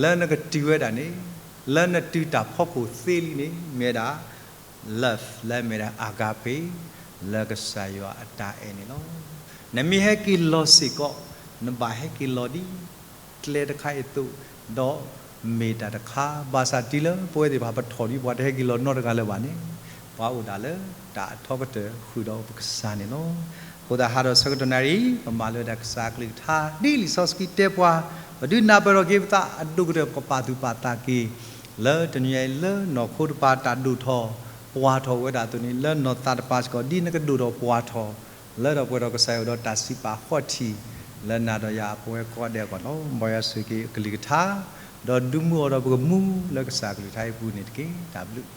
လၢနကတုၤဝဲဒၣ်န့ၣ်, လၢနတုၤတၢ်ဖီခိၣ်သ့လံန့ၣ် မ့ၢ်ဒၣ် love လၢမ့ၢ်ဒၣ် agape လၢကစၢ်ယွၤအတၢ်အဲၣ်န့ၣ်လီၤ. နမ့ၢ်ဟဲက့ၤလီၤစ့ၢ်ကီး နဘၣ်ဟဲက့ၤလီၤဒ်ကျဲတခါအသိး, ဒီးမ့ၢ်တၢ်တခါ ဘၣ်ဆၣ်တုၤလၢပဝဲသ့ၣ်တဖၣ်ပထီၣ်ဒံး ပှၤတဟဲက့ၤလီၤနီတဂၤလၢၤဘၣ်န့ၣ်, ပှၤအိၣ်ဒၣ်လၢတၢ်အထီကတၢၢ်ဃုာ်ဒီးပကစၢ်န့ၣ်လီၤ. အဃိသတးဟးထီၣ်ဆၢကတီၢ်နၣ်ရံၣ် ပမၤလိဝဲဒၣ်ကစၢ်အကလုၢ်ကထါ ဒ်လံာ်စီဆှံတဲပှၤ, ပဒုးနၢ်ပၢၢ်ထီၣ်က့ၤပသးအဒိၣ်ကတၢၢ် ပကပာ်သူၣ်ပာ်သးက့ၤ လၢတနံၤအံၤ လၢနီၢ်ခိတပၤတၢ်ဒိၣ်ထီၣ်ပှၢ်ထီၣ်ဝဲဒၣ်အသိးန့ၣ် လၢနီၢ်သးတပၤစ့ၢ်ကီး ဒ်နကဒိၣ်ထီၣ်ပှၢ်ထီၣ် လၢထီၣ်ပှဲၤထီၣ်ကစၢ်ယွၤဒီးတၢ်စံးပာ်ခီၣ်ထံး လၢနၤဒီးယၤအပဝဲကိးဂၤဒဲးအဂီၢ်လီၤ. မ်ယွၤဆိၣ်ဂ့ၤက့ၤအကလုၢ်ကထါ ဒီးဒုးမူအီၤဒီးပကမူလၢကစၢ်အကလုၢ်ကထါအံၤအပူၤန့ၣ်တက့ၢ်. တၢ်ဘျုး